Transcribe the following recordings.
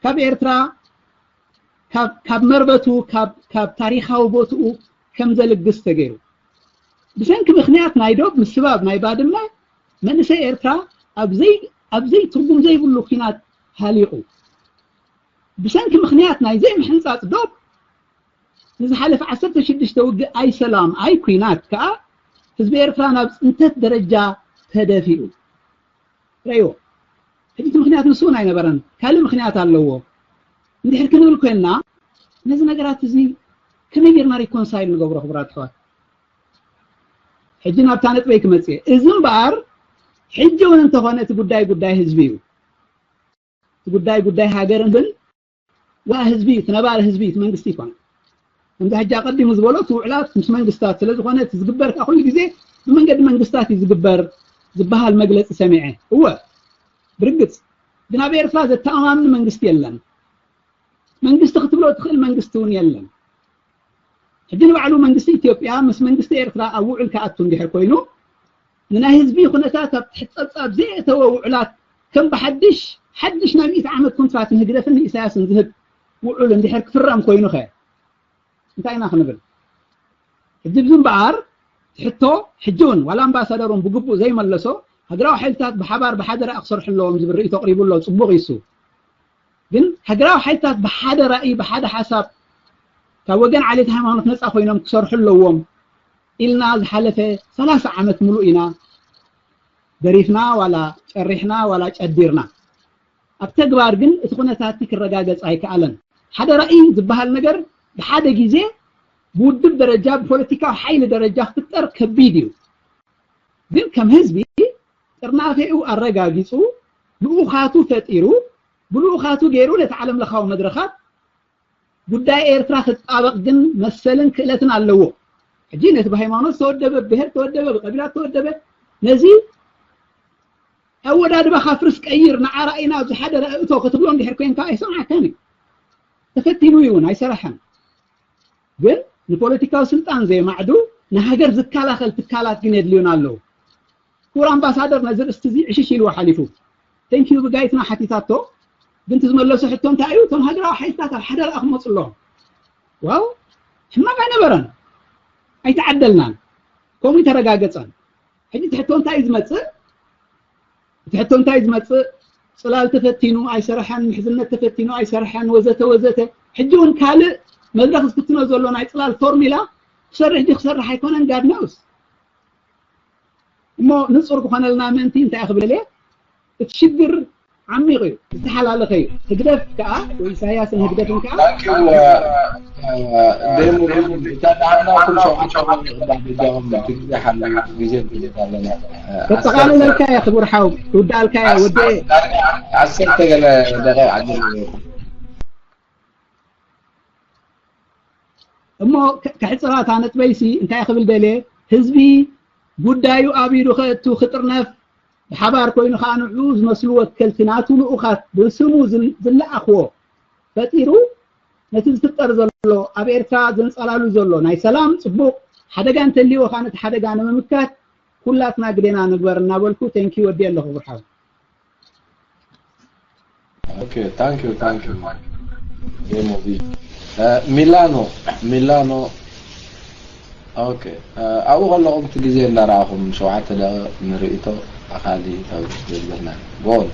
ካብ ኤርትራ ካብ መርበቱ ካብ ታሪኻዊ ቦትኡ ከም ዘልግስ ተገይሩ። ብሰንኪ ምኽንያት ናይ ዶብ ምስባብ ናይ ባድመ መንእሰይ ኤርትራ ኣብዘይ ኣብዘይ ትርጉም ዘይብሉ ኲናት ሃሊቑ። ብሰንኪ ምኽንያት ናይ ዘይምሕንጻጽ ዶብ ንዝሓለፈ ዓሰርተ ሽዱሽተ ውግእ ኣይሰላም ኣይኲናት ከኣ ህዝቢ ኤርትራ ናብ ጽንተት ደረጃ ተደፊኡ። ረእይዎ። ሕጂ እቲ ምኽንያት ንሱ እውን ኣይነበረን፣ ካልእ ምኽንያት ኣለዎ እንድሕር ክንብል ኮይንና፣ ነዚ ነገራት እዚ ከመይ ጌርና ሪኮንሳይል ንገብሮ? ክቡራት ኣሕዋት፣ ሕጂ ናብታ ነጥበይ ክመጽእ እየ። እዚ እምበኣር ሕጂ እውን እንተኾነ እቲ ጉዳይ ጉዳይ ህዝቢ እዩ። እቲ ጉዳይ ጉዳይ ሃገር እንብል ዋ ህዝቢ እቲ ነባሪ ህዝቢ እቲ መንግስቲ ይኮነ። ከምዚ ሕጂ ኣቐዲሙ ዝበሎ እቲ ውዕላት ምስ መንግስታት ስለ ዝኾነ እቲ ዝግበር ከዓ ኩሉ ግዜ ብመንገዲ መንግስታት እዩ ዝግበር ዝበሃል መግለፂ ሰሚዐ። እወ ብርግፅ ግን ኣብ ኤርትራ ዘተኣማምን መንግስቲ የለን። መንግስቲ ክትብሎ ትኽእል መንግስቲ እውን የለን። ሕጂ ንባዕሉ መንግስቲ ኢትዮጵያ ምስ መንግስቲ ኤርትራ ኣብ ውዕል ክኣቱ እንድሕር ኮይኑ ንናይ ህዝቢ ኩነታት ኣብ ትሕቲ ጸብጻብ ዘየእተወ ውዕላት ከም ብሓድሽ ሓድሽ ናይ ሚእቲ ዓመት ኮንትራት ንህግደፍን ንኢሳያስን ዝህብ ውዑል እንድሕር ክፍረም ኮይኑ ኸ እንታይ ኢና ክንብል? ሕጂ ብዚ እምበኣር ሕቶ ሕጂ እውን ዋላ ኣምባሳደር እውን ብግቡእ ዘይመለሶ ሃገራዊ ሓይልታት ብሓባር ብሓደ ራእይ ክሰርሑ ኣለዎም ዝብል ርእይቶ ኣቕሪቡ ኣሎ። ጽቡቕ ይሱ ግን ሃገራዊ ሓይልታት ብሓደ ራእይ ብሓደ ሓሳብ ካብ ወገን ዓሌት ሃይማኖት ነፃ ኮይኖም ክሰርሑ ኣለዎም ኢልና ዝሓለፈ ሰላሳ ዓመት ሙሉእ ኢና ደሪፍና ዋላ ጨሪሕና ዋላ ጨዲርና። ኣብ ተግባር ግን እቲ ኩነታት ክረጋገጽ ኣይከኣለን። ሓደ ራእይ ዝበሃል ነገር ብሓደ ግዜ ብውድብ ደረጃ ብፖለቲካዊ ሓይሊ ደረጃ ክፍጠር ከቢድ እዩ። ግን ከም ህዝቢ ጥርናፌኡ ኣረጋጊጹ ልኡኻቱ ፈጢሩ ብልኡኻቱ ገይሩ ነቲ ዓለም ለኻዊ መድረኻት ጉዳይ ኤርትራ ክጣበቕ ግን መሰልን ክእለትን ኣለዎ። ሕጂ ነቲ ብሃይማኖት ዝተወደበ ብብሄር ተወደበ ብቀቢላ ተወደበ ነዚ ኣወዳድባኻ ፍርስ ቀይር ንዓራኢና ኣብዚ ሓደ ራእእቶ ክትብሎ እንድሕር ኮይንካ ኣይሰምዓካን እዩ። ተፈቲኑ እዩ እውን ኣይሰረሐን። ግን ንፖለቲካዊ ስልጣን ዘየማዕዱ ንሃገር ዝከላኸል ትካላት ግን የድልዩና ኣለዉ። ክቡር ኣምባሳደር ነዚ ርእስቲ እዚ ዕሽሽ ኢልዎ ሓሊፉ። ቴንኪዩ ብጋይትና ሓቲታቶ ግን ትዝመለሱ ሕቶ እንታይ እዩ? እቶም ሃገራዊ ሓይልታት ኣብ ሓደ ረኣ ክመፁ ኣለዎም። ዋው ሕማቕ ኣይነበረን። ኣይተዓደልናን። ከምኡ ተረጋገፀን። ሕጂ ትሕቶ እንታይ እዩ ዝመፅእ? እቲ ሕቶ እንታይ ዝመፅእ? ፅላል ተፈቲኑ ኣይሰረሐን፣ ምሕዝነት ተፈቲኑ ኣይሰረሐን፣ ወዘተ ወዘተ። ሕጂ እውን ካልእ መድረኽ ዝፍትኖ ዘሎ ናይ ፅላል ፎርሚላ ክሰርሕ ድዩ ክሰርሕ ኣይኮነን ጋድ ነውስ። እሞ ንፁር ክኾነልና ምእንቲ እንታይ ክብል እየ? እቲ ሽግር ዓሚቕ እዩ፣ ዝተሓላለኸ እዩ። ህግደፍ ከዓ ወይ ኢሳያስን ህግደፍን ከዓ ከጠቓልለልካ እየ ክቡር ሓው፣ ክውዳእልካ እየ ወዲ። ዓሰርተ ገለ ደቂቕ ዓጀል። እሞ ከሕፅራታ ነጥበይሲ እንታይ ክብል ደልየ፣ ህዝቢ ጉዳዩ ኣብ ኢዱ ከእቱ ክጥርነፍ ብሓባር ኮይኑ ከዓ ንዕኡ ዝመስሉ ወከልቲ ናቱ ልኡኻት ብስሙ ዝለኣኽዎ ፈጢሩ ነቲ ዝፍጠር ዘሎ ኣብ ኤርትራ ዘንጸላሉ ዘሎ ናይ ሰላም ጽቡቕ ሓደጋ እንተልይዎ ከዓ ነቲ ሓደጋ ንምምካት ኩላትና ግዴና ንግበር እናበልኩ ቴንኪ ወዲ ኣለኹ ብርሓው Okay, thank you, thank you. Demo V. ሚላኖ ሚላኖ ኦኬ ኣብኡ ከለኹም እቲ ግዜ እንዳረኣኹም ሸውዓተ ደቂቕ ንርእይቶ ኣኻሊ ተብዝበልና ጎል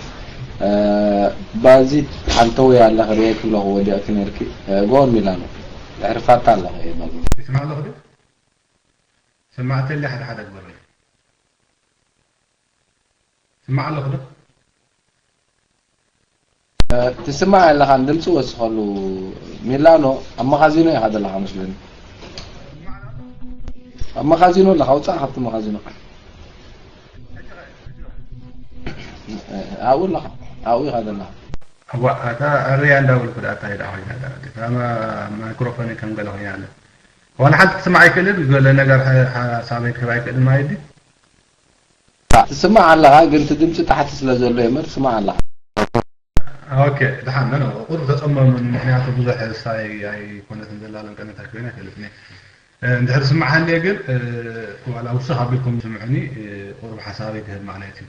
ባዚት ሓንተው ያለ ክርእየኪ ኣለኹ ወዲቕኪ ነርኪ ጎል ሚላኖ ድሕሪ ፋታ ኣለኹ እየ ባዚት ይስማዕ ኣለኹ ዶ? ሰማዕተለይ ሓደ ሓደ ግበረለይ። ትስማዕ ኣለኹ ዶ? ትስማዕ ኣለኻ ድምፂ ወስኸሉ ሚላኖ ኣብ መኻዚኖ ኢኻ ዘለኻ መስለኒ ኣብ መኻዚኖ ኣለኻ ውፃእ ካብቲ መኻዚኖ ኣብኡ ኣለኻ ኣብኡ ኢኻ ዘለኻ እዋ እታ ኣረያ እንዳበልኩ ደኣ እንታይ ደኣ ኮይና ደኣ እታ ማ- ማይክሮፎን ከም ገለ ኮይና ኣለ ዋላ ሓንቲ ትስማዕ ኣይክእልን ገለ ነገር ሓ- ሓሳበይ ክህብ ኣይክእልን ማለት ድዩ ትስማዕ ኣለኻ ግን እቲ ድምፂ ታሕቲ ስለ ዘሎ እየ እምበር ትስማዕ ኣለኻ ኦኬ ደሓን ነው ቁሩብ ተፀመሙኒ ምክንያቱ ብዙሕ ሳይ ኣይኮነትን ዘላ ለንቀነታ ኮይና ኣይፈልጥን እየ እ፣ እንድሕር ስማዕ ሃልየ ግን እ፣ ዋላ ውስኽ ኣቢልኩም ስምዑኒ እ፣ ቁሩብ ሓሳበይ ክህብ ማለት እዩ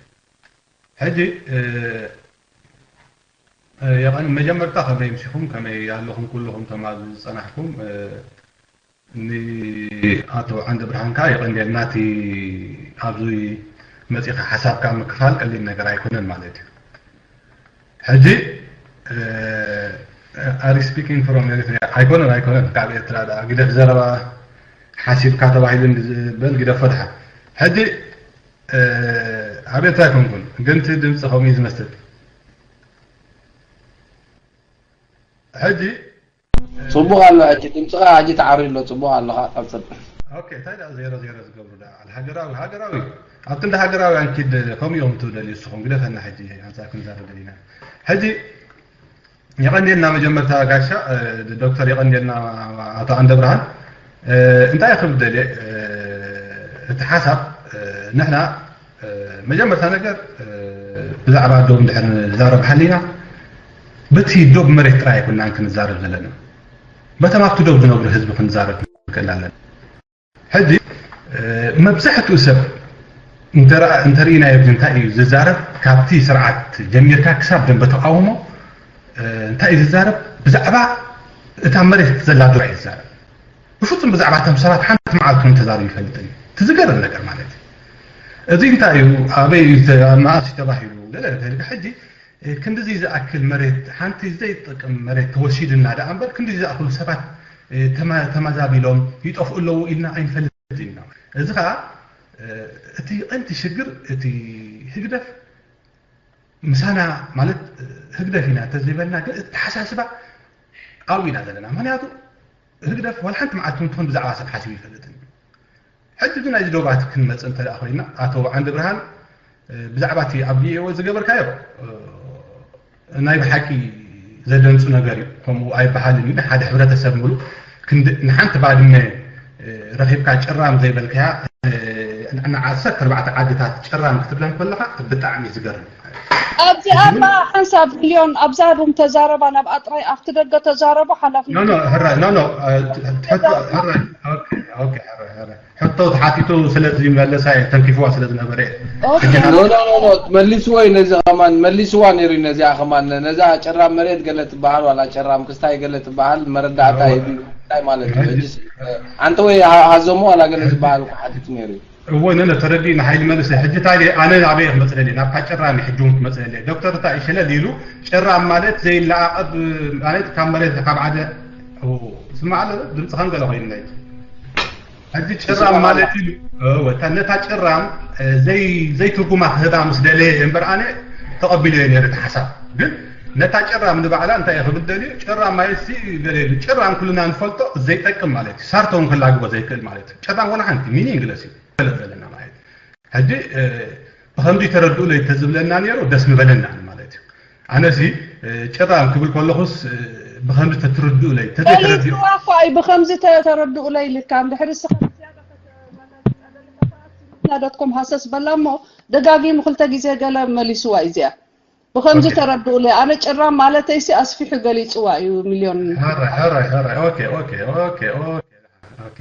ሕጂ እ፣ የቐን መጀመርታ ከመይ ምሲኹም፣ ከመይ ኣለኹም ኩልኹም ተማዝ ዝጸናሕኩም። ንኣቶ ዓንደ ብርሃን ከኣ የቐንየልና እቲ ኣብዚ መጺኻ ሓሳብካ ምክፋል ቀሊል ነገር ኣይኮነን ማለት እዩ። ሕጂ ኣሪ ስፒኪንግ ፍሮም ኤሪትሪያ ኣይኮነን ኣይኮነን ካብ ኤርትራ ደኣ ግደፍ ዘረባ ሓሲብካ ተባሂሉ ዝበል ግደፎ ድሓ ሕጂ ኣብ ኤርትራ ኣይኮንኩን ግን እቲ ድምፂ ከምኡ እዩ ዝመስል። ሕጂ ጽቡቕ ኣሎ። ሕጂ ድምጽኻ ሕጂ ተዓርዩ ኣሎ። ጽቡቕ ኣለኻ፣ ቀጽል። ኦኬ እንታይ ደኣ ዜሮ ዜሮ ዝገብሩ ደኣ ኣል ሃገራዊ ሃገራዊ ኣብቲ እንደ ሃገራዊ ኣንኪድ ከምኡ እዮም ትብለል ንስኹም ግደፈና። ሕጂ ኣንጻር ክንዛረብ ደሊና ሕጂ የቐንየልና መጀመርታ ጋሻ ዶክተር የቐንየልና ኣቶ ዓንደ ብርሃን እንታይ ክብል ደልየ እቲ ሓሳብ ንሕና መጀመርታ ነገር ብዛዕባ ዶብ እንድሕር ንዛረብ ሓሊና በቲ ዶብ መሬት ጥራይ ኣይኮናን ክንዛረብ ዘለና በተም ኣብቲ ዶብ ዝነብሩ ህዝቢ ክንዛረብ ንክእል ኣለና። ሕጂ መብዛሕትኡ ሰብ እንተርኢናዮ እንታይ እዩ ዝዛረብ ካብቲ ስርዓት ጀሚርካ ክሳብ ደንበ ተቃውሞ እንታይ እዩ ዝዛረብ ብዛዕባ እታ መሬት ዘላ ዶብ እዩ ዝዛረብ። ብፍጹም ብዛዕባ እቶም ሰባት ሓንቲ መዓልቲ እውን ተዛሪቡ ይፈልጥን እዩ። እቲ ዝገርም ነገር ማለት እዩ። እዚ እንታይ እዩ ኣበይ እዩ መኣስ እዩ ተባሂሉ ገለ ተልካ ሕጂ ክንድዚ ዝኣክል መሬት ሓንቲ ዘይጠቅም መሬት ተወሲድና ደኣ እምበር ክንድዚ ዝኣክሉ ሰባት ተማዛቢሎም ይጠፍኡ ኣለዉ ኢልና ኣይንፈልጥ ኢና። እዚ ከዓ እቲ ቀንዲ ሽግር እቲ ህግደፍ ምሳና ማለት ህግደፍ ኢና እንተዘይበልና ግን እተሓሳስባ ኣብኡ ኢና ዘለና። ምክንያቱ ህግደፍ ዋላ ሓንቲ መዓልቲ እውን ትኾን ብዛዕባ ሰብ ሓሲቡ ይፈልጥን እዩ። ሕጂ ግን ናይዚ ዶባት ክንመጽእ እንተ ደኣ ኮይና ኣቶ ዓንደ ብርሃን ብዛዕባ እቲ ኣብ ቪኦኤ ዝገበርካዮ ናይ ብሓቂ ዘደንጹ ነገር እዩ። ከምኡ ኣይበሃልን እዩ። ንሓደ ሕብረተሰብ ሙሉ ክንዲ ንሓንቲ ባድመ ረኺብካ ጭራም ዘይበልካያ ንዓሰርተ ኣርባዕተ ዓድታት ጭራም ክትብለን ከለኻ ብጣዕሚ ዝገርም እዩ። ኣብዚኣ ኸዓ ሓንሳብ ሚልዮን ኣብዛ ሩም ተዛረባ ናብኣ ጥራይ ኣብቲ ደገ ተዛረቡ ሓላፍነት ኖ ኖ ሕራይ ኖ ኖ ትሕቶ ሕራይ ኦኬ ኦኬ ሕራይ ሕራይ ሕቶ ተሓቲቱ ስለ ዝመለሳ እየ ተንኪፍዋ ስለ ዝነበረ እየ። ኦኬ ኖ ኖ ኖ ኖ መሊስዎ እዩ ነዚ ከማን መሊስዋ ነይሩ እዩ ነዚኣ ከማን ነዛ ጨራም መሬት ገለ ትበሃል ዋላ ጨራም ክስታይ ገለ ትበሃል መረዳእታ ሂቡ እንታይ ማለት እዩ ሕጂ ኣንተ ወይ ሃ- ሃዘሞ ዋላ ገለ ዝበሃል እኮ ሓቲቱ ነይሩ እዩ እወ ነነ ተረዲእና ሓይሊ መልሰ ሕጂ እንታይ ደይ ኣነ ናበይ ክመፅእ ደልየ ናብታ ጭራም ሕጂ እውን ክመፅእ ደልየ ዶክተር እንታይ ሸለል ኢሉ ጭራም ማለት ዘይለኣቐብ ማለት ካብ መሬት ካብ ዓደ ስማዕ ኣሎ ድምፂ ከም ገለ ኮይኑ ናይ ሕጂ ጭራም ማለት እዩ እወ፣ እታ- ነታ ጭራም እ፣ ዘይ ዘይትርጉማ ክህባ ምስ ደለየ እምበር ኣነ ተቐቢለዮ ነይረ እቲ ሓሳብ ግን ነታ ጭራም ንባዕላ እንታይ እየ ክብል ደልዩ ጭራም ማለት ሲ ገለ ኢሉ ጭራም ኩልና ንፈልጦ ዘይጠቅም ማለት እዩ ሳርቶ እውን ክላግቦ ዘይክእል ማለት እዩ ጭራም ወላ ሓንቲ ሚኒንግለስ እዩ ንፈልጥ ዘለና ማለት እዩ። ሕጂ ብኸምዚ ተረድኡለይ ተዝብለና ነይሩ ደስ ምበለና ማለት እዩ። ኣነሲ ጭራም ክብል ከለኹስ ብኸምዚ ተትርድኡለይ ተዘይተረዲኡ ፈሊጥዋ እኳ እዩ ብኸምዚ ተ- ተረድኡለይ ኢልካ እንድሕር እስኻ ዝያዳ ከተመላልጻ ደሊኻ ከኣ ዶትኮም ሃሰስ በላ እሞ ደጋጊሙ ክልተ ግዜ ገለ መሊስዋ እዩ እዚኣ ብኸምዚ ኦኬ። ተረድኡለይ ኣነ ጭራም ማለተይሲ ኣስፊሑ ገሊጽዋ እዩ ሚልዮን ሕራይ ሕራይ ሕራይ ኦኬ ኦኬ ኦኬ ኦኬ ኦኬ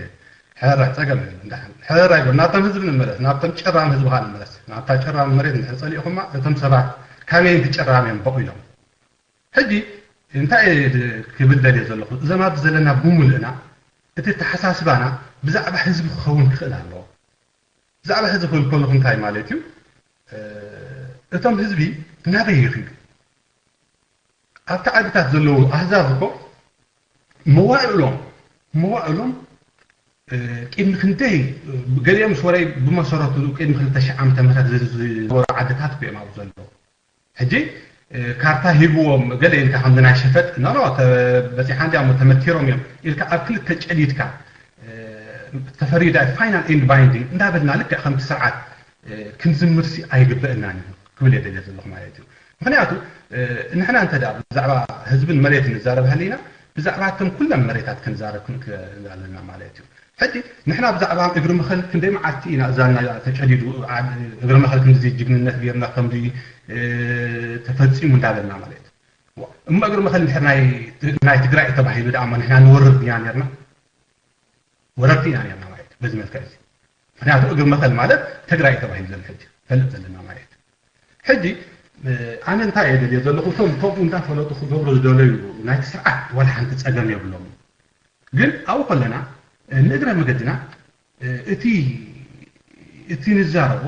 ሕራይ ጸገም የለን ደሓን ሕራይ በል ናብቶም ህዝቢ ንመለስ ናብቶም ጭራም ህዝብኻ ንመለስ ናብታ ጭራም መሬት እንድሕር ጸሊእኹማ እቶም ሰባት ካበይ እቲ ጭራም እዮም በቑሎም ሕጂ እንታይ እየ ክብል ደልየ ዘለኹ እዞም ኣብዚ ዘለና ብምልእና እቲ ተሓሳስባና ብዛዕባ ህዝቢ ክኸውን ክኽእል ኣለዎ ብዛዕባ ህዝቢ ክብል ከለኹ እንታይ ማለት እዩ እቶም ህዝቢ ናበይ ይኽዱ ኣብቲ ዓድታት ዘለዉ ኣህዛብ እኮ መዋእሎም መዋእሎም ቅድሚ ክንደይ ገሊኦም ምስ ወረይ ብመሰረቱ ቅድሚ ክልተ ሽሕ ዓመተ ምህረት ዝነበሩ ዓድታት እኮ እዮም ኣብኡ ዘለዉ ሕጂ ካርታ ሂብዎም ገለ ኢልካ ከምዚ ናይ ሸፈጥ ኖኖ በፂሓ እንዲያ እሞ ተመቲሮም እዮም ኢልካ ኣብ ክልተ ጨሊድካ ተፈሪዳ ፋይናል ኤንድ ባይንዲንግ እንዳበልና ልክዕ ከምቲ ስርዓት ክንዝምርሲ ኣይግበእናን እዩ ክብል እየ ደልየ ዘለኹ ማለት እዩ ምክንያቱ ንሕና እንተ ብዛዕባ ህዝብን መሬት ንዛረብ ሃሊና ብዛዕባ እቶም ኩለን መሬታት ክንዛረብ ኣለና ማለት እዩ ሕጂ ንሕና ብዛዕባ እግሪ መኸል ክንደይ መዓልቲ ኢና እዛና ተጨዲዱ እግሪ መኸል ክንድዚ ጅግንነት ጌርና ከምዚ ተፈፂሙ እንዳበልና ማለት እሞ እግሪ መኸል እንድሕር ናይ ትግራይ ተባሂሉ ደኣ ንሕና ንወርር ድና ኔርና ወረርቲ ኢና ኔርና ማለት በዚ መልክዕ እዚ ምክንያቱ እግሪ መኸል ማለት ትግራይ ተባሂሉ ዘሎ ሕጂ ፈልጥ ዘለና ማለት ሕጂ ኣነ እንታይ እየ ደልየ ዘለኹ፣ እቶም ከምኡ እንዳፈለጡ ክገብሩ ዝደለዩ ናይቲ ስርዓት ዋላ ሓንቲ ጸገም የብሎም። ግን ኣብኡ ከለና ንእግረ መገድና እቲ እቲ ንዛረቦ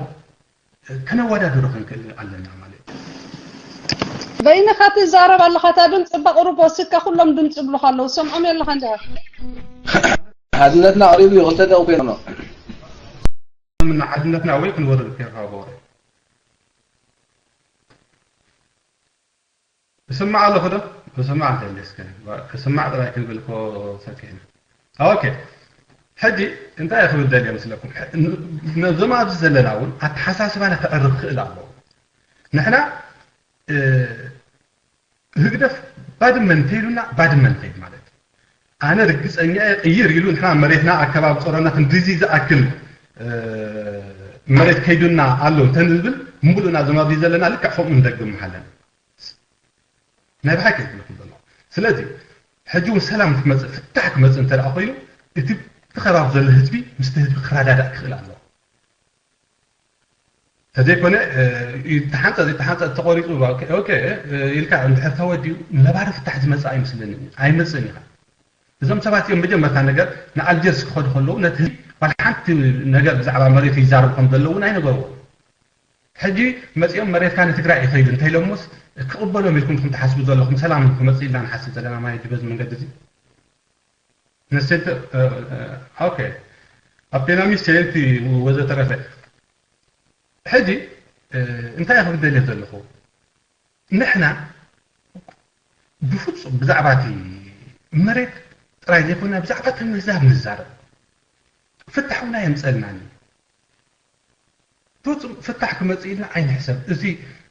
ከነወዳድሮ ክንክእል ኣለና ማለት እዩ። በይንኻ ትዛረብ ኣለኻ፣ እታ ድምፂ በቕርብ ወሲድካ ኩሎም ድምፂ ይብሉኻ ኣለዉ፣ ሰምዖም የለኻ እንዲኻ። ሓድነትና ኣቕሪቡ እዩ፣ ክልተ ደቂቕ ኮይኑ ኣሎ። ሓድነትና ወይ ክንወርድ ከይርካ በወረ እስማዕ ኣለኹ ዶ? እስማዕ እንተልስከ እስማዕ ጥራይ ክንብል እኮ ፈኪሕና። ኦኬ፣ ሕጂ እንታይ ክብል ደልየ ምስለኩም? ነዞም ኣብዚ ዘለና እውን ኣተሓሳስባና ክዕርብ ክእል ኣለዎ። ንሕና ህግደፍ ባድመ እንተይሉና ባድመ እንተይድ ማለት ኣነ ርግፀኛ እየ ቅይር ኢሉ ንሕና መሬትና ኣከባቢ ፀሮና ክንድዚ ዝኣክል መሬት ከይዱና ኣሎ እንተንብል ምሉእና ዘማብሪ ዘለና ልክዕ ከምኡ ንደግም ምሃለን ናይ ብሓቂ ዝብለኩም ዘሎ። ስለዚ ሕጂ እውን ሰላም ክመፅእ ፍታሕ ክመፅእ እንተ ደኣ ኮይኑ እቲ እቲ ከባቢ ዘሎ ህዝቢ ምስቲ ህዝቢ ክረዳዳእ ክኽእል ኣለዎ። ተዘይኮነ ይተሓንፀ ዘይተሓንፀ ተቆሪፁ ኦኬ ኢልካ እንድሕር ተወዲኡ ነባሪ ፍታሕ ዝመፅእ ኣይመስለንን ኣይመፅእን ኢኻ። እዞም ሰባት እዮም መጀመርታ ነገር ንኣልጀርስ ክኸዱ ከለዉ ነቲ ህዝቢ ዋላ ሓንቲ ነገር ብዛዕባ መሬቱ ይዛረቡ ከም ዘለዉ እውን ኣይነገርዎ። ሕጂ መፂኦም መሬትካ ንትግራይ ይኸይዱ እንተኢሎምስ ክቕበሎም ኢልኩም ትሓስቡ ዘለኹም ሰላም ክመፅእ ኢልና ንሓስብ ዘለና ማለት በዚ መንገዲ እዚ ነሴንት ኦኬ ኣብ ፔናሚስ ሴንቲ ወዘተረፈ ሕጂ እንታይ ክብል ደልየ ዘለኹ ንሕና ብፍፁም ብዛዕባ እቲ መሬት ጥራይ ዘይኮና ብዛዕባ እቲ ምህዛብ ንዛረብ ፍታሕ እውን ኣየምፀልናን ፍፁም ፍታሕ ክመፅእ ኢልና ኣይንሕሰብ እዚ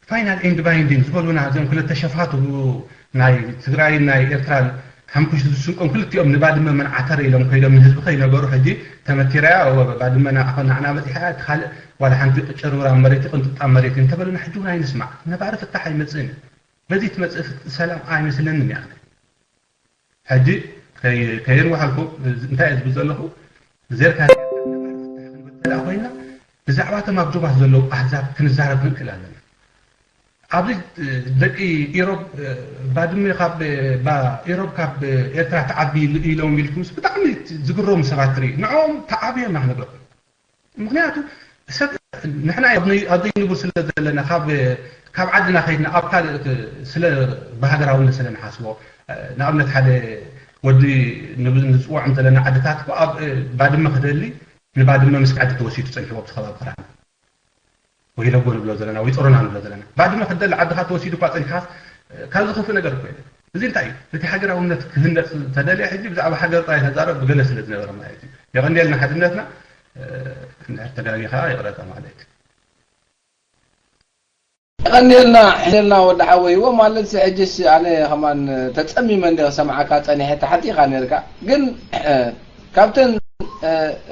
ፋይናል ኤንድ ባይንዲንግ ዝበሉና እዚኦም ክልተ ሸፋቱ ናይ ትግራይን ናይ ኤርትራን ሓምኩሽ ዝስንቆም ክልቲኦም ንባድመ መን ዓተረ ኢሎም ከይዶም ንህዝቢ ከይነገሩ ሕጂ ተመቲራያ ባድመ ንዓና በፂሓ እቲ ካልእ ዋላ ሓንቲ ጭርብራ መሬት ቅንጥጣ መሬት እንተበሉና ሕጂ እውን ኣይንስማዕ ነባሪ ፍታሕ ኣይመፅእን እዩ በዚ ትመፅእ ሰላም ኣይመስለንን እያ ሕጂ ከይርዋሓልኩም እንታይ እየ ዝብል ዘለኹ ዘርካ ኮይና ብዛዕባ እቶም ኣብ ዶባት ዘለዉ ኣህዛብ ክንዛረብ ክንክእል ኣለና ኣብዚ ደቂ ኢሮብ ባድመ ካብ ኢሮብ ካብ ኤርትራ ተዓቢ ኢሎም ኢልኩምስ ብጣዕሚ ዝግረሙ ሰባት ትርኢ ንዕኦም ተዓብዮም ኢና ክነግረኩም ምኽንያቱ ሰብ ንሕና ኣብ ዘይንቡር ስለ ዘለና ካብ ካብ ዓድና ከይድና ኣብ ካልእ ስለ ብሃገራውነት ስለ ንሓስቦ ንኣብነት ሓደ ወዲ ንፅውዖም ዘለና ዓድታት ኣብ ባድመ ክደሊ ንባድመ ምስ ዓዲ ተወሲዱ ፀኒሕዎ ብቲ ከባቢ ክራን ወይ ለጎ ንብሎ ዘለና ወይ ፆሮና ንብሎ ዘለና ባድመ ክደሊ ዓድኻ ተወሲዱ እኳ ፀኒሕካስ ካብ ዝኸፍእ ነገር እኮ የለን እዚ እንታይ እዩ እቲ ሃገራውነት ክህነፅ ተደልየ ሕጂ ብዛዕባ ሃገር ጥራይ ተዛረብ ብገለ ስለ ዝነበረ ማለት እዩ የቐንዴልና ሓድነትና እንድሕር ተጋጊኻ ይቕረታ ማለት እዩ ቀኒልና ሕልና ወዲ ሓወይዎ ማለት ሕጅስ ኣነ ከማን ተፀሚመ እንደ ሰማዓካ ፀኒሐ ተሓቲኻ ነርካ ግን ካብተን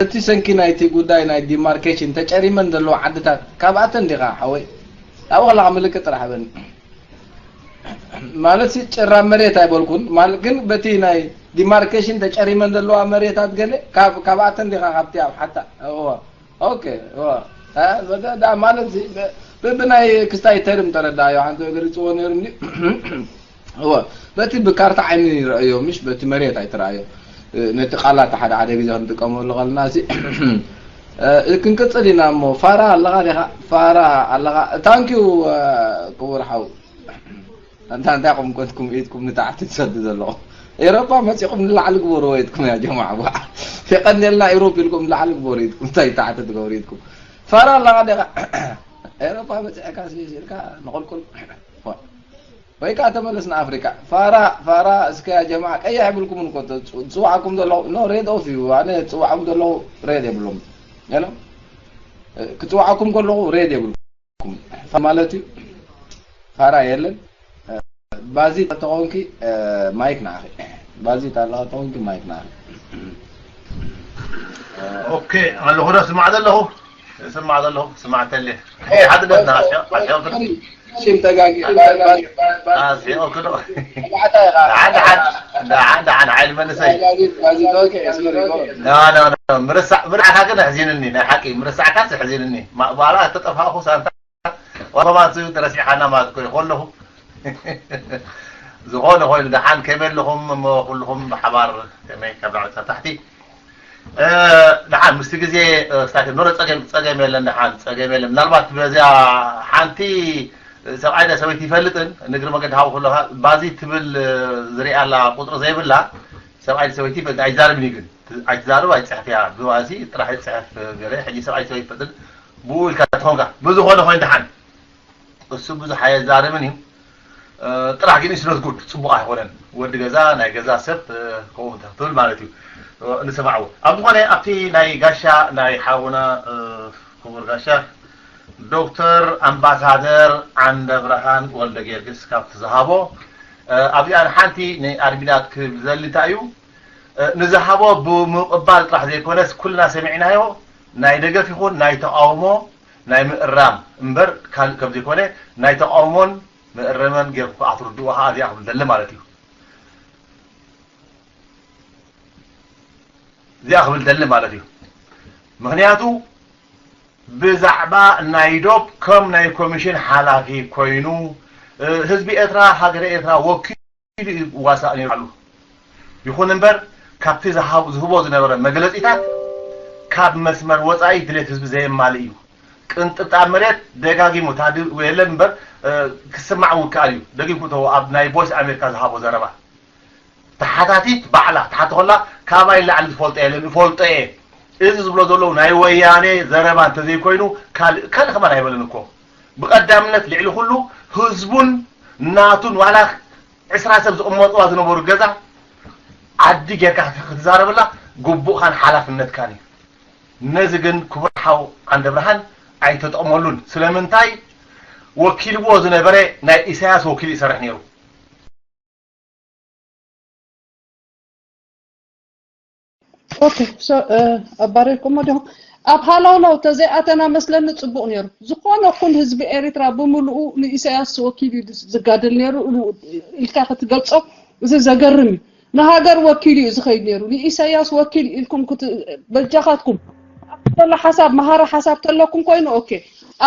እቲ ሰንኪ ናይቲ ጉዳይ ናይ ዲማርኬሽን ተጨሪመን ዘለዋ ዓድታት ካብኣተን ዲኻ ሓወይ ኣብኡ ከለካ ምልክት ጥራሕ በኒ ማለት ሲ ጭራ መሬት ኣይበልኩን ማለት ግን በቲ ናይ ዲማርኬሽን ተጨሪመን ዘለዋ መሬታት ገለ ካብ ካብኣተን ዲኻ ካብቲ ኣብ ሓታ እዋ ኦኬ እዋ እ በደ- ዳ ማለት ሲ በ- በብናይ ክስታይ ተርም ተረዳዮ ሓንቲ ገሊፅዎ ነይሩ እንዲ እዋ በቲ ብካርታ ዓይኒ ይረአዮ ምሽ በቲ መሬት ኣይትረኣዮ እ፣ ነቲ ቃላት ሓደ ሓደ ግዜ ክንጥቀመሉ ከለና ሲ እ፣ ክንቅፅል ኢና እሞ ፋራ ኣለኻ ዲኻ ፋራ ኣለኻ ታንኪዩ ክቡር ሓው ኣንታ እንታይ ኹም ኮንኩም ኢድኩም ንታሕቲ ትሰዱ ዘለኹም ኤሮፓ መፂኹም ንላዕሊ ግበሩ ኢድኩም ያ ጀማዓ ቧዕ የቐንየልና ኤሮፕ ኢልኩም ንላዕሊ ግበሩ ኢድኩም እንታይ ታሕቲ ትገብሩ ኢድኩም ፋራ ኣለኻ ዲኻ ኤሮፓ በፂሕካ ስኢልካ ንቑልቁል ወይ ከዓ ተመለስ ንኣፍሪካ ፋራ ፋራ እስከ ያ ጀማዓ ቀይሕ ይብልኩም እኮ ዝፅዋዕኩም ዘለኹ ኖ ሬድ ኦፍ እዩ ኣነ ዝፅዋዕኩም ዘለኹ ሬድ የብሎም ክፅዋዕኩም ከለኹ ሬድ የብልኩም ማለት እዩ ፋራ የለን ባዚ ተኾንኪ ማይክ ንዓኺ ባዚ ኣለኻ ተኾንኪ ማይክ ንዓኺ ኦኬ ኣለኹ ዶ ስማዕ ዘለኹ ስማዕ ዘለኹ ስማዕ ተለ ሓድነትና ኣስሒቕክዶ ሽም ተጋጊ ኣስሒቕክዶ ደሓን ደሓን ሓይሊ መንእሰይ ምርሳዕካ ግን ኣሕዚንኒ ናይ ሓቂ ምርሳዕካስ ኣሕዚንኒ ባላ ተጠፋእኹ ሳንታ ወረባቱ ተረሲሓና ማለት እኮ ይኾን ኣለኹ። ዝኾነ ኮይኑ ደሓን ከመይ ኣለኹም? እሞ ኩልኹም ብሓባር ከመይ ካብ ላዕሊ ክሳብ ታሕቲ? እ፣ ደሓን ምስቲ ግዜ፣ እ፣ ስታክ ኖረ ጸገም፣ ጸገም የለን፣ ደሓን ጸገም የለን። ምናልባት በዚኣ ሓንቲ፣ እ፣ ሰብኣይ ዳ ሰበይቲ ይፈልጥን ንግሪ መገዲ ሃው ከለኻ ባዚ ትብል፣ እ፣ ዝሪኣላ ቁጽሪ ዘይብላ ሰብኣይ ሰበይቲ ይፈልጥ ኣይዛረብን እዩ ግን ኣይትዛረብ ኣይትጽሕፍ እያ። ብባዚ ጥራሕ ይጽሕፍ ገለ ሕጂ ሰብኣይ ሰበይቲ ይፈልጥን ብኡ ኢልካ ትኾንካ። ብዝኾነ ኮይኑ ደሓን እሱ ብዙሕ ኣየዛርብን እዩ። እ፣ ጥራሕ ግን ኢስኖት ጉድ ጽቡቕ ኣይኮነን። ወዲ ገዛ ናይ ገዛ ሰብ፣ እ፣ ከምኡ ትብል ማለት እዩ። እ፣ ንሰማዕዎ። ኣብ ዝኾነ ኣብቲ ናይ ጋሻ ናይ ሓውና፣ እ፣ ክቡር ጋሻ ዶክተር ኣምባሳደር ዓንደ ብርሃን ወልደ ጊዮርጊስ ካብቲ ዝሃቦ፣ እ፣ ኣብዚኣ ንሓንቲ ንኣድሚናት ክብል ዝደሊ እንታይ እዩ፣ እ፣ ንዝሃቦ ብምቕባል ጥራሕ ዘይኮነስ ኩልና ሰሚዕናዮ ናይ ደገፍ ይኹን ናይ ተቃውሞ ናይ ምእራም እምበር ካልእ ከም ዘይኮነ ናይ ተቃውሞን መእረመን ጌርኩ ከዓ ትርድኡ ከዓ እዚኣ ክብል ደሊ ማለት እዩ። እዚኣ ክብል ደሊ ማለት እዩ። ምኽንያቱ ብዛዕባ ናይ ዶብ ከም ናይ ኮሚሽን ሓላፊ ኮይኑ፣ እ፣ ህዝቢ ኤርትራ ሃገረ ኤርትራ ወኪሉ እዩ ዋሳእ ነይሩ ኣሉ። ይኹን እምበር ካብቲ ዝሃብ-፣ ዝህቦ ዝነበረ መግለጺታት ካብ መስመር ወጻኢ ድሌት ህዝቢ ዘየማልእ እዩ። ቅንጥብጣብ መሬት ደጋጊሙ ታዲ የለን እምበር፣ እ፣ ክስማዕ እውን ይከኣል እዩ። ደጊምኩ ተው ኣብ ናይ ቮይስ ኣሜሪካ ዝሃቦ ዘረባ። ተሓታቲት ባዕላ ትሓቶ ከላ ካባይ ላዕሊ ዝፈልጦ የለን፣ እፈልጦ እየ። እዚ ዝብሎ ዘለዉ ናይ ወያኔ ዘረባ እንተዘይኮይኑ ካልእ፣ ካልእ ከማን ኣይበለን እኮ። ብቐዳምነት ልዕሊ ኩሉ ህዝቡን ናቱን ዋላ ዕስራ ሰብ ዝቕመጥዋ ዝነበሩ ገዛ ዓዲ ጌርካ ክትዛረበላ ግቡእኻን ሓላፍነትካን እዩ። ነዚ ግን ክቡር ሓው ዓንደ ብርሃን ኣይተጠቕመሉን። ስለምንታይ? ወኪልዎ ዝነበረ ናይ ኢሳያስ ወኪል ይሰርሕ ነይሩ። ኦኬ፣ ሶ፣ እ፣ ኣባሪርኩሞ ዲኹም? ኣብ ሃለውለው ተዘይኣተና መስለኒ ጽቡቕ ነይሩ። ዝኾነ ኩን ህዝቢ ኤሪትራ ብምሉኡ ንኢሳያስ ወኪል እዩ ዝጋደል ነይሩ ኢሉ ኢልካ ክትገልጾ እዚ ዘገርም እዩ። ንሃገር ወኪል እዩ ዝኸይድ ነይሩ። ንኢሳያስ ወኪል ኢልኩም ክት-፣ በጃኻትኩም። ኣብ ዘሎ ሓሳብ፣ መሃሪ ሓሳብ ተለኩም ኮይኑ፣ ኦኬ።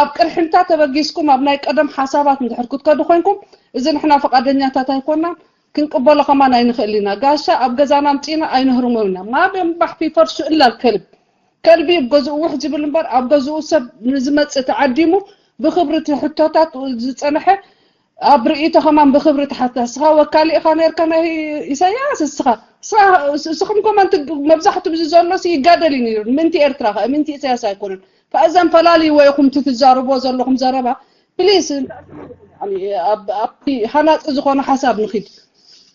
ኣብ ቅርሕንታ ተበጊስኩም፣ ኣብ ናይ ቀደም ሓሳባት እንድሕር ክትከዱ ኮይንኩም፣ እዚ ንሕና ፈቃደኛታት ኣይኮናን። ክንቅበሎ ከማን ኣይንኽእል ኢና። ጋሻ ኣብ ገዛና ኣምጺእና ኣይነህርሞን ኢና። ما بينبح في فرش إلا الكلب. ከልቢ ኣብ ገዝኡ ውሕ ዝብል እምበር ኣብ ገዝኡ ሰብ ንዝመጽእ ተዓዲሙ ብኽብሪ እቲ ሕቶታት ዝጸንሐ ኣብ ርእይቶ ከማን ብኽብሪ ተሓታ። ንስኻ ወካሊ ኢኻ ነርካ ናይ ኢሳያስ፣ ንስኻ፣ ንስኻ፣ ንስኹም ከማን ትግ-፣ መብዛሕትኡ ብዚ ዘሎ ሲ ይጋደል እዩ ነይሩ። ምንቲ ኤርትራ ከ፣ ምንቲ ኢሳያስ ኣይኮነን። ፈእዘን ፈላልይዎ ኢኹም እቲ ትዛረብዎ ዘለኹም ዘረባ። ፕሊስ፣ ኣብ-፣ ኣብቲ ሃናጺ ዝኾነ ሓሳብ ንኺድ።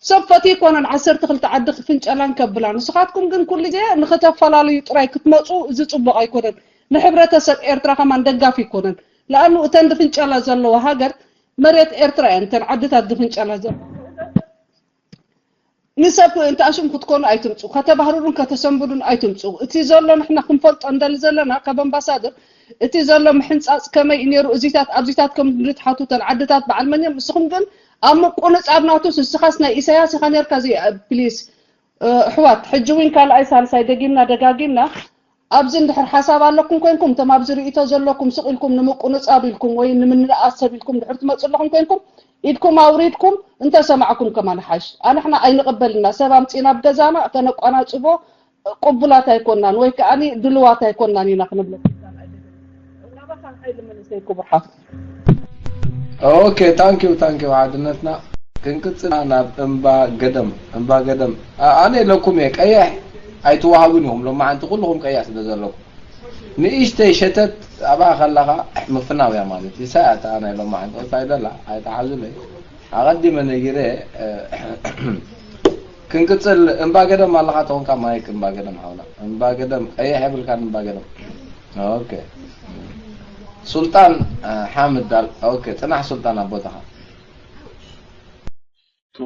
ሰብ ፈትዩ ኣይኮነን ዓሰርተ ክልተ ዓዲ ክፍንጨላን ከብላን። ንስኻትኩም ግን ኩሉ ግዜ ንኽተፈላልዩ ጥራይ ክትመጹ፣ እዚ ጽቡቕ ኣይኮነን። ንሕብረተሰብ ኤርትራ ከማን ደጋፊ ኣይኮነን። ለኣኑ እተን ዝፍንጨላ ዘለዋ ሃገር መሬት ኤርትራ እየን፣ እተን ዓድታት ዝፍንጨላ ዘለዋ። ንሰብ እንተኣሽም ክትኮኑ ኣይትምጹ፣ ከተባህርሩን ከተሰንብዱን ኣይትምጹ። እቲ ዘሎ ንሕና ክንፈልጦ እንደሊ ዘለና ካብ ኣምባሳደር፣ እቲ ዘሎ ምሕንጻጽ ከመይ እዩ ነይሩ፣ እዚታት ኣብዚታት ከም ንትሓቱ እተን ዓድታት በዓል መን እዮም? ንስኹም ግን ኣብ ምቁንጻብ ናቱስ ንስኻስ ናይ ኢሳያስ ኢኻ ነርካ። እዚ ፕሊስ፣ እ፣ ኣሕዋት፣ ሕጂ እውን ካልኣይ ሳልሳይ ደጊምና ደጋጊምና ኣብዚ እንድሕር ሓሳብ ኣለኩም ኮይንኩም፣ እቶም ኣብዚ ርእይቶ ዘለኩም ስቕ ኢልኩም ንምቁንጻብ ኢልኩም ወይ ንምንእኣስ ሰብ ኢልኩም ድሕር ትመጹ ኣለኹም ኮይንኩም፣ ኢድኩም ኣውሪድኩም እንተሰማዕኩም ከማን ሓይሽ። ኣንሕና ኣይንቕበልና፣ ሰብ ኣምጺእና ኣብ ገዛና ከነቋናጽቦ ቅቡላት ኣይኮናን ወይ ከኣ ድልዋት ኣይኮናን ኢና ክንብሎ። እናበኻ ሓይሊ መንእሰይ ክቡር ሓፍ። ኦኬ፣ ታንኪዩ፣ ታንኪዩ ሓድነትና። ክንቅጽል ናብ እምባ ገደም። እምባ ገደም፣ ኣ-፣ ኣነ ኢለኩም እየ፣ ቀይሕ ኣይትወሃቡን ኢኹም። ሎማዓንቲ ኩልኹም ቀይሕ ስለ ዘለኩም። ንእሽተይ ሸተት ኣብኣ ከለኻ ምፍናው እያ ማለት እዩ። ሳያት ኣነ ሎማዓንቲ እንታይ ደላ ኣይትሓዙለይ። ኣቐዲመ ነጊረ፣ እ፣ ክንቅጽል። እምባ ገደም ኣለኻ ተኾንካ ማይክ እምባ ገደም ሓውና። እምባ ገደም ቀይሕ የብልካን እምባ ገደም። ኦኬ። ሱልጣን፣ እ፣ ሓምድ ዳል። ኦኬ፣ ጽናሕ ሱልጣን ኣብ ቦታኻ።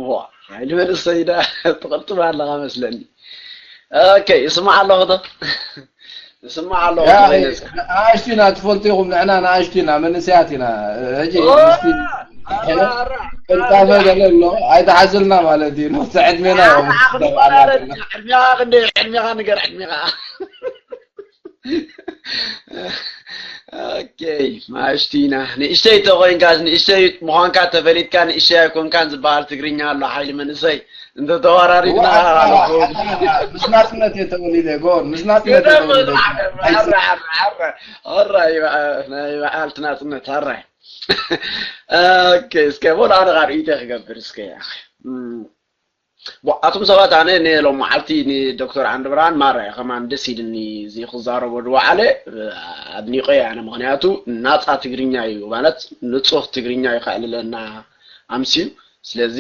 ዋ፣ ሓይሊ መንእሰይ ዳ ትቕልጥም ኣለኻ መስለኒ። ኦኬ፣ ይስማዕ ኣለኹ ዶ? ይስማዕ ኣለኹ ያ፣ ዶ? ይነስ- ንኣሽቱ ኢና ትፈልጡ ኢኹም፣ ንሕና ንኣሽቱ ኢና፣ መንእሰያት ኢና። ሕጂ ኦ፣ ምስቲ ኣራ፣ ኣራ፣ ቅልጣፈ ኣራ። ገለ ኣሎ፣ ኣይትሓዝልና ማለት እዩ። ነቲ ዕድሜና እዮም ኣራ፣ ክንፈላለ ኢና። ዕድሜኻ ክንደይ? ዕድሜኻ ንገር፣ ዕድሜኻ። ኦኬ፣ ማእሽቲና ንእሽተይ ተኾይንካስ ንእሽተይ ምዃንካ ተፈሊጥካ ንእሽተይ ኣይኮንካን ዝበሃል ትግርኛ ኣሎ። ሓይሊ መንእሰይ እንተተወራሪድና ምስ ናጽነት እየ ተወሊደ ጎር ምስ ናጽነት እየ ተወሊደ። ሕራይ ናይ በዓልቲ ናጽነት ሕራይ። ኦኬ፣ እስከ ቦል ኣነ ርእይተ ክገብር እስከ። ኣቱም ሰባት፣ ኣነ ንሎም መዓልቲ ንዶክተር ዓንድብርሃን ማራ ከማን ደስ ኢልኒ እዚ ክዛረቦ ዝወዓለ፣ ኣድኒቆ ኣነ። ምክንያቱ ናፃ ትግርኛ እዩ ማለት ንፁህ ትግርኛ እዩ ከዕልለና ኣምስዩ። ስለዚ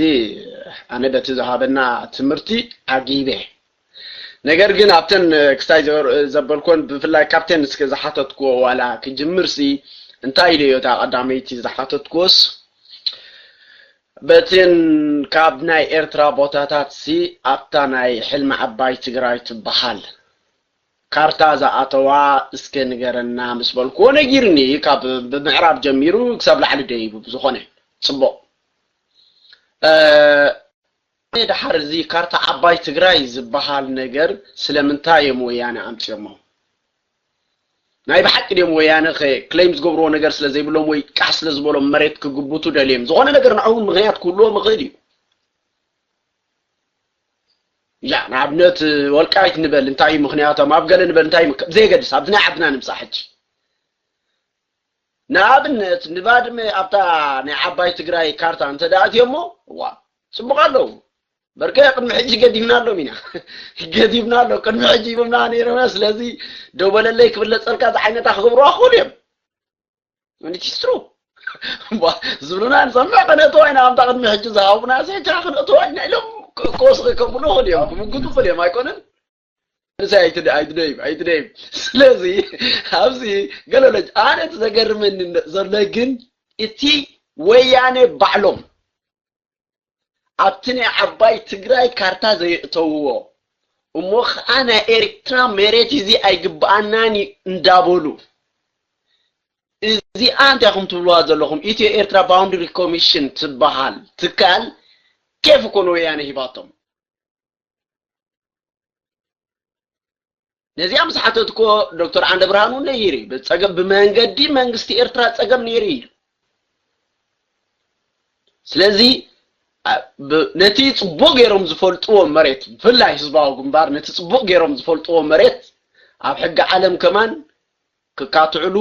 ኣነ በቲ ዝሃበና ትምህርቲ ዓጊበ። ነገር ግን ኣብተን ክስታይ ዘበልኮን ብፍላይ ካብተን እስከ ዝሓተትክዎ ዋላ ክጅምር ሲ እንታይ ኢለ እታ ቀዳመይቲ ዝሓተትክዎስ በትን ካብ ናይ ኤርትራ ቦታታት ሲ ኣብታ ናይ ሕልሚ ዓባይ ትግራይ ትበሃል ካርታ ዝኣተዋ እስከ ንገረና ምስ በልክዎ ነጊርኒ። ካብ ብምዕራብ ጀሚሩ ክሳብ ላዕሊ ደይቡ ብዝኾነ ፅቡቕ። ድሓር እዚ ካርታ ዓባይ ትግራይ ዝበሃል ነገር ስለምንታይ እዮም ወያነ ኣምፅዮሞ? ናይ ብሓቂ ድዮም ወያነ ከ ክሌም ዝገብርዎ ነገር ስለ ዘይብሎም ወይ ቃሕ ስለ ዝበሎም መሬት ክግብቱ ደልዮም ዝኾነ ነገር ንዕውን ምክንያት ክህልዎም ይኽእል እዩ። ያ ንኣብነት ወልቃይት ንበል እንታይ እዩ ምክንያቶም ኣብ ገለ ንበል እንታይ እዩ ዘይገድስ ኣብዚ ናይ ዓድና ንምፃእ ሕጂ ንኣብነት ንባድመ ኣብታ ናይ ዓባይ ትግራይ ካርታ እንተ ደኣ እትዮሞ ዋ ፅቡቅ ኣለዉ በርከ ቅድሚ ሕጂ ገዲፍና ኣሎም ኢና ገዲፍና ኣሎ ቅድሚ ሕጂ ይብምና ነይሮና ስለዚ ደበለለይ ክብለፀልካ ዝዓይነታ ክገብርዋ ክኽእሉ እዮም ንቲስትሩ ዝብሉና ንሰምዕ ከነእትዋ ኢና ኣምታ ቅድሚ ሕጂ ዝሃቡና ሴቻ ክነእትዋ ኢና ኢሎም ክወስኺ ከብሉ ክእል እዮም ክምግቱ ክእል እዮም ኣይኮነን እዚ ኣይትደይብ ኣይትደይብ ስለዚ ኣብዚ ገለሎ ኣነ እቲ ዘገርመኒ ዘሎ ግን እቲ ወያነ ባዕሎም ኣብቲ ናይ ዓባይ ትግራይ ካርታ ዘየእተውዎ እሞ ከዓ ናይ ኤርትራ መሬት እዚ ኣይግብኣናን እንዳበሉ እዚኣ እንታይ ኹም ትብልዋ ዘለኹም ኢትዮ ኤርትራ boundary commission ትበሃል ትካል ኬፍ እኮ ንወያነ ሂባቶም ነዚኣ ምስ ሓተትኮ ዶክተር ዓንደ ብርሃን እውን ነይሪ ብፀገም ብመንገዲ መንግስቲ ኤርትራ ፀገም ነይሩ እዩ ስለዚ ነቲ ፅቡቅ ገይሮም ዝፈልጥዎ መሬት ብፍላይ ህዝባዊ ግንባር ነቲ ፅቡቅ ገይሮም ዝፈልጥዎ መሬት ኣብ ሕጊ ዓለም ከማን ክካትዕሉ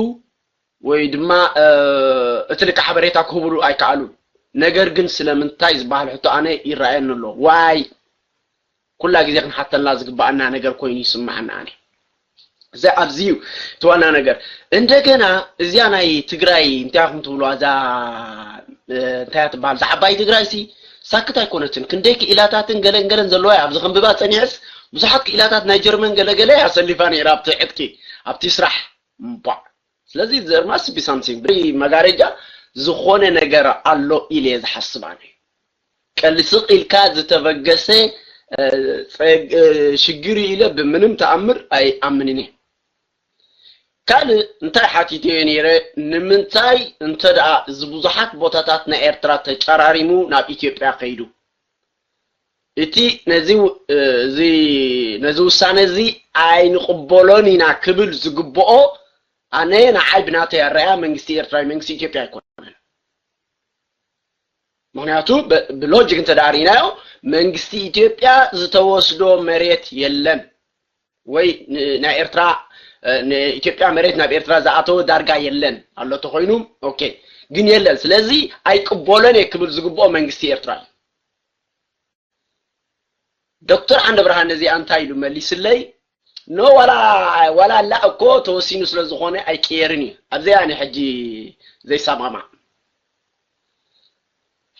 ወይ ድማ እቲ ልክዕ ሓበሬታ ክህብሉ ኣይከኣሉን ነገር ግን ስለምንታይ ዝበሃል ሕቶ ኣነ ይረኣየኒ ኣሎ ዋይ ኩላ ግዜ ክንሓተላ ዝግባኣና ነገር ኮይኑ ይስምዓኒ ኣነ እዚ ኣብዚ እዩ እቲ ዋና ነገር እንደገና እዚኣ ናይ ትግራይ እንታይ ኹም ትብልዋ እዛ እንታይ ትበሃል እዛ ዓባይ ትግራይ ሲ ሳክት ኣይኮነትን ክንደይ ክኢላታትን ገለን ገለን ዘለዋ ኣብዚ ክንብባ ፀኒሐስ ብዙሓት ክኢላታት ናይ ጀርመን ገለገለ ኣሰሊፋ ነይራ ኣብቲ ዕጥቂ ኣብቲ ስራሕ እምቧዕ ስለዚ there must be something ብዘይ መጋረጃ ዝኾነ ነገር ኣሎ ኢለ እየ ዝሓስብ ኣነ ቀልስቕ ኢልካ ዝተበገሰ ሽግር ኢለ ብምንም ተኣምር ኣይኣምንን እየ ካልእ እንታይ ሓቲተዮ ነይረ ንምንታይ እንተ ደኣ እዚ ብዙሓት ቦታታት ናይ ኤርትራ ተጨራሪሙ ናብ ኢትዮጵያ ከይዱ እቲ ነዚ ውሳነ እዚ ኣይንቕበሎን ኢና ክብል ዝግብኦ ኣነ ንዓይ ብናተይ ኣረኣያ መንግስቲ ኤርትራ መንግስቲ ኢትዮጵያ ኣይኮነን ምክንያቱ ብሎጂክ እንተ ዳሪናዮ መንግስቲ ኢትዮጵያ ዝተወስዶ መሬት የለን ወይ ናይ ኤርትራ ኢትዮጵያ መሬት ናብ ኤርትራ ዝኣተወ ዳርጋ የለን ኣሎ ተኮይኑ ኦኬ ግን የለን ስለዚ ኣይቅበሎን እየ ክብል ዝግብኦ መንግስቲ ኤርትራ እዩ ዶክተር ዓንደ ብርሃን ነዚኣ እንታይ ኢሉ መሊስለይ ኖ ዋላ ዋላ ኣላ እኮ ተወሲኑ ስለ ዝኾነ ኣይቅየርን እዩ ኣብዚኣ ኣነ ሕጂ ዘይሰማማዕ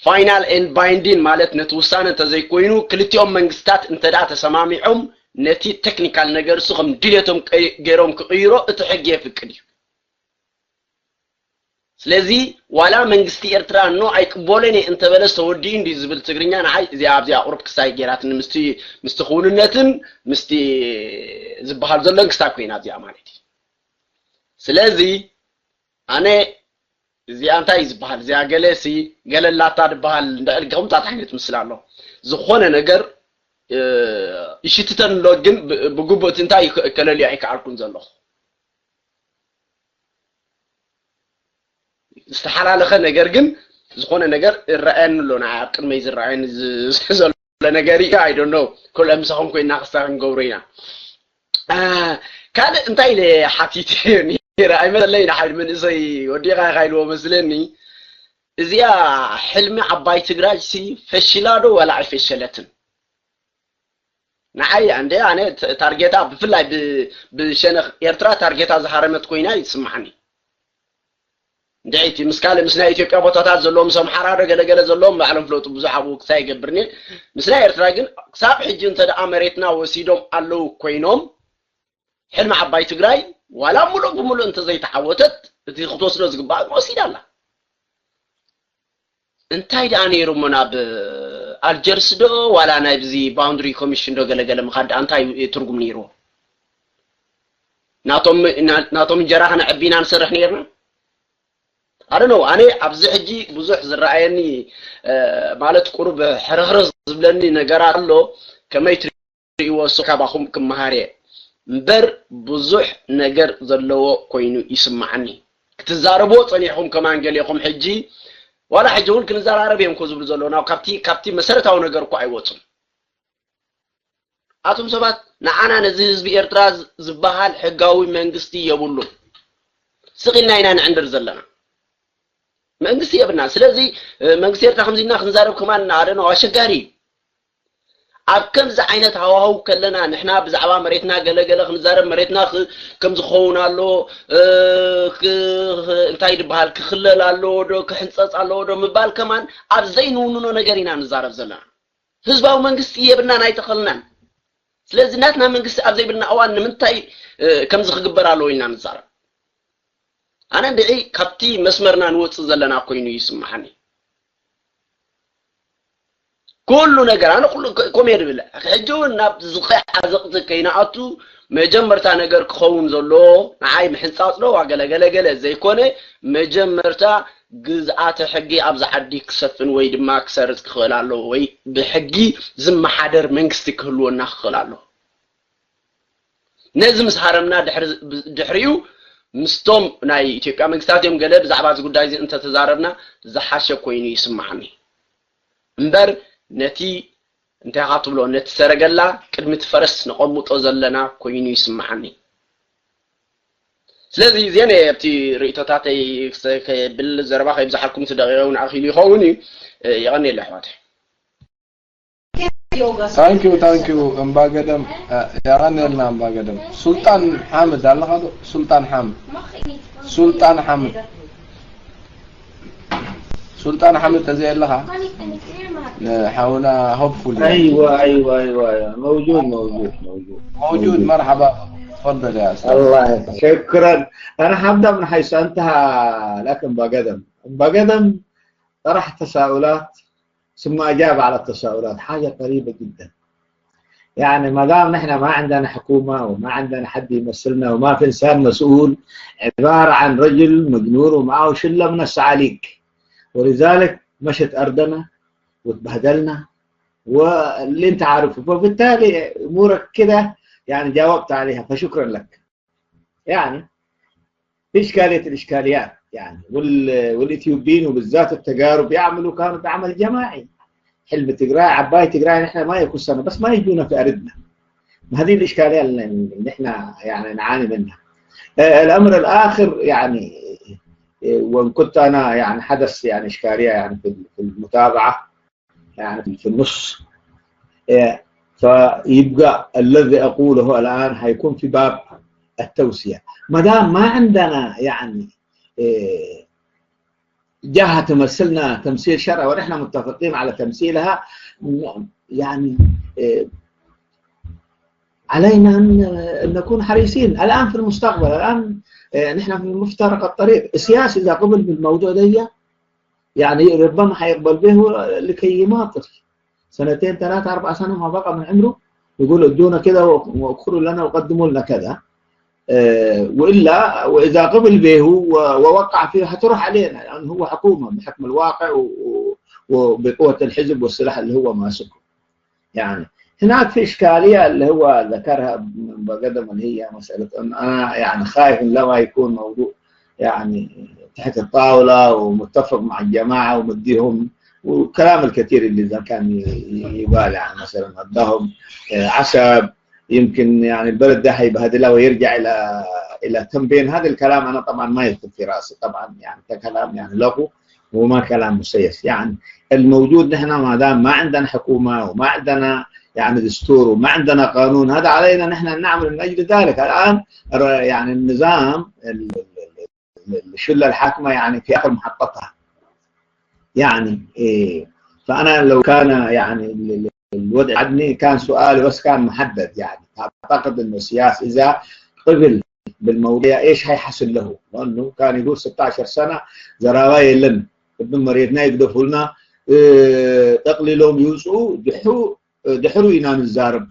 final and binding ማለት ነቲ ውሳነ እንተዘይኮይኑ ክልቲኦም መንግስታት እንተደኣ ተሰማሚዖም ነቲ ቴክኒካል ነገር እሱ ከም ድሌቶም ገይሮም ክቕይሮ እቲ ሕጊ የፍቅድ እዩ ስለዚ ዋላ መንግስቲ ኤርትራ ኖ ኣይቅበሎን እየ እንተበለስ ተወዲኡ እንድዩ ዝብል ትግርኛ ንዓይ እዚኣ ኣብዚኣ ቁሩብ ክሳይ ገይራትኒ ምስቲ ምስቲ ክውንነትን ምስቲ ዝበሃል ዘሎን ክሳብ ኮይና እዚኣ ማለት እዩ ስለዚ ኣነ እዚኣ እንታይ እዩ ዝበሃል እዚኣ ገለ ሲ ገለ ላታ ዝበሃል እንድዕል ከምታት ዓይነት ምስል ኣሎ ዝኾነ ነገር ይሽትተን ኣሎ ግን ብግቡእ እቲ እንታይ ከለልዮ ኣይከኣልኩን ዘለኹ ዝተሓላለኸ ነገር ግን ዝኾነ ነገር ይረኣየኒ ኣሎ። ንዓይ ኣብ ቅድመይ ዝረኣየኒ ዝ- ዘሎ ነገር እዩ። I don't know። ኩሎም ምሳኹም ኮይና ክሳብ ንገብሮ ኢና። አ፣ ካልእ እንታይ ኢለ ሓቲተ ነይረ ኣይመሰለይ። ንሓደ መንእሰይ ወዲኻ ኢኻ ኢልዎ መስለኒ። እዚኣ ሕልሚ ዓባይ ትግራይ ሲ ፈሽላ ዶ ዋላ ኣይፈሸለትን? ንዓይ እንደ ኣነ ት- ታርጌታ ብፍላይ ብ- ብሸነኽ ኤርትራ ታርጌታ ዝሃረመት ኮይና ይስማዓኒ። እንድዒቲ ምስ ካልእ ምስ ናይ ኢትዮጵያ ቦታታት ዘለዎም ምስ ኣምሓራ ዶ ገለገለ ዘለዎም ባዕሎም ፍለጡ ብዙሕ ኣብኡ ክሳይ ይገብርኒ። ምስ ናይ ኤርትራ ግን ክሳብ ሕጂ እንተ ደኣ መሬትና ወሲዶም ኣለዉ ኮይኖም ሕልሚ ዓባይ ትግራይ ዋላ ሙሉእ ብምሉእ እንተ ዘይተዓወተት እቲ ክትወስዶ ዝግባእ ወሲዳ ኣላ። እንታይ ደኣ ነይሩ እሞ ናብ ኣልጀርስ ዶ ዋላ ናብዚ ባውንድሪ ኮሚሽን ዶ ገለገለ ምኻድ ደኣ እንታይ ትርጉም ነይርዎ? ናቶም ና- ናቶም እንጀራ ከነዕቢ ኢና ንሰርሕ ነይርና። ኣደ ነው ኣነ ኣብዚ ሕጂ ብዙሕ ዝረኣየኒ እ፣ ማለት ቁሩብ ሕርሕርህ ዝብለኒ ነገራት ኣሎ። ከመይ ትርእይዎ እሱ ካባኹም ክመሃር እየ እምበር ብዙሕ ነገር ዘለዎ ኮይኑ ይስማዓኒ። ክትዛረብዎ ጸኒሕኩም ከማን ገሌኹም ሕጂ ዋላ ሕጂ እውን ክንዘራረብ እዮም እኮ ዝብሉ ዘለዉ ናብ ካብቲ ካብቲ መሰረታዊ ነገር እኮ ኣይወጹን። ኣቱም ሰባት ንዓና ነዚ ህዝቢ ኤርትራ ዝ- ዝበሃል ሕጋዊ መንግስቲ የብሉን። ስቕ ኢልና ኢና ንዕንድር ዘለና። መንግስቲ የብልና። ስለዚ እ፣ መንግስቲ ኤርትራ ከምዚ ኢልና ክንዛረብ ከማን ኣደ ነው ኣሸጋሪ እዩ። ኣብ ከምዚ ዓይነት ሃዋህው ከለና ንሕና ብዛዕባ መሬትና ገለገለ ክንዛረብ መሬትና ክ- ከም ዝኸውን ኣሎ እ፣ ክ- እንታይ ዝበሃል ክኽለል ኣለዎ ዶ ክሕንፀፅ ኣለዎ ዶ ምባል ከማን ኣብ ዘይንውንኖ ነገር ኢና ንዛረብ ዘለና። ህዝባዊ መንግስቲ የብልናን ኣይተኸልናን። ስለዚ ናትና መንግስቲ ኣብ ዘይብልና እዋን ንምንታይ እ፣ ከምዚ ክግበር ኣለዎ ኢልና ንዛረብ? ኣነ እንድዒ ካብቲ መስመርና ንወፅእ ዘለና ኮይኑ ይስምዓኒ። ኩሉ ነገር ኣነ ኩሉ ከ- ኮሜዲ ብለ ሕጂ እውን ናብ ዝኸ ዓዘቕቲ ከይንኣቱ መጀመርታ ነገር ክኸውን ዘለዎ ንዓይ ምሕንፃፅ ዶ ዋገለገለገለ ዘይኮነ መጀመርታ ግዝኣተ ሕጊ ኣብዚ ዓዲ ክሰፍን ወይ ድማ ክሰርፅ ክኽእል ኣለዎ ወይ ብሕጊ ዝመሓደር መንግስቲ ክህልወና ክኽእል ኣለዎ። ነዚ ምስ ሃረምና ድሕሪ- ድሕሪኡ ምስቶም ናይ ኢትዮጵያ መንግስታት እዮም ገለ ብዛዕባ እዚ ጉዳይ እዚ እንተተዛረብና ዝሓሸ ኮይኑ ይስምዓኒ እምበር ነቲ እንታይ ኢኻ ትብሎ ነቲ ሰረገላ ቅድሚ እቲ ፈረስ ነቐምጦ ዘለና ኮይኑ ይስምዓኒ። ስለዚ እዚአን እየ ኣብቲ ርእይቶታተይ ክስ- ከብል ዘረባ ከይብዝሓልኩም እቲ ደቂቐ እውን ኣኺሉ ይኸውን እዩ። የቐንየለ ኣሕዋተይ። ታንኪዩ ታንኪዩ እምባገደም። የቐንየልና እምባገደም። ሱልጣን ሓምድ ኣለኻ ዶ? ሱልጣን ሓምድ ሱልጣን ሓምድ ሱልጣን ሓምድ ተዘይ ኣለኻ ንሓውና ሆፕፉል ايوه ايوه ايوه موجود موجود موجود موجود مرحبا تفضل يا استاذ الله يحفظك. شكرا. انا حبدا من حيث انتهى لكن بقدم بقدم طرح تساؤلات ثم اجاب على التساؤلات حاجه غريبه جدا. يعني ما دام نحن ما عندنا حكومه وما عندنا حد يمثلنا وما في انسان مسؤول عباره عن رجل مجنون ومعه شله من السعاليق ولذلك مشت ارضنا وتبهدلنا واللي انت عارفه فبالتالي امورك كده يعني جاوبت عليها فشكرا لك. يعني في اشكاليه الاشكاليات يعني وال والاثيوبيين وبالذات التجارب يعملوا كانوا بعمل جماعي. حلم تجراي عباي تجراي نحن ما يخصنا بس ما يجونا في ارضنا. ما هذه الاشكاليه اللي نحن يعني نعاني منها. الامر الاخر يعني وان كنت انا يعني حدث يعني اشكاليه يعني في المتابعه يعني في النص فيبقى الذي اقوله الان حيكون في باب التوسيع. ما دام ما عندنا يعني جهه تمثلنا تمثيل شرعي ونحن متفقين على تمثيلها يعني علينا ان نكون حريصين الان في المستقبل. الان نحن في مفترق الطريق. السياسي اذا قبل بالموضوع ده يعني ربما حيقبل به لكي يماطل سنتين ثلاثة أربع سنة ما بقى من عمره يقول ادونا كذا وادخلوا لنا وقدموا لنا كذا. والا واذا قبل به ووقع فيه حتروح علينا لانه هو حكومه بحكم الواقع وبقوه الحزب والسلاح اللي هو ماسكه. يعني هناك في اشكاليه اللي هو ذكرها بقدم اللي هي مساله ان انا يعني خايف ان لما يكون موضوع يعني تحت الطاولة ومتفق مع الجماعة ومديهم، وكلام الكثير اللي إذا كان ي- ي- يبالع مثلًا أداهم آه، عسب، يمكن يعني البلد ده هيبهدلها ويرجع إلى إلى تنبين. هذا الكلام أنا طبعًا ما يدخل في رأسي طبعًا، يعني ده كلام يعني لغو وما كلام مسيس. يعني الموجود نحن ما دام ما عندنا حكومة وما عندنا يعني دستور وما عندنا قانون، هذا علينا نحن أن نعمل من أجل ذلك. الآن ر- يعني النظام ال- ال- ال- الشلة الحاكمة يعني في آخر محطتها. يعني إيه، فأنا لو كان يعني ال- ال- الوضع عدني كان سؤالي بس كان محدد، يعني أعتقد أنه السياسي إذا قبل بالموضوع إيش هيحصل له، لأنه كان يقول ستاشر سنة زراوية لنا بدون مريتنا يقدفوا لنا، إيه، تقلي لهم يوسو دحو دحروا إنا نزارب.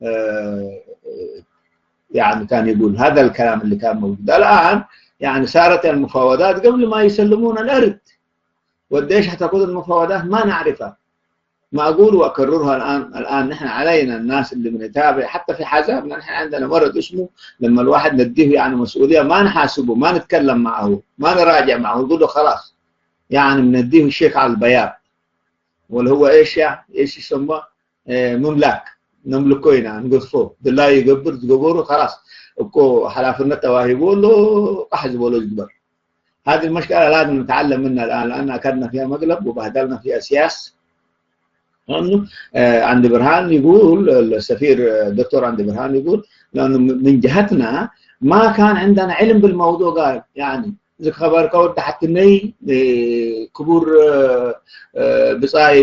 آه، يعني كان يقول هذا الكلام اللي كان موجود. الآن يعني صارت المفاوضات قبل ما يسلمون الأرض، وقديش حتاخذ المفاوضات ما نعرفها. ما أقول وأكررها الآن، الآن نحن علينا الناس اللي بنتابع، حتى في حزبنا نحن عندنا مرض اسمه لما الواحد نديه يعني مسؤولية ما نحاسبه، ما نتكلم معه، ما نراجع معه، نقول له خلاص، يعني بنديه الشيك على البياض، واللي هو إيش يعني، إيش يسمى؟ آه، مملاك نملكه هنا نقصفه بالله يقبر تقبره خلاص. እኮ ሓላፍነት ተዋሂቡ ኣሎ ቃሕ ዝበሎ ዝግበር። هذه المشكلة لازم نتعلم منها الآن، لأن أكلنا فيها مقلب وبهدلنا فيها سياس. لأنه آه، عند برهان يقول، السفير آه، دكتور عند برهان يقول لأنه من جهتنا ما كان عندنا علم بالموضوع. قال يعني ዝኸበርካ ወዲ ሓትነይ ክቡር ብጻይ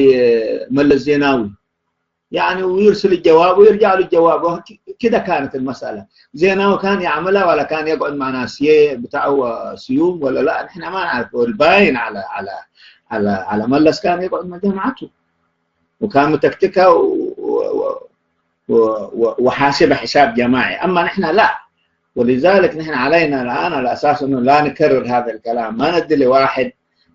መለስ ዜናዊ يعني ويرسل الجواب ويرجع له الجواب. كده كانت المسألة. ዜናዊ كان يعملها ولا كان يقعد مع ناسيه بتاع سيوم ولا لا، نحن ما نعرف. والباين على على على على ملس كان يقعد مع جماعته وكان متكتكها و- و- و- و- وحاسبها حساب جماعي. أما نحن لا. ولذلك نحن علينا الآن على أساس أنه لا نكرر هذا الكلام، ما ندي لواحد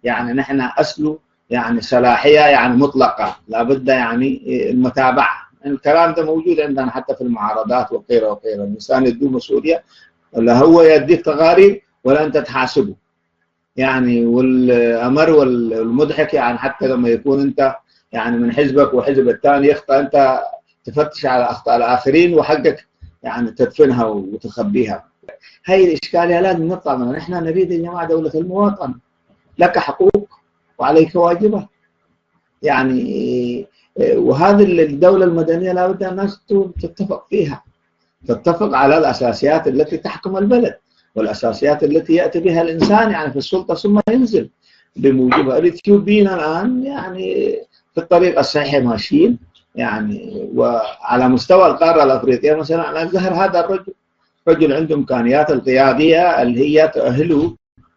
يعني نحن أصله يعني صلاحية يعني مطلقة، لابد يعني المتابعة. الكلام ده موجود عندنا حتى في المعارضات وغيره وغيره. الإنسان يدوم سوريا ولا هو يديك تقارير ولا أنت تحاسبه. يعني والأمر والمضحك يعني حتى لما يكون أنت يعني من حزبك وحزب الثاني يخطأ، أنت تفتش على أخطاء الآخرين وحقك يعني تدفنها وتخبيها. هاي الإشكالية لازم نطلع منها. نحن نريد يا جماعة دولة المواطنة، لك حقوق وعليك واجبات. يعني وهذه الدولة المدنية لابد الناس تتفق فيها، تتفق على الأساسيات التي تحكم البلد والأساسيات التي يأتي بها الإنسان يعني في السلطة ثم ينزل بموجبها. الإثيوبيين الآن يعني في الطريق الصحيح ماشيين يعني. وعلى مستوى القارة الأفريقية مثلًا الآن ظهر هذا الرجل، رجل عنده إمكانيات القيادية اللي هي تؤهله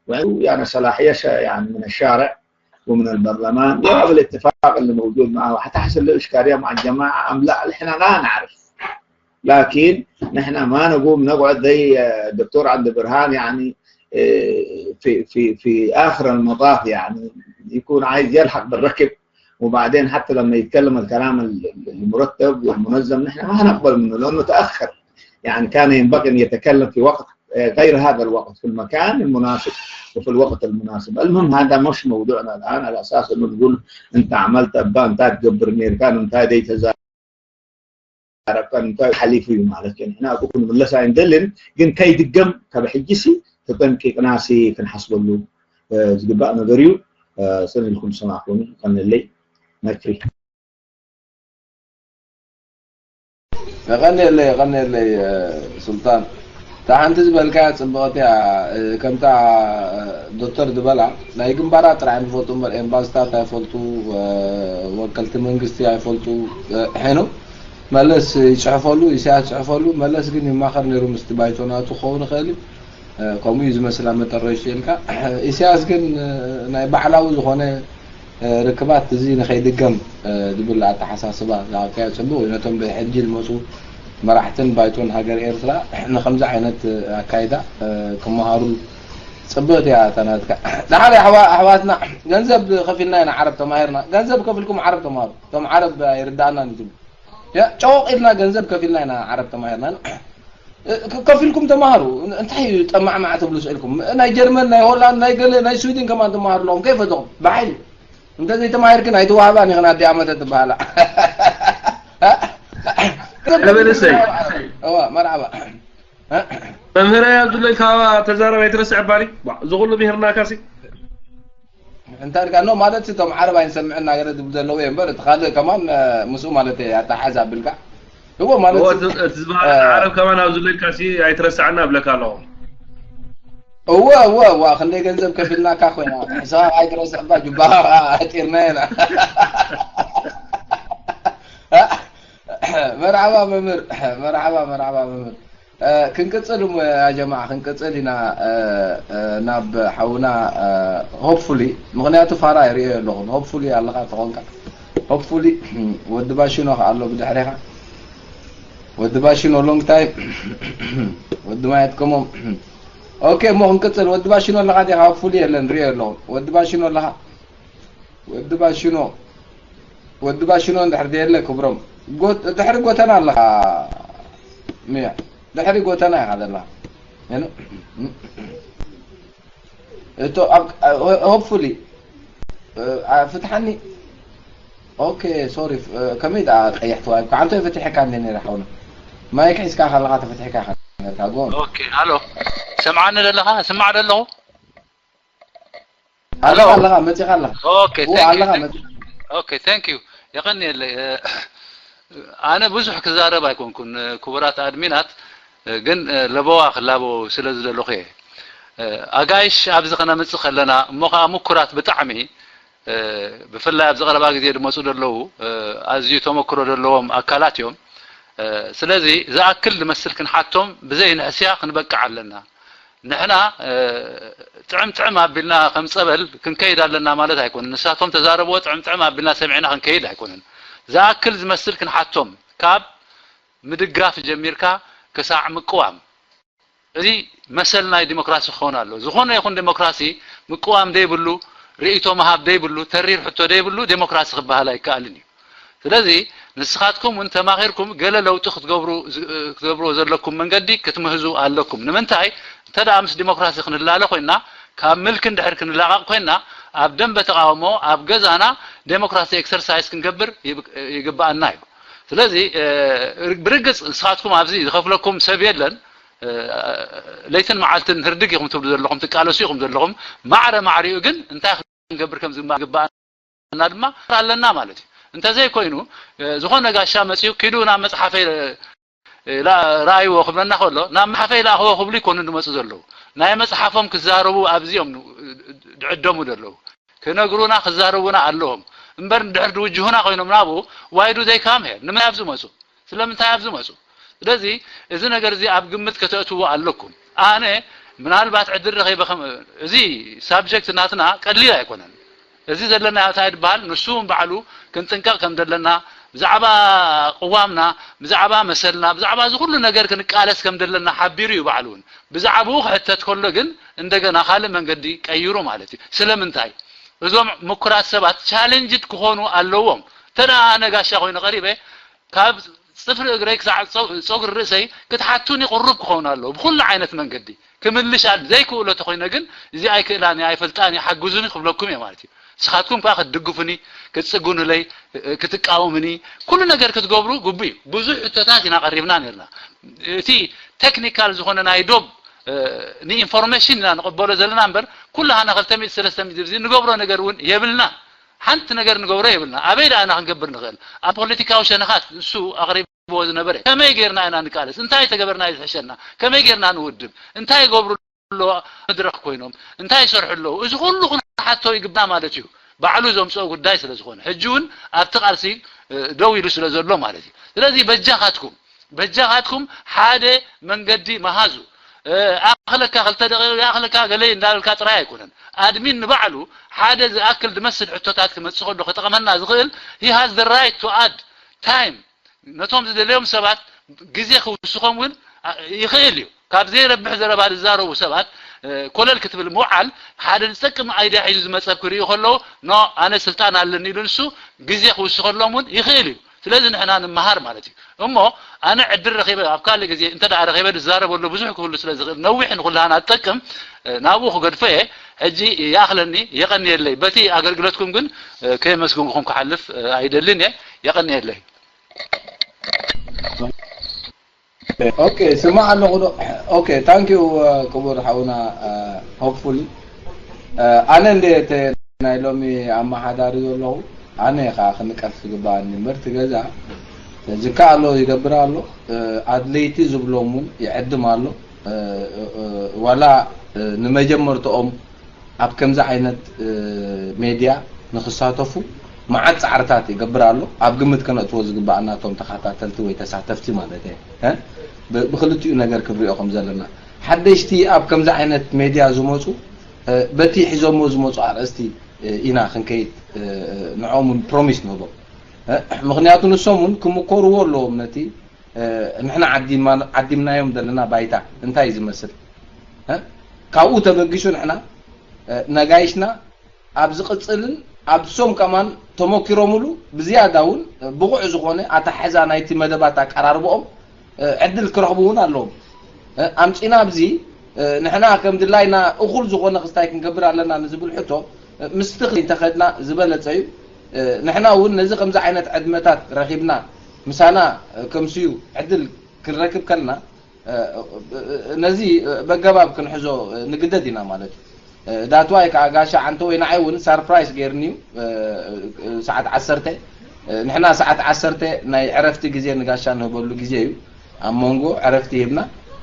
وعنده يعني صلاحية شا- يعني من الشارع ومن البرلمان وبالاتفاق اللي موجود معه حتحصل له إشكالية مع الجماعة أم لا، نحن لا نعرف. لكن نحن ما نقوم نقعد زي الدكتور عبد البرهان يعني إيه، في في في آخر المطاف يعني يكون عايز يلحق بالركب، وبعدين حتى لما يتكلم الكلام ال- ال- المرتب والمنظم نحن ما هنقبل منه لأنه تأخر. يعني كان ينبغي أن يتكلم في وقت آه، غير هذا الوقت، في المكان المناسب وفي الوقت المناسب. المهم هذا مش موضوعنا الآن، على أساس أنه نقول أنت عملت أبا أنت تقبر ميركان أنت دي تزارب كان أنت حليف ማለት ግን እና ኩሉ ምለሳ እንደልን ግን ከይድገም ካብ ሕጂሲ ተጠንቂቕናሲ ክንሓስበሉ ዝግባእ ነገር እዩ። ጽን ኢልኩም ዝሰማዕኩኒ ቀንለይ መክሪ። የቐንየለይ የቐንየለይ ሱልጣን። እታ ሓንቲ ዝበልካያ ጽብቕቲ እያ። ከምታ ዶክተር ዝበላ ናይ ግንባራት ጥራሕ እዮም ዝፈልጡ እምበር ኤምባስታት ኣይፈልጡ፣ ወከልቲ መንግስቲ ኣይፈልጡ። ሕኑ መለስ ይፅሕፈሉ፣ ኢሳያስ ይፅሕፈሉ። መለስ ግን ይማኸር ነይሩ ምስቲ ባይቶ ናቱ ክኸውን ይኽእል እዩ። ከምኡ እዩ ዝመስል ኣብ መጠረሽትኡ ኢልካ። ኢሳያስ ግን ናይ ባዕላዊ ዝኾነ ርክባት እዚ ንኸይድገም ዝብል ኣተሓሳስባ ዝሃብካዮ ፅቡቕ እዩ። ነቶም ብሕጂ ዝመፁ መራሕትን ባይቶን ሃገር ኤርትራ ንከምዚ ዓይነት ኣካይዳ ክመሃሩ ፅብቕቲ እያ እታ ናትካ። ደሓር ኣሕዋ- ኣሕዋትና ገንዘብ ከፊልና ኢና ዓረብ ተማሂርና። ገንዘብ ከፊልኩም ዓረብ ተማሃሩ። እቶም ዓረብ ኣይርዳእናን እዩ ትብሉ። ያ ጨወቕ ኢልና ገንዘብ ከፊልና ኢና ዓረብ ተማሂርና። ከፊልኩም ተማሃሩ። እንታይ እዩ ጠማዕማዕ ትብሉ ስእልኩም? ናይ ጀርመን፣ ናይ ሆላንድ፣ ናይ ገለ፣ ናይ ስዊድን ከማን ተማሃሩ ኣለኹም። ከይፈተኹም ብሓይሊ። እንተ ዘይተማሂርክን ኣይትዋሃባን ኢኽን ኣዲኣ መተት ትበሃላ። በለሰይ። እዋ መርሓባ። መምህራይ ኣብዱለይ ካባ ተዛረብ ኣይትረስዕ ባሊ። እዚ ኩሉ ምሂርናካሲ። እንታይ ርጋ ኖ ማለት እቶም ዓረብ ኣይንሰምዕና ገለ ዝብሉ ዘለዉ እዮም እምበር፣ እቲ ካልእ ከማን ምስኡ ማለት ኣታሓዝ ኣቢልካ እዎ ማለት እዎ፣ እቲ እቲ ዝበሃል ዓረብ ከማን ኣብዚ ለካሲ ኣይትረስዓና እብለካ ኣለኹ። እወ እወ እወ ክንደይ ገንዘብ ከፊልናካ ኮይና፣ ሕሳብ ኣይትረስዕባ፣ ጁባኻ ኣጢርና ኢና። መርሓባ መምህር። መርሓባ መርሓባ መምህር። ክንቅጽል እሞ ያ ጀማዓ፣ ክንቅጽል ኢና ናብ ሓውና። ሆፕፉሊ፣ ምኽንያቱ ፋራ ይርእዮ ኣለኹ። ሆፕፉሊ ኣለኻ ተኾንካ፣ ሆፕፉሊ። ወዲ ባሽኖ ከኣ ኣሎ ብድሕሬኻ። ወዲ ባሽኖ long time። ወዲ ማየት ከሞም። ኦኬ፣ እሞ ክንቅጽል። ወዲ ባሽኖ ኣለኻ ዲኻ? ሆፕፉሊ የለን፣ ርእዮ ኣለኹ። ወዲ ባሽኖ ኣለኻ? ወዲ ባሽኖ፣ ወዲ ባሽኖ እንድሕር ደየለ ክብሮም፣ ጎ- ድሕሪ ጎተና ኣለኻ። ምያ፣ ድሕሪ ጎተና ኢኻ ዘለኻ። የነ- እቶ ኣብ ሆፕፉሊ ፍትሓኒ። ኦኬ፣ ሶሪ። ከመይ ደኣ ቀይሕትዋ? እኮ ዓንቶ ፈትሐካ እንደ ነረ ሓውና። ማይክ ሒዝካ ከለኻ ተፈትሐካ ኢኻ ነርካ። ጎ ኦኬ፣ ሃሎ፣ ሰምዓኒ ዘለኻ? ስማዕ ዘለኹ? ኣለኻ፣ ኣለኻ፣ መጺኻ ኣለኻ። ኦኬ፣ ኡ thank you, ኣለኻ thank- መጺ ኦኬ፣ thank you። የቐንየለይ። ኣነ ብዙሕ ክዛረብ ኣይኮንኩን፣ ክቡራት ኣድሚናት፣ ግን ለበዋ ክላበው ስለ ዝደለኹ እየ። ኣጋይሽ ኣብዚ ከነምጽእ ከለና፣ እሞ ኸኣ ምኩራት ብጣዕሚ፣ ብፍላይ ኣብዚ ቀረባ ግዜ ዝመጹ ዘለዉ፣ ኣዝዩ ተመክሮ ዘለዎም ኣካላት እዮም። ስለዚ ዝኣክል ዝመስል ክንሓቶም ብዘይ ንሕስያ ክንበቅዕ ኣለና። ንሕና ጥዕም ጥዕም ኣቢልና ከም ጸበል ክንከይድ ኣለና ማለት ኣይኮነን። ንሳቶም ተዛረብዎ ጥዕም ጥዕም ኣቢልና ሰሚዕና ክንከይድ ኣይኮነን። ዝኣክል ዝመስል ክንሓቶም፣ ካብ ምድጋፍ ጀሚርካ ክሳዕ ምቅዋም። እዚ መሰል ናይ ዲሞክራሲ ክኸውን ኣሎ። ዝኾነ ይኹን ዲሞክራሲ ምቅዋም ደይብሉ፣ ርእይቶ ምሃብ ደይብሉ፣ ተሪር ሕቶ ደይብሉ ዲሞክራሲ ክበሃል ኣይከኣልን እዩ። ስለዚ ንስኻትኩም እውን ተማኺርኩም ገለ ለውጢ ክትገብሩ ክትገብርዎ ዘለኩም መንገዲ ክትምህዙ ኣለኩም። ንምንታይ? እንተ ደኣ ምስ ዲሞክራሲ ክንላለ ኮይንና፣ ካብ ምልኪ እንድሕር ክንላቐቕ ኮይንና፣ ኣብ ደንበ ተቓውሞ ኣብ ገዛና ዴሞክራሲ ኤክሰርሳይዝ ክንገብር ይግብኣና እዩ። ስለዚ ብርግፅ ንስኻትኩም ኣብዚ ዝኸፍለኩም ሰብ የለን። ለይትን መዓልትን ህርድግ ኢኹም ትብሉ ዘለኹም፣ ትቃለሱ ኢኹም ዘለኹም። ማዕረ ማዕሪኡ ግን እንታይ ክንገብር ከም ዝግባኣና ድማ ኣለና ማለት እዩ። እንተዘይኮይኑ ዝኾነ ጋሻ መፂኡ ኪዱ ናብ መፅሓፈይ ረኣይዎ ክብለና ከሎ ናብ መፅሓፈይ ለኣኽዎ ክብሉ ይኮኑ ዝመፁ ዘለዉ። ናይ መፅሓፎም ክዛረቡ ኣብዚኦም ድዕደሙ ዘለዉ። ክነግሩና ክዛረቡና ኣለዎም እምበር፣ ድሕር ድውጅሁና ኮይኖም ናብኡ ዋይዱ ዘይካም ሄር ንምንታይ ኣብዚ መፁ? ስለምንታይ ኣብዚ መፁ? ስለዚ እዚ ነገር እዚ ኣብ ግምት ከተእትዎ ኣለኩም። ኣነ ምናልባት ዕድል ረኺበ ከም እዚ ሳብጀክት ናትና ቀሊል ኣይኮነን። እዚ ዘለና እንታይ ድበሃል ንሱ እውን ባዕሉ ክንጥንቀቕ ከም ዘለና፣ ብዛዕባ ቅዋምና፣ ብዛዕባ መሰልና፣ ብዛዕባ እዚ ኩሉ ነገር ክንቃለስ ከም ዘለና ሓቢሩ እዩ ባዕሉ እውን። ብዛዕባኡ ክሕተት ከሎ ግን እንደገና ካልእ መንገዲ ቀይሩ ማለት እዩ። ስለምንታይ? እዞም ምኩራት ሰባት ቻሌንጅድ ክኾኑ ኣለዎም። ተዳ ኣነ ጋሻ ኮይነ ቀሪበ ካብ ፅፍሪ እግረይ ክሳዕ ፀጉሪ ርእሰይ ክትሓቱኒ ቅሩብ ክኸውን ኣለዎ። ብኩሉ ዓይነት መንገዲ ክምልሽ ዘይክእሎ ተኮይነ ግን እዚ ኣይክእላን እየ ኣይፈልጣን እየ ሓግዙኒ ክብለኩም እየ ማለት እዩ። ንስኻትኩም ከዓ ክትድግፉኒ ክትፅጉኑለይ ክትቃወሙኒ ኩሉ ነገር ክትገብሩ ግቡ እዩ። ብዙሕ ሕቶታት ኢና ቀሪብና ነርና። እቲ ቴክኒካል ዝኾነ ናይ ዶብ ንኢንፎርሜሽን ኢና ንቕበሎ ዘለና እምበር ኩሉ ሃና ክልተ ሚእቲ ሰለስተ ሚእቲ ንገብሮ ነገር እውን የብልና። ሓንቲ ነገር ንገብሮ የብልና። ኣበይ ደኣ ኢና ክንገብር ንኽእል? ኣብ ፖለቲካዊ ሸነኻት ንሱ ኣቕሪብዎ ዝነበረ ከመይ ጌርና ኢና ንቃለስ? እንታይ ተገበርና እዩ ዝሕሸና? ከመይ ጌርና ንውድብ? እንታይ ይገብሩ ኣለዉ መድረኽ ኮይኖም? እንታይ ይሰርሑ ኣለዉ? እዚ ኩሉ ክንሓቶ ይግብና ማለት እዩ። ባዕሉ ዘምፅኦ ጉዳይ ስለ ዝኾነ ሕጂ እውን ኣብቲ ቃልሲ ደው ኢሉ ስለ ዘሎ ማለት እዩ። ስለዚ በጃኻትኩም በጃኻትኩም ሓደ መንገዲ መሃዙ። ኣኽለካ ክልተ ደቂቕ ኣኽለካ ገለ እንዳበልካ ጥራይ ኣይኮነን። ኣድሚን ንባዕሉ ሓደ ዝኣክል ዝመስል ሕቶታት ክመጽእ ከሎ ክጠቕመና ዝኽእል he has the right to add time ነቶም ዝደለዮም ሰባት ግዜ ክውስኾም እውን ይኽእል እዩ። ካብ ዘይረብሕ ዘረባ ዝዛረቡ ሰባት ኮለል ክትብል ምውዓል ሓደ ዝጠቅም ኣይድያ ሒዙ ዝመጸብ ክርእዩ ከለዉ ኖ ኣነ ስልጣን ኣለኒ ኢሉ ንሱ ግዜ ክውስኸሎም እውን ይኽእል እዩ። ስለዚ ንሕና ንመሃር ማለት እዩ። እሞ ኣነ ዕድል ረኺበ ኣብ ካልእ ግዜ እንተ ደኣ ረኺበ ዝዛረበሉ ብዙሕ ክህሉ ስለ ዝኽእል ነዊሕ ንኹላህና ዝጠቅም ናብኡ ክገድፎ እየ። ሕጂ ይኣኽለኒ፣ የቐንየለይ። በቲ ኣገልግሎትኩም ግን ከየመስገንኩም ክሓልፍ ኣይደልን እየ። የቐንየለይ። ኦኬ፣ ስማዕ ኣለኹ ዶ? ኦኬ፣ ታንክ ዩ ክቡር ሓውና። ሆፕፉሊ ኣነ እንደ ናይ ሎሚ ኣመሓዳሪ ዘለኹ ኣነ ከዓ ክንቀፍ ዝግባኣኒ ምርት ገዛ ዝከኣሎ ይገብር ኣሎ። ኣድለይቲ ዝብሎም እውን ይዕድም ኣሎ። ዋላ ንመጀመርትኦም ኣብ ከምዚ ዓይነት ሜድያ ንክሳተፉ መዓት ፃዕርታት ይገብር ኣሎ። ኣብ ግምት ከነእትዎ ዝግባኣና እቶም ተኸታተልቲ ወይ ተሳተፍቲ ማለት እየ። ብክልቲኡ ነገር ክንሪኦ ከም ዘለና ሓደሽቲ ኣብ ከምዚ ዓይነት ሜድያ ዝመፁ በቲ ሒዞሞ ዝመፁ ኣርእስቲ ኢና ክንከይድ ንዕኦም ፕሮሚስ ንህቦም። ምክንያቱ ንሶም እውን ክምኮርዎ ኣለዎም ነቲ ንሕና ዓዲምናዮም ዘለና ባይታ እንታይ እዩ ዝመስል። ካብኡ ተበጊሱ ንሕና ነጋይሽና ኣብ ዝቕፅልን ኣብሶም ከማን ተመኪሮምሉ ብዝያዳ እውን ብቑዕ ዝኾነ ኣተሓሕዛ ናይቲ መደባት ኣቀራርብኦም ዕድል ክረኽቡ እውን ኣለዎም። ኣምፂና ኣብዚ ንሕና ከም ድላይና እኹል ዝኾነ ክስታይ ክንገብር ኣለና ንዝብል ሕቶ ምስቲ እንተኸድና ዝበለፀ እዩ። ንሕና እውን ነዚ ከምዚ ዓይነት ዕድመታት ረኺብና ምሳና ከምስዩ ዕድል ክንረክብ ከልና ነዚ በገባብ ክንሕዞ ንግደድ ኢና ማለት እዩ። ዳትዋይ ከዓ ጋሻ ዓንተ ወይ ንዓይ እውን ሳርፕራይስ ገይርኒ እዩ። ሰዓት ዓሰርተ ንሕና ሰዓት ዓሰርተ ናይ ዕረፍቲ ግዜ ንጋሻ ንህበሉ ግዜ እዩ። ኣብ መንጎ ዕረፍቲ ሂብና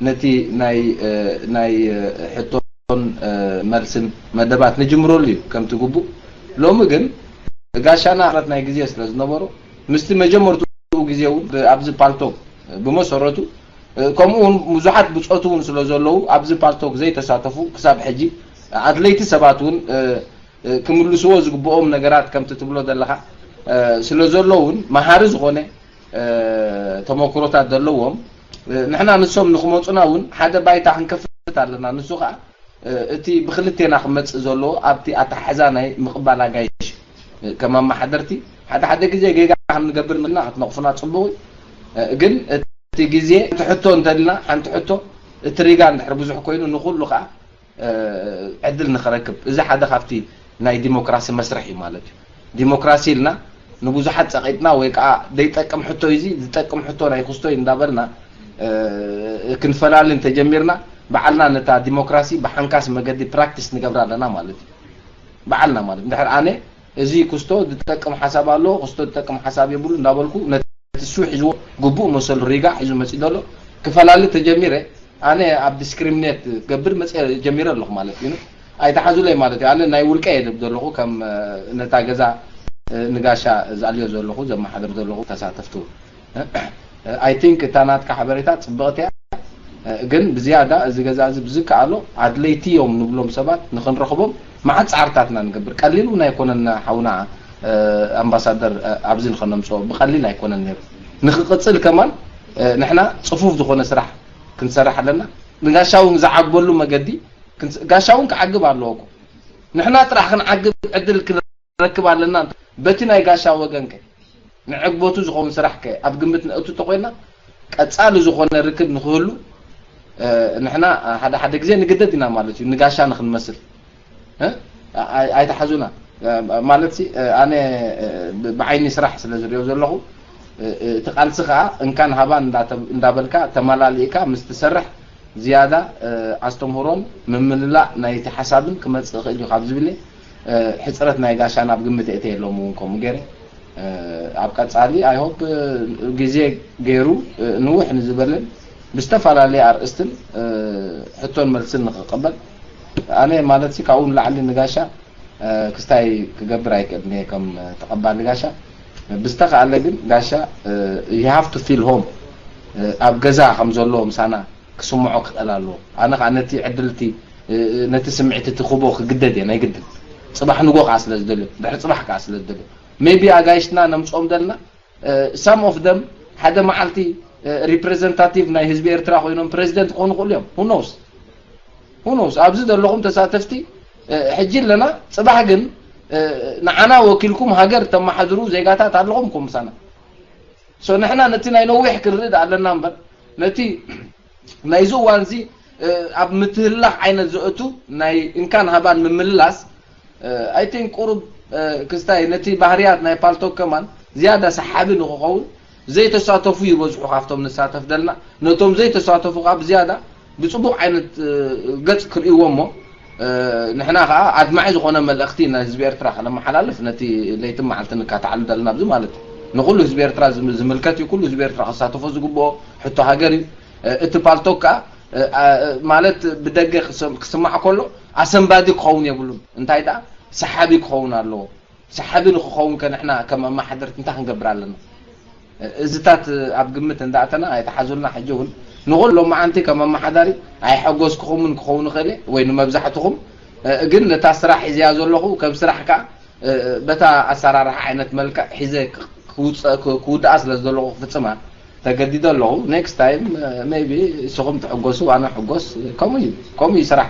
ነቲ ናይ ናይ ሕቶን መልስን መደባት ንጅምረሉ እዩ ከምቲ ግቡእ። ሎሚ ግን ጋሻና ሕረት ናይ ግዜ ስለ ዝነበሮ ምስቲ መጀመርትኡ ግዜ እውን ኣብዚ ፓልቶክ ብመሰረቱ ከምኡ እውን ብዙሓት ብፆት እውን ስለ ዘለዉ ኣብዚ ፓልቶክ ዘይተሳተፉ ክሳብ ሕጂ ኣድለይቲ ሰባት እውን ክምልስዎ ዝግብኦም ነገራት ከምቲ ትብሎ ዘለኻ ስለ ዘለውን መሃሪ ዝኾነ ተመክሮታት ዘለዎም ንሕና ንሶም ንክመፁና እውን ሓደ ባይታ ክንከፍት ኣለና። ንሱ ከዓ እቲ ብክልቴና ክመፅእ ዘለዎ ኣብቲ ኣተሓሕዛ ናይ ምቕባል ኣጋይሽ ከም ኣመሓደርቲ ሓደ ሓደ ግዜ ጌጋ ከም ንገብር ምና ክትነቕፉና ፅቡቕ እዩ። ግን እቲ ግዜ እቲ ሕቶ እንተልና ሓንቲ ሕቶ እቲ ሪጋ እንድሕር ብዙሕ ኮይኑ ንኩሉ ከዓ ዕድል ንኽረክብ እዚ ሓደ ካብቲ ናይ ዲሞክራሲ መስርሕ እዩ ማለት እዩ። ዲሞክራሲ ኢልና ንብዙሓት ፀቒጥና ወይ ከዓ ዘይጠቅም ሕቶ እዩ እዚ ዝጠቅም ሕቶ ናይ ክስቶ እዩ እንዳበልና ክንፈላሊ እንተጀሚርና በዓልና ነታ ዲሞክራሲ ብሓንካስ መገዲ ፕራክቲስ ንገብራ ኣለና ማለት እዩ። በዓልና ማለት እንድሕር ኣነ እዚ ክስቶ ዝጠቅም ሓሳብ ኣሎ ክስቶ ዝጠቅም ሓሳብ የብሉ እንዳበልኩ ነቲ እሱ ሒዝዎ ግቡእ መሰሉ ሪጋ ሒዙ መፂ ዘሎ ክፈላሊ ተጀሚረ ኣነ ኣብ ዲስክሪሚኔት ገብር መፀ ጀሚረ ኣለኹ ማለት እዩ። ኣይተሓዙለይ ማለት እዩ። ኣነ ናይ ውልቀ እየ ዘለኹ ከም ነታ ገዛ ንጋሻ ዝኣልዮ ዘለኹ ዘመሓደር ዘለኹ ተሳተፍቱ። I think እታ ናትካ ሓበሬታ ፅብቕቲ እያ። ግን ብዝያዳ እዚ ገዛ እዚ ብዝከኣሎ ኣድለይቲ እዮም ንብሎም ሰባት ንክንረኽቦም መዓት ፃዕርታትና ንገብር። ቀሊል እውን ኣይኮነን ሓውና ኣምባሳደር ኣብዚ ንኸነምፅኦ ብቐሊል ኣይኮነን ነይሩ። ንክቕፅል ከማን ንሕና ፅፉፍ ዝኾነ ስራሕ ክንሰርሕ ኣለና። ንጋሻ እውን ዝዓግበሉ መገዲ ጋሻ እውን ክዓግብ ኣለዎ እኮ። ንሕና ጥራሕ ክንዓግብ ዕድል ክንረክብ ኣለና። በቲ ናይ ጋሻ ወገን ከ ንዕግበቱ ዝኸውን ስራሕ ከ ኣብ ግምት ነእቱ ተኮይና ቀፃሊ ዝኾነ ርክብ ንክህሉ ንሕና ሓደ ሓደ ግዜ ንግደድ ኢና ማለት እዩ። ንጋሻ ንክንመስል ኣይትሓዙና ማለት ሲ ኣነ ብዓይኒ ስራሕ ስለ ዝሪኦ ዘለኹ እቲ ቃልሲ ከዓ እንካን ሃባን እንዳበልካ ተመላሊእካ ምስ ትሰርሕ ዝያዳ ኣስተምህሮን ምምልላእ ናይቲ ሓሳብን ክመፅእ ይኽእል እዩ ካብ ዝብል ሕፅረት ናይ ጋሻ ናብ ግምት እእተ የሎም እውን ከምኡ ገይረ ኣብ ቀፃሊ ኣይሆፕ ግዜ ገይሩ ንውሕ ንዝበልን ብዝተፈላለየ ኣርእስትን ሕቶን መልስን ንክቀበል ኣነ ማለት ካብኡ ንላዕሊ ንጋሻ ክስታይ ክገብር ኣይክእልን እየ ከም ተቐባሊ ጋሻ። ብዝተኻእለ ግን ጋሻ you have to feel home ኣብ ገዛ ከም ዘሎ ምሳና ክስምዖ ክኽእል ኣለዎ። ኣነ ከዓ ነቲ ዕድልቲ ነቲ ስምዒት እቲ ክቦ ክግደድ እየ ናይ ግድን። ፅባሕ ንጎ ከዓ ስለ ዝደልዮ ድሕሪ ፅባሕ ከዓ ስለ ዝደልዮ maybe ኣጋይሽትና ነምፅኦም ዘለና some of them ሓደ መዓልቲ ሪፕሬዘንታቲቭ ናይ ህዝቢ ኤርትራ ኮይኖም ፕሬዚደንት ክኾኑ ክእሉ እዮም። Who knows? Who knows? ኣብዚ ዘለኹም ተሳተፍቲ ሕጂ ኣለና፣ ፅባሕ ግን ንዓና ወኪልኩም ሃገር ተመሓድሩ ዜጋታት ኣለኹም እኮ ምሳና። So ንሕና ነቲ ናይ ነዊሕ ክንርኢ ኣለና እምበር ነቲ ናይዚ እዋን እዚ ኣብ ምትህላኽ ዓይነት ዘእቱ ናይ እንካን ሃባን ምምልላስ I think ቁሩብ ክስታይ ነቲ ባህርያት ናይ ፓልቶክ ከማን ዝያዳ ሰሓቢ ንክኸውን ዘይተሳተፉ ይበዝሑ ካብቶም ንሳተፍ ደልና ነቶም ዘይተሳተፉ ካብ ዝያዳ ብፅቡቕ ዓይነት ገፅ ክርእይዎ እሞ ንሕና ከዓ ኣድማዒ ዝኾነ መልእኽቲ ንህዝቢ ኤርትራ ከነመሓላልፍ ነቲ ለይትን መዓልትን ንካታዓሉ ደልና ኣብዚ ማለት እዩ ንኩሉ ህዝቢ ኤርትራ ዝምልከት እዩ ኩሉ ህዝቢ ኤርትራ ክሳተፎ ዝግብኦ ሕቶ ሃገር እዩ እቲ ፓልቶክ ከዓ ማለት ብደገ ክስማዕ ከሎ ኣሰንባዲ ክኸውን የብሉን እንታይ ደኣ ሰሓቢ ክኸውን ኣለዎ ሰሓቢ ንክኸውን ከ ንሕና ከም ኣመሓደርቲ እንታይ ክንገብር ኣለና እዚታት ኣብ ግምት እንዳእተና ኣይተሓዙልና ሕጂ እውን ንኹሉ ሎማዓንቲ ከም ኣመሓዳሪ ኣይሐጎስኩኹምን ክኸውን ይኽእል ወይ ንመብዛሕትኹም ግን ነታ ስራሕ ሒዝያ ዘለኹ ከም ስራሕ ከዓ በታ ኣሰራርሓ ዓይነት መልክዕ ሒዘ ክውድኣ ስለ ዘለኹ ክፍፅማ ተገዲደ ኣለኹ next time maybe ንስኹም ትሕጎሱ ኣነ ሕጎስ ከምኡ እዩ ከምኡ እዩ ስራሕ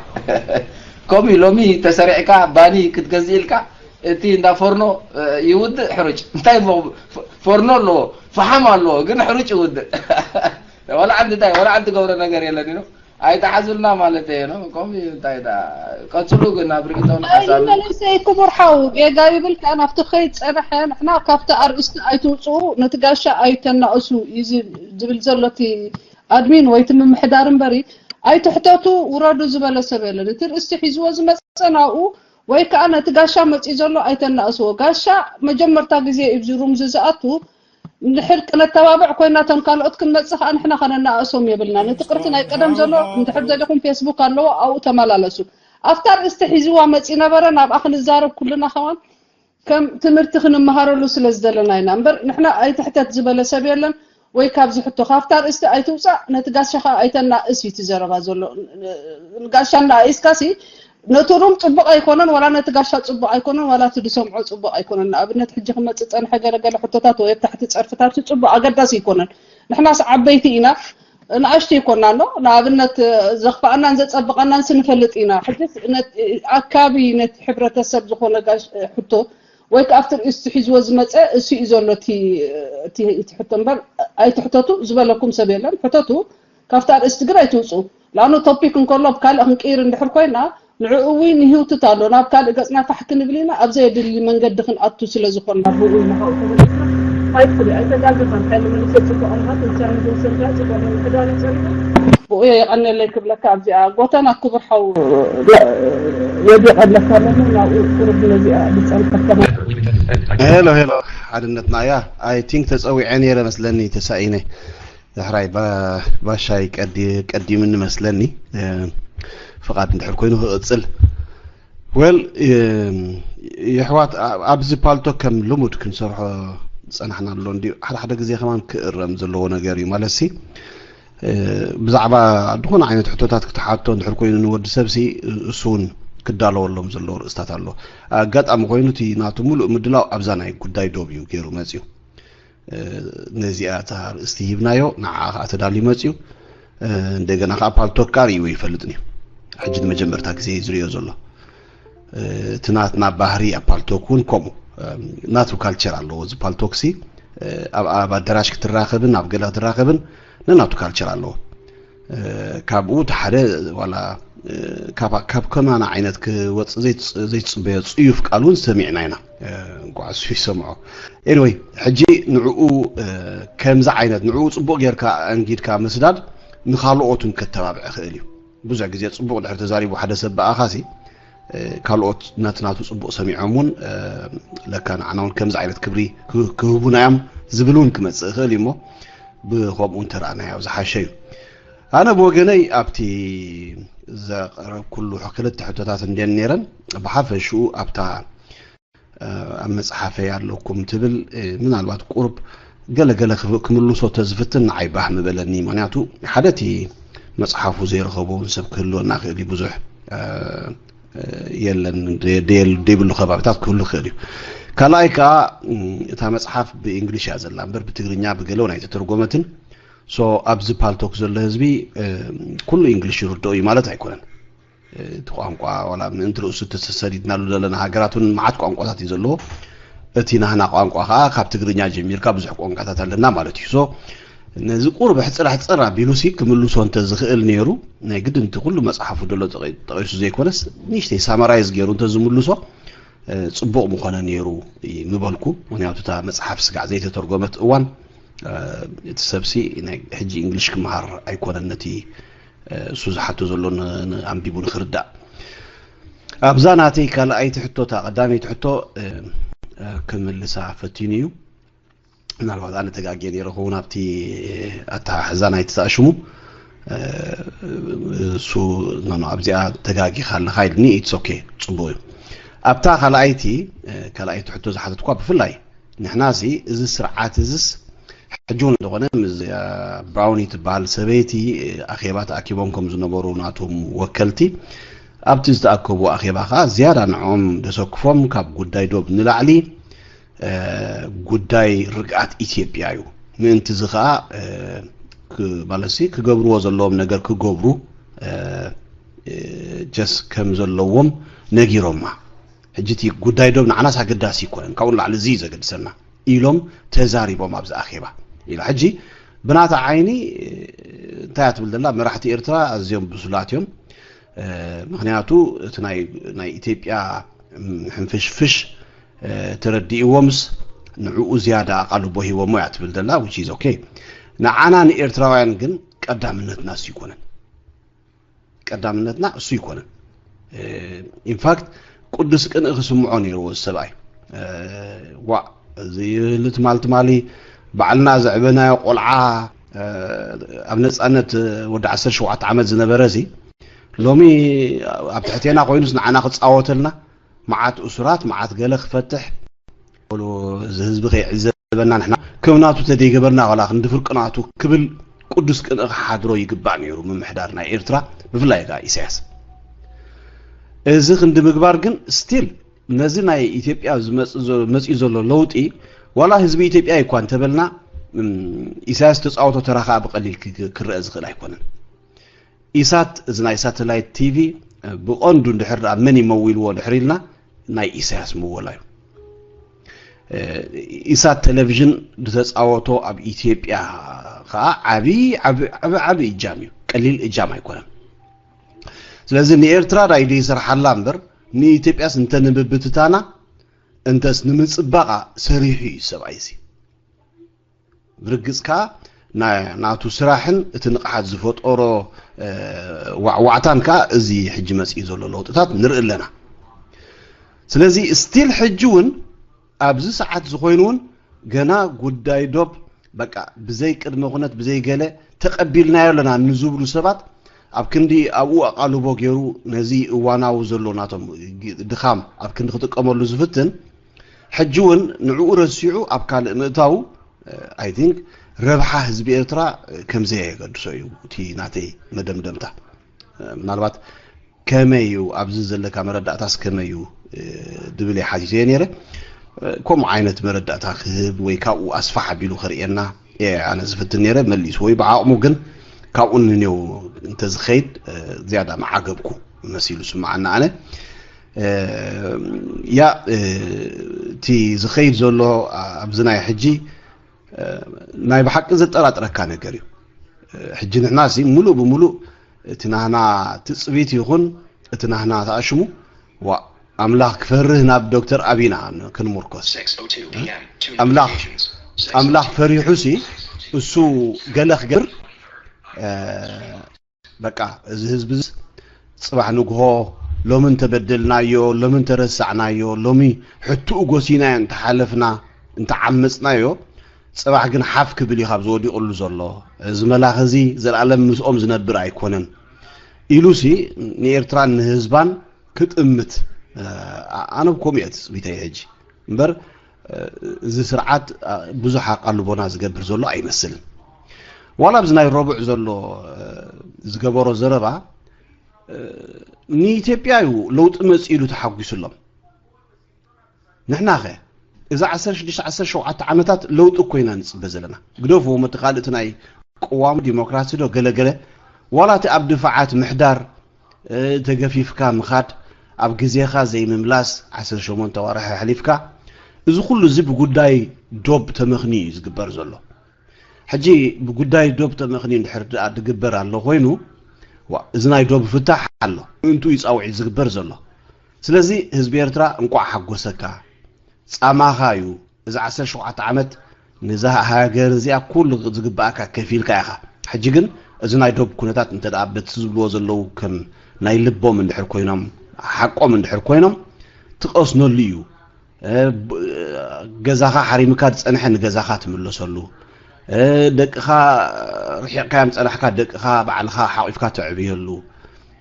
ከምኡ እዩ ሎሚ ተሰሪዕካ ባኒ ክትገዝእ ኢልካ እቲ እንዳ ፎርኖ ይውድእ ሕሩጭ እንታይ ፎርኖ ኣለዎ ፈሓም ኣለዎ ግን ሕሩጭ ይውድእ ወላ ዓንዲ እንታይ ወላ ዓንዲ ገብረ ነገር የለን ኢሉ ኣይተሓዙልና ማለት እየ ነው ከምኡ እንታይ ዳ ቀጽሉ ግን ኣብ ርግጠውን ሓሳብ መለሰይ ክቡር ሓው ጌጋ ይብል ከኣ ናብቲ ከይድ ጸንሐ ንሕና ካብቲ ኣርእስቲ ኣይትውጽኡ ነቲ ጋሻ ኣይተናእሱ እዩ ዝብል ዘሎ እቲ ኣድሚን ወይ እቲ ምምሕዳር እምበሪ ኣይትሕተቱ ውረዱ ዝበለ ሰብ የለን እቲ ርእስቲ ሒዝዎ ዝመጸ ናብኡ ወይ ከዓ ነቲ ጋሻ መጺኡ ዘሎ ኣይተናእስዎ ጋሻ መጀመርታ ግዜ እዩ ሩም ዝዝኣቱ እንድሕር ክነተባብዕ ኮይና እቶም ካልኦት ክንመጽእ ከዓ ንሕና ከነናእሶም የብልና ነቲ ቅርሲ ናይ ቀደም ዘሎ እንድሕር ደሊኹም ፌስቡክ ኣለዎ ኣብኡ ተመላለሱ ኣብታ ርእስቲ ሒዝዋ መጺ ነበረ ናብኣ ክንዛረብ ኩልና ከማን ከም ትምህርቲ ክንመሃረሉ ስለ ዝደለና ኢና እምበር ንሕና ኣይትሕተት ዝበለ ሰብ የለን ወይ ካብዚ ሕቶ ካብታ ርእስቲ ኣይትውፃእ ነቲ ጋሻ ከዓ ኣይተናእስ እዩ እቲ ዘረባ ዘሎ ጋሻ እናእስካሲ ነቲ ሩም ፅቡቕ ኣይኮነን ዋላ ነቲ ጋሻ ፅቡቕ ኣይኮነን ዋላ እቲ ዝሰምዖ ፅቡቕ ኣይኮነን ንኣብነት ሕጂ ክመፅእ ፀንሐ ገለገለ ሕቶታት ወይ ኣብ ታሕቲ ፀርፍታት ፅቡቕ ኣገዳሲ ኣይኮነን ንሕናስ ዓበይቲ ኢና ንኣሽቱ ይኮና ኖ ንኣብነት ዘኽፍኣናን ዘፀብቐናን ስንፈልጥ ኢና ሕጂ ኣካቢ ነቲ ሕብረተሰብ ዝኾነ ጋሽ ሕቶ ወይ ከዓ ኣብቲ ርእስቲ ሒዝዎ ዝመፀ እሱ እዩ ዘሎ እቲ ሕቶ እምበር ኣይትሕተቱ ዝበለኩም ሰብ የለን ሕተቱ ካብቲ ኣርእስቲ ግን ኣይትውፁ ላኑ ቶፒክ እንከሎ ኣብ ካልእ ክንቅይር እንድሕር ኮይና ንዕኡ እውን ይህውትት ኣሎ ናብ ካልእ ገፅና ፋሕ ክንብል ኢና ኣብ ዘየድሊ መንገዲ ክንኣቱ ስለ ዝኾንና ብኡ ኢና ካብኡ ተመሊስና ፋይት ስለ ኣይተጋገኻን ሓይሊ መንግስቲ ፅቡቕ ኣምሃት ውሳነ ዝወሰድካ ፅቡቕ ምምሕዳር እዩ ፀኒሑ ብኡ የቐነለይ ክብለካ ኣብዚኣ ጎተና ክቡር ሓው ወዲቐለካ ኣለና ናብኡ ቁርብ ነዚኣ ዝፀንሐት ከማን ሄሎ ሄሎ ሓድነትና እያ ኣይ ቲንክ ተፀዊዐ ነይረ መስለኒ ተሳኢነ ዳሕራይ ባሻይ ቀዲምኒ መስለኒ ፍቓድ እንድሕር ኮይኑ ክቕፅል well የሕዋት ኣብዚ ፓልቶ ከም ልሙድ ክንሰርሖ ዝፀናሕና ኣሎ እንዲ ሓደ ሓደ ግዜ ከማን ክእረም ዘለዎ ነገር እዩ ማለት ሲ ብዛዕባ ዝኾነ ዓይነት ሕቶታት ክትሓቶ እንድሕር ኮይኑ ንወዲ ሰብ ሲ እሱ እውን ክዳለወሎም ዘለዎ ርእስታት ኣሎ ኣጋጣሚ ኮይኑ እቲ ናቱ ሙሉእ ምድላው ኣብዛ ናይ ጉዳይ ዶብ እዩ ገይሩ መፅዩ ነዚኣ እታ ርእስቲ ሂብናዮ ንዓ ከዓ ተዳልዩ መፅዩ እንደገና ከዓ ፓልቶክ ከዓ ርእይዎ ይፈልጥን እዩ ሕጂ ንመጀመርታ ግዜ እዩ ዝርእዮ ዘሎ እቲ ናትና ባህሪ ኣብ ፓልቶክ እውን ከምኡ ናቱ ካልቸር ኣለዎ እዚ ፓልቶክ ሲ ኣብ ኣዳራሽ ክትራኸብን ኣብ ገለ ክትራኸብን ነናቱ ካልቸር ኣለዎ ካብኡ እቲ ሓደ ዋላ ካብ ከማና ዓይነት ክወፅእ ዘይትፅበዮ ፅዩፍ ቃል እውን ሰሚዕና ኢና እንኳዕ እሱ ይሰምዖ anyway ሕጂ ንዕኡ ከምዚ ዓይነት ንዕኡ ፅቡቅ ጌርካ ኣንጊድካ ምስዳድ ንካልኦት እውን ከተባብዕ ይኽእል እዩ ብዙሕ ግዜ ፅቡቅ ድሕር ተዛሪቡ ሓደ ሰብ ብኣኻሲ ካልኦት ነቲ ናቱ ፅቡቅ ሰሚዖም እውን ለካ ንዓና እውን ከምዚ ዓይነት ክብሪ ክህቡና እዮም ዝብል እውን ክመፅእ ይኽእል እዩ እሞ ብከምኡ እንተረኣናዮ ዝሓሸ እዩ ኣነ ብወገነይ ኣብቲ ዘቕረብኩሉ ክልተ ሕቶታት እንድየን ነይረን ብሓፈሽኡ ኣብታ ኣብ መፅሓፈይ ኣለኩም ትብል ምናልባት ቁሩብ ገለገለ ክምልሶ ተዝፍትን ንዓይ ባህ ምበለኒ ምክንያቱ ሓደ እቲ መፅሓፉ ዘይረኸቦ እውን ሰብ ክህልወና ክእል እዩ ብዙሕ የለን ዘይብሉ ከባብታት ክህሉ ክእል እዩ ካልኣይ ከዓ እታ መፅሓፍ ብእንግሊሽ እያ ዘላ እምበር ብትግርኛ ብገለ እውን ኣይተተርጎመትን ሶ ኣብዚ ፓልቶክ ዘሎ ህዝቢ ኩሉ እንግሊሽ ይርድኦ እዩ ማለት ኣይኮነን እቲ ቋንቋ ዋላ ምእንቲ ርእሱ ተሰዲድናሉ ዘለና ሃገራት እውን መዓት ቋንቋታት እዩ ዘለዎ እቲ ናህና ቋንቋ ከዓ ካብ ትግርኛ ጀሚርካ ብዙሕ ቋንቋታት ኣለና ማለት እዩ። So ነዚ ቁርብ ሕፅር ሕፅር ኣቢሉ ሲ ክምልሶ እንተዝኽእል ነይሩ፣ ናይ ግድን እቲ ኩሉ መፅሓፉ ደሎ ጠቒ- ጠቒሱ ዘይኮነስ ንእሽተይ ሳማራይዝ ገይሩ እንተዝምልሶ፣ እ፣ ፅቡቕ ምኾነ ነይሩ ምበልኩ። ምክንያቱ እታ መፅሓፍ ስጋዕ ዘይተተርጎመት እዋን፣ እ፣ እቲ ሰብሲ ናይ ሕጂ እንግሊሽ ክመሃር ኣይኮነን፣ ነቲ፣ እ፣ እሱ ዝሓቶ ዘሎ ን- ን- ኣንቢቡ ንክርዳእ። ኣብዛ ናተይ ካልኣይቲ ሕቶ፣ እታ ቀዳመይቲ ሕቶ፣ እ፣ እ፣ ክምልሳ ፈቲኑ እዩ። ምናልባት ኣነ ተጋግየ ነይረ ክኸውን ኣብቲ ኣተሓሕዛ ናይቲ ተኣሽሙ፣ እ፣ እሱ ኖ፣ ኖ፣ ኣብዚኣ ተጋጊኻ ኣለኻ ኢልኒ። ኢትስ ኦኬ፣ ጽቡቕ እዩ። ኣብታ ካልኣይቲ፣ እ፣ ካልኣይቲ ሕቶ ዝሓተትኳ ብፍላይ ንሕናሲ እዚ ስርዓት እዚስ ሕጂ እውን እንደኾነ ምስ፣ እ፣ ብራውኒ ትበሃል ሰበይቲ፣ እ፣ ኣኼባ ተኣኪቦም ከም ዝነበሩ ናቶም ወከልቲ ኣብቲ ዝተኣከቡ ኣኼባ ኸዓ ዝያዳ ንዕኦም ደሰክፎም ካብ ጉዳይ ዶብ ንላዕሊ እ፣ ጉዳይ ርግኣት ኢትዮጵያ እዩ። ምእንቲ እዚ ኸዓ፣ እ፣ ክ- ማለት ሲ ክገብርዎ ዘለዎም ነገር ክገብሩ፣ እ፣ እ፣ ጀስ ከም ዘለዎም ነጊሮማ። ሕጂ እቲ ጉዳይ ዶብ ንዓናስ ኣገዳሲ ይኮነን፣ ካብኡ ንላዕሊ እዚ እዩ ዘገድሰና ኢሎም ተዛሪቦም ኣብዚ ኣኼባ ኢላ። ሕጂ ብናታ ዓይኒ፣ እ፣ እንታይ እያ ትብል ዘላ? መራሕቲ ኤርትራ ኣዝዮም ብሱላት እዮም። እ፣ ምክንያቱ እቲ ናይ ናይ ኢትዮጵያ፣ ም፣ ሕንፍሽፍሽ፣ እ፣ ተረዲእዎምስ ንዕኡ ዝያዳ ኣቓልቦ ሂቦሞ እያ ትብል ዘላ፣ which is okay። ንዓና ንኤርትራውያን ግን ቀዳምነትና እሱ ይኮነን። ቀዳምነትና እሱ ይኮነን። እ፣ ኢንፋክት ቅዱስ ቅንኢ ክስምዖ ነይርዎ እዚ ሰብኣይ። እ፣ ዋእ፣ እዚ ይህሉ ትማል ትማሊ ባዕልና ዘዕበናዮ ቆልዓ፣ እ፣ ኣብ ነጻነት ወዲ ዓሰርተ ሸውዓተ ዓመት ዝነበረ እዚ ሎሚ ኣብ ትሕቴና ኮይኑስ ንዓና ክጻወተልና፣ መዓት እሱራት፣ መዓት ገለ ክፈትሕ፣ በሉ፣ እዚ ህዝቢ ከይዕዘበና፣ ንሕና ከም ናቱ ተደይገበርና ዋላ ክንዲ ፍርቂ ናቱ ክብል ቅዱስ ቅንኢ ክሓድሮ ይግባእ ነይሩ ምምሕዳር ናይ ኤርትራ፣ ብፍላይ ከኣ ኢሳያስ። እዚ ክንዲ ምግባር ግን ስቲል ነዚ ናይ ኢትዮጵያ ዝመጽእ ዘ- መጽኡ ዘሎ ለውጢ ዋላ ህዝቢ ኢትዮጵያ እኳ እንተበልና፣ እም፣ ኢሳያስ ተጻወቶ ተራ ከኣ ብቐሊል ክ- ክረአ ዝኽእል ኣይኮነን። ኢሳት፣ እዚ ናይ ሳተላይት ቲቪ፣ ብቐንዱ እንድሕር ደኣ መን ይመዊልዎ ድሕር ኢልና፣ ናይ ኢሳያስ ምወላ እዩ። እ፣ ኢሳት ቴሌቪዥን ዝተጻወቶ ኣብ ኢትዮጵያ ከኣ ዓቢ፣ ዓቢ፣ ዓቢ፣ ዓቢ እጃም እዩ። ቀሊል እጃም ኣይኮነን። ስለዚ ንኤርትራ ዳይ ዘይሰርሓላ እምበር፣ ንኢትዮጵያስ እንተ ንምብትታና፣ እንተስ ንምጽባቓ ሰሪሑ እዩ ሰብኣይ እዚ። ብርግጽ ከኣ ና- ናቱ ስራሕን እቲ ንቕሓት ዝፈጠሮ፣ እ፣ ዋዕዋዕታን ከኣ እዚ ሕጂ መጺኡ ዘሎ ለውጥታት ንርኢ ኣለና። ስለዚ ስቲል ሕጂ እውን ኣብዚ ሰዓት ዝኾይኑ እውን ገና ጉዳይ ዶብ በቃ ብዘይ ቅድመ ኩነት ብዘይ ገለ ተቐቢልናዮ ኣለና ንዝብሉ ሰባት ኣብ ክንዲ ኣብኡ ኣቓልቦ ገይሩ ነዚ እዋናዊ ዘሎ ናቶም ግ- ድኻም ኣብ ክንዲ ክጥቀመሉ ዝፍትን ሕጂ እውን ንዕኡ ረሲዑ ኣብ ካልእ ምእታዉ፣ I think ረብሓ ህዝቢ ኤርትራ ከም ዘየገድሶ እዩ እቲ ናተይ መደምደምታ። ምናልባት ከመይ እዩ ኣብዚ ዘለካ መረዳእታስ ከመይ እዩ፣ እ፣ ድብል እየ ሓቲተዮ ነይረ። እ፣ ከምኡ ዓይነት መረዳእታ ክህብ ወይ ካብኡ ኣስፋሕ ኣቢሉ ከርእየና እየ ኣነ ዝፍትን ነይረ። መሊሱ ወይ ብዓቕሙ ግን ካብኡ ንኔው እንተዝኸይድ፣ እ፣ ዝያዳ መዓገብኩ መሲሉ ስምዓና ኣነ። እ፣ ያ፣ እ፣ እቲ ዝኸይድ ዘሎ ኣብዚ ናይ ሕጂ፣ እ፣ ናይ ብሓቂ ዘጠራጥረካ ነገር እዩ። እ፣ ሕጂ ንሕና ሲ ሙሉእ ብሙሉእ እቲ ናህና ትጽቢት ይኹን እቲ ናህና ተኣሽሙ፣ ዋ፣ ኣምላኽ ክፈርህ ናብ ዶክተር ኣቢና ክንምርኮስ። ኣምላኽ፣ ኣምላኽ ፈሪሑ ሲ እሱ ገለ ክገብር፣ እ፣ በቃ እዚ ህዝቢ እዚ ጽባሕ ንግሆ ሎሚ እንተበደልናዮ፣ ሎሚ እንተረሳዕናዮ፣ ሎሚ ሕትኡ ጎሲናዮ እንተሓለፍና፣ እንተዓመጽናዮ፣ ጽባሕ ግን ሓፍ ክብል እዩ ካብ ዝወዲቑሉ ዘሎ። እዚ መላኺ እዚ ዘልኣለም ምስኦም ዝነብር ኣይኮነን ኢሉሲ ንኤርትራን ንህዝባን ክጥምት፣ እ፣ ኣነ ከምኡ እየ ትጽቢተይ ሕጂ። እምበር፣ እ፣ እዚ ስርዓት፣ እ፣ ብዙሕ ኣቓልቦና ዝገብር ዘሎ ኣይመስልን። ዋላ ኣብዚ ናይ ረቡዕ ዘሎ፣ እ፣ ዝገበሮ ዘረባ፣ እ፣ ንኢትዮጵያ እዩ ለውጢ መጽኡ ኢሉ ተሓጒሱሎም። ንሕናኸ እዚ ዓሰርተ ሽዱሽተ ዓሰርተ ሸውዓተ ዓመታት ለውጢ እኮ ኢና ንጽበ ዘለና። ግደፍዎም እቲ ካልእ እቲ ናይ ቅዋም ዲሞክራሲ ዶ ገለገለ፣ ዋላ እቲ ኣብ ድፋዓት ምሕዳር፣ እ፣ ተገፊፍካ ምኻድ፣ ኣብ ግዜኻ ዘይምምላስ፣ ዓሰርተ ሸሞንተ ዋርሒ ኣሕሊፍካ፣ እዚ ኩሉ እዚ ብጉዳይ ዶብ ተመኽንዩ እዩ ዝግበር ዘሎ። ሕጂ ብጉዳይ ዶብ ተመኽንዩ እንድሕር ደኣ ዝግበር ኣሎ ኮይኑ፣ ዋ፣ እዚ ናይ ዶብ ፍታሕ ኣሎ፣ ምእንትኡ እዩ ጻውዒት ዝግበር ዘሎ። ስለዚ ህዝቢ ኤርትራ እንቋዕ ሓጎሰካ፣ ጻማኻ እዩ። እዚ ዓሰርተ ሸውዓተ ዓመት ነዛ ሃገር እዚኣ ኩሉ ዝግብኣካ ከፊልካ ኢኻ። ሕጂ ግን እዚ ናይ ዶብ ኩነታት እንተ ደኣ በቲ ዝብልዎ ዘለዉ ከም ናይ ልቦም እንድሕር ኮይኖም፣ ሓቆም እንድሕር ኮይኖም፣ ትቐስነሉ እዩ። እ፣ ብ-፣ ገዛኻ ሓሪምካ ዝጸንሐ ንገዛኻ ትምለሰሉ፣ እ፣ ደቅኻ ርሒቕካዮም ጸናሕካ ደቅኻ ባዕልኻ ሓቒፍካ ተዕብየሉ፣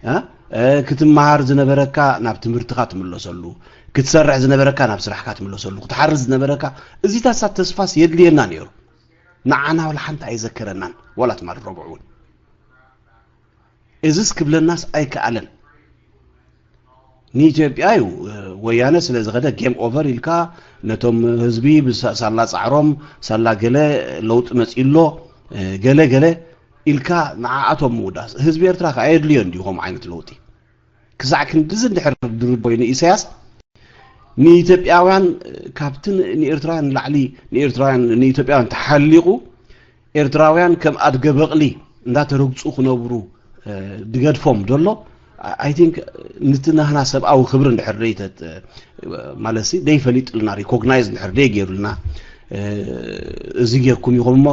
እ፣ እ፣ ክትመሃር ዝነበረካ ናብ ትምህርትኻ ትምለሰሉ፣ ክትሰርሕ ዝነበረካ ናብ ስራሕካ ትምለሰሉ፣ ክትሓርስ ዝነበረካ፣ እዚታሳ ተስፋስ የድልየና ነይሩ። ንዓና ወላ ሓንቲ ኣይዘከረናን፣ ዋላ ትማል ረቡዕ እውን። እዝስ ክብለናስ ኣይከኣለን። ንኢትዮጵያ እዩ፣ እ፣ ወያነ ስለ ዝኸደ ጌም ኦቨር ኢልካ ነቶም ህዝቢ ብሳ-፣ ሳላ ጻዕሮም፣ ሳላ ገለ ለውጢ መጺኡ ኣሎ፣ እ፣ ገለ ገለ ኢልካ ንዓኣቶም ምውዳስ። ህዝቢ ኤርትራ ከ ኣየድልዮን ድዩ ከምኡ ዓይነት ለውጢ? ክሳዕ ክንድዚ እንድሕር ድርብ ኮይኑ ኢሳያስ ንኢትዮጵያውያን ካብቲ ን-፣ ንኤርትራውያን ንላዕሊ ንኤርትራውያን ንኢትዮጵያውያን ተሓሊቑ ኤርትራውያን ከም ኣድገ በቕሊ እንዳተረግጹ ክነብሩ፣ እ፣ ድገድፎም ደሎ። I think ንቲ ናህና ሰብኣዊ ክብሪ እንድሕር ደይተ-፣ ማለት ሲ ደይፈሊጥልና ሪኮግናይዝ እንድሕር ደይገይሩልና፣ እ፣ እዚ ጌርኩም ኢኹም እሞ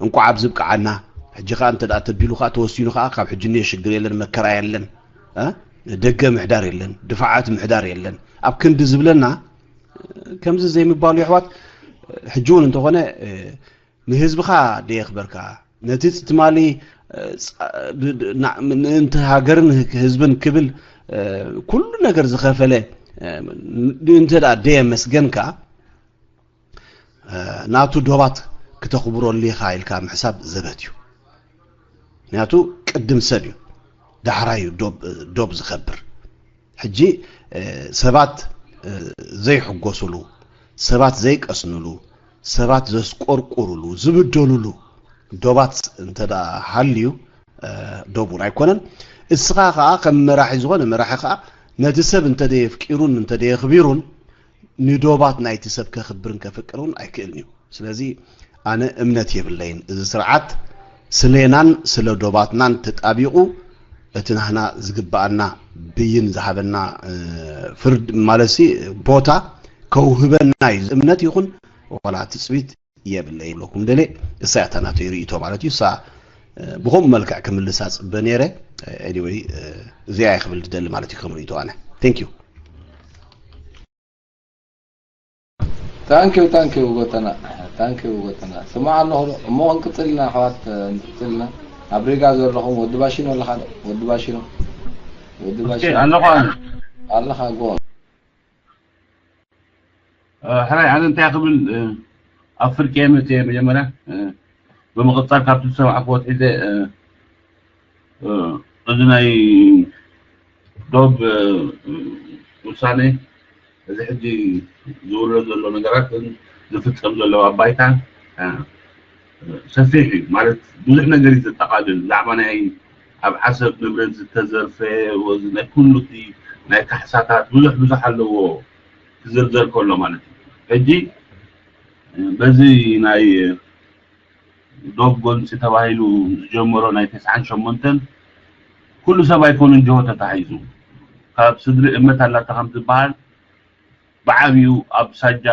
እንቋዕ ኣብዚ ብቅዓና። ሕጂ ከኣ እንተ ደኣ ተቢሉ ከኣ ተወሲኑ ከኣ ካብ ሕጂ እኒኦ ሽግር የለን መከራ የለን። እ? ደገ ምሕዳር የለን፣ ድፋዓት ምሕዳር የለን። ኣብ ክንዲ ዝብለና ከምዚ ዘይምባሉ የሕዋት ሕጂ እውን እንተኾነ፣ እ፣ ንህዝብኻ ደየኽበርካ፣ ነቲ ትማሊ፣ እ፣ ጻ-፣ ድ-፣ ድ-፣ ና-፣ ምእንቲ ሃገርን ህዝብን ክብል፣ እ፣ ኩሉ ነገር ዝኸፈለ፣ እ፣ ን-፣ እንተ ደኣ ደየመስገንካ፣ እ፣ ናቱ ዶባት ክተኽብረሉ ኢኻ ኢልካ ምሕሳብ ዘበት እዩ። ምክንያቱ ቅድም ሰብ እዩ፣ ዳሕራይ እዩ ዶብ፣ ዶብ ዝኸብር። ሕጂ፣ እ፣ ሰባት፣ እ፣ ዘይሕጎሱሉ፣ ሰባት ዘይቀስኑሉ፣ ሰባት ዘስቆርቁሩሉ፣ ዝብደሉሉ ዶባት እንተ ደኣ ሃልዩ፣ እ፣ ዶብ እውን ኣይኮነን። እስኻ ከኣ ከም መራሒ ዝኾነ መራሒ ከኣ ነቲ ሰብ እንተ ደየፍቂሩን እንተ ደየኽቢሩን ንዶባት ናይቲ ሰብ ከኽብርን ከፍቅርን ኣይክእልን እዩ። ስለዚ ኣነ እምነት የብለይን። እዚ ስርዓት ስሌናን ስለ ዶባትናን ተጣቢቑ እቲ ናህና ዝግብኣና ብይን ዝሃበና፣ እ፣ ፍርድ ማለትሲ ቦታ ከውህበና እዩ እምነት ይኹን ዋላ ትጽቢት የብለይ ይብለኩም ደልየ። እሳ እያ እታ ናተይ ርእይቶ ማለት እዩ። እሳ፣ እ፣ ብኸምኡ መልክዕ ክምልሳ ጽበ ነይረ። ኤኒወይ፣ እ፣ እዚኣ እየ ክብል ዝደሊ ማለት እዩ ከም ርእይቶ ኣነ። Thank you። ታንኪዩ ታንኪዩ ጎተና። ታንኪዩ ጎተና። ስማዕ ኣለኹ ዶ? እሞ ክንቅጽል ኢና ኣሕዋት፣ ክንቅጽል ኢና። ኣብ ሪጋ ዘለኹም ወዲ ባሽኖ ኣለኻ ዶ? ወዲ ባሽኖ፣ ወዲ ኦኬ ባሽኖ ኣለኹ ኣነ። ኣለኻ? ጎ እ፣ ሕራይ ኣነ እንታይ ክብል፣ እ፣ ኣብ ፍርቂ እየ መጽየ መጀመርያ፣ እ፣ ብምቕጻል ካብቲ ዝሰማዕክዎ ኣትሒዘ፣ እ፣ እ፣ እዚ ናይ ዶብ፣ እ፣ ውሳነ፣ እዚ ሕጂ ዝውረድ ዘሎ ነገራት ዝፍጸም ዘሎ ኣብ ባይታ፣ እ፣ ሰፊሕ እዩ። ማለት ብዙሕ ነገር እዩ ዘጠቓልል። ብዛዕባ ናይ ኣብ ዓሰብ ንብረት ዝተዘርፈ፣ ወዚ ናይ ኩሉ እቲ ናይ ካሕሳታት ብዙሕ ብዙሕ ኣለዎ ክዝርዘር ከሎ ማለት እዩ። ሕጂ በዚ ናይ ዶብ ጎንፂ ተባሂሉ ዝጀመሮ ናይ ተስዓን ሸሞንተን ኩሉ ሰብ ኣይኮነን ጅሆ ተታሒዙ። ካብ ስድሪ እመት ኣላታ ከም ዝበሃል ብዓብዩ ኣብ ሳጃ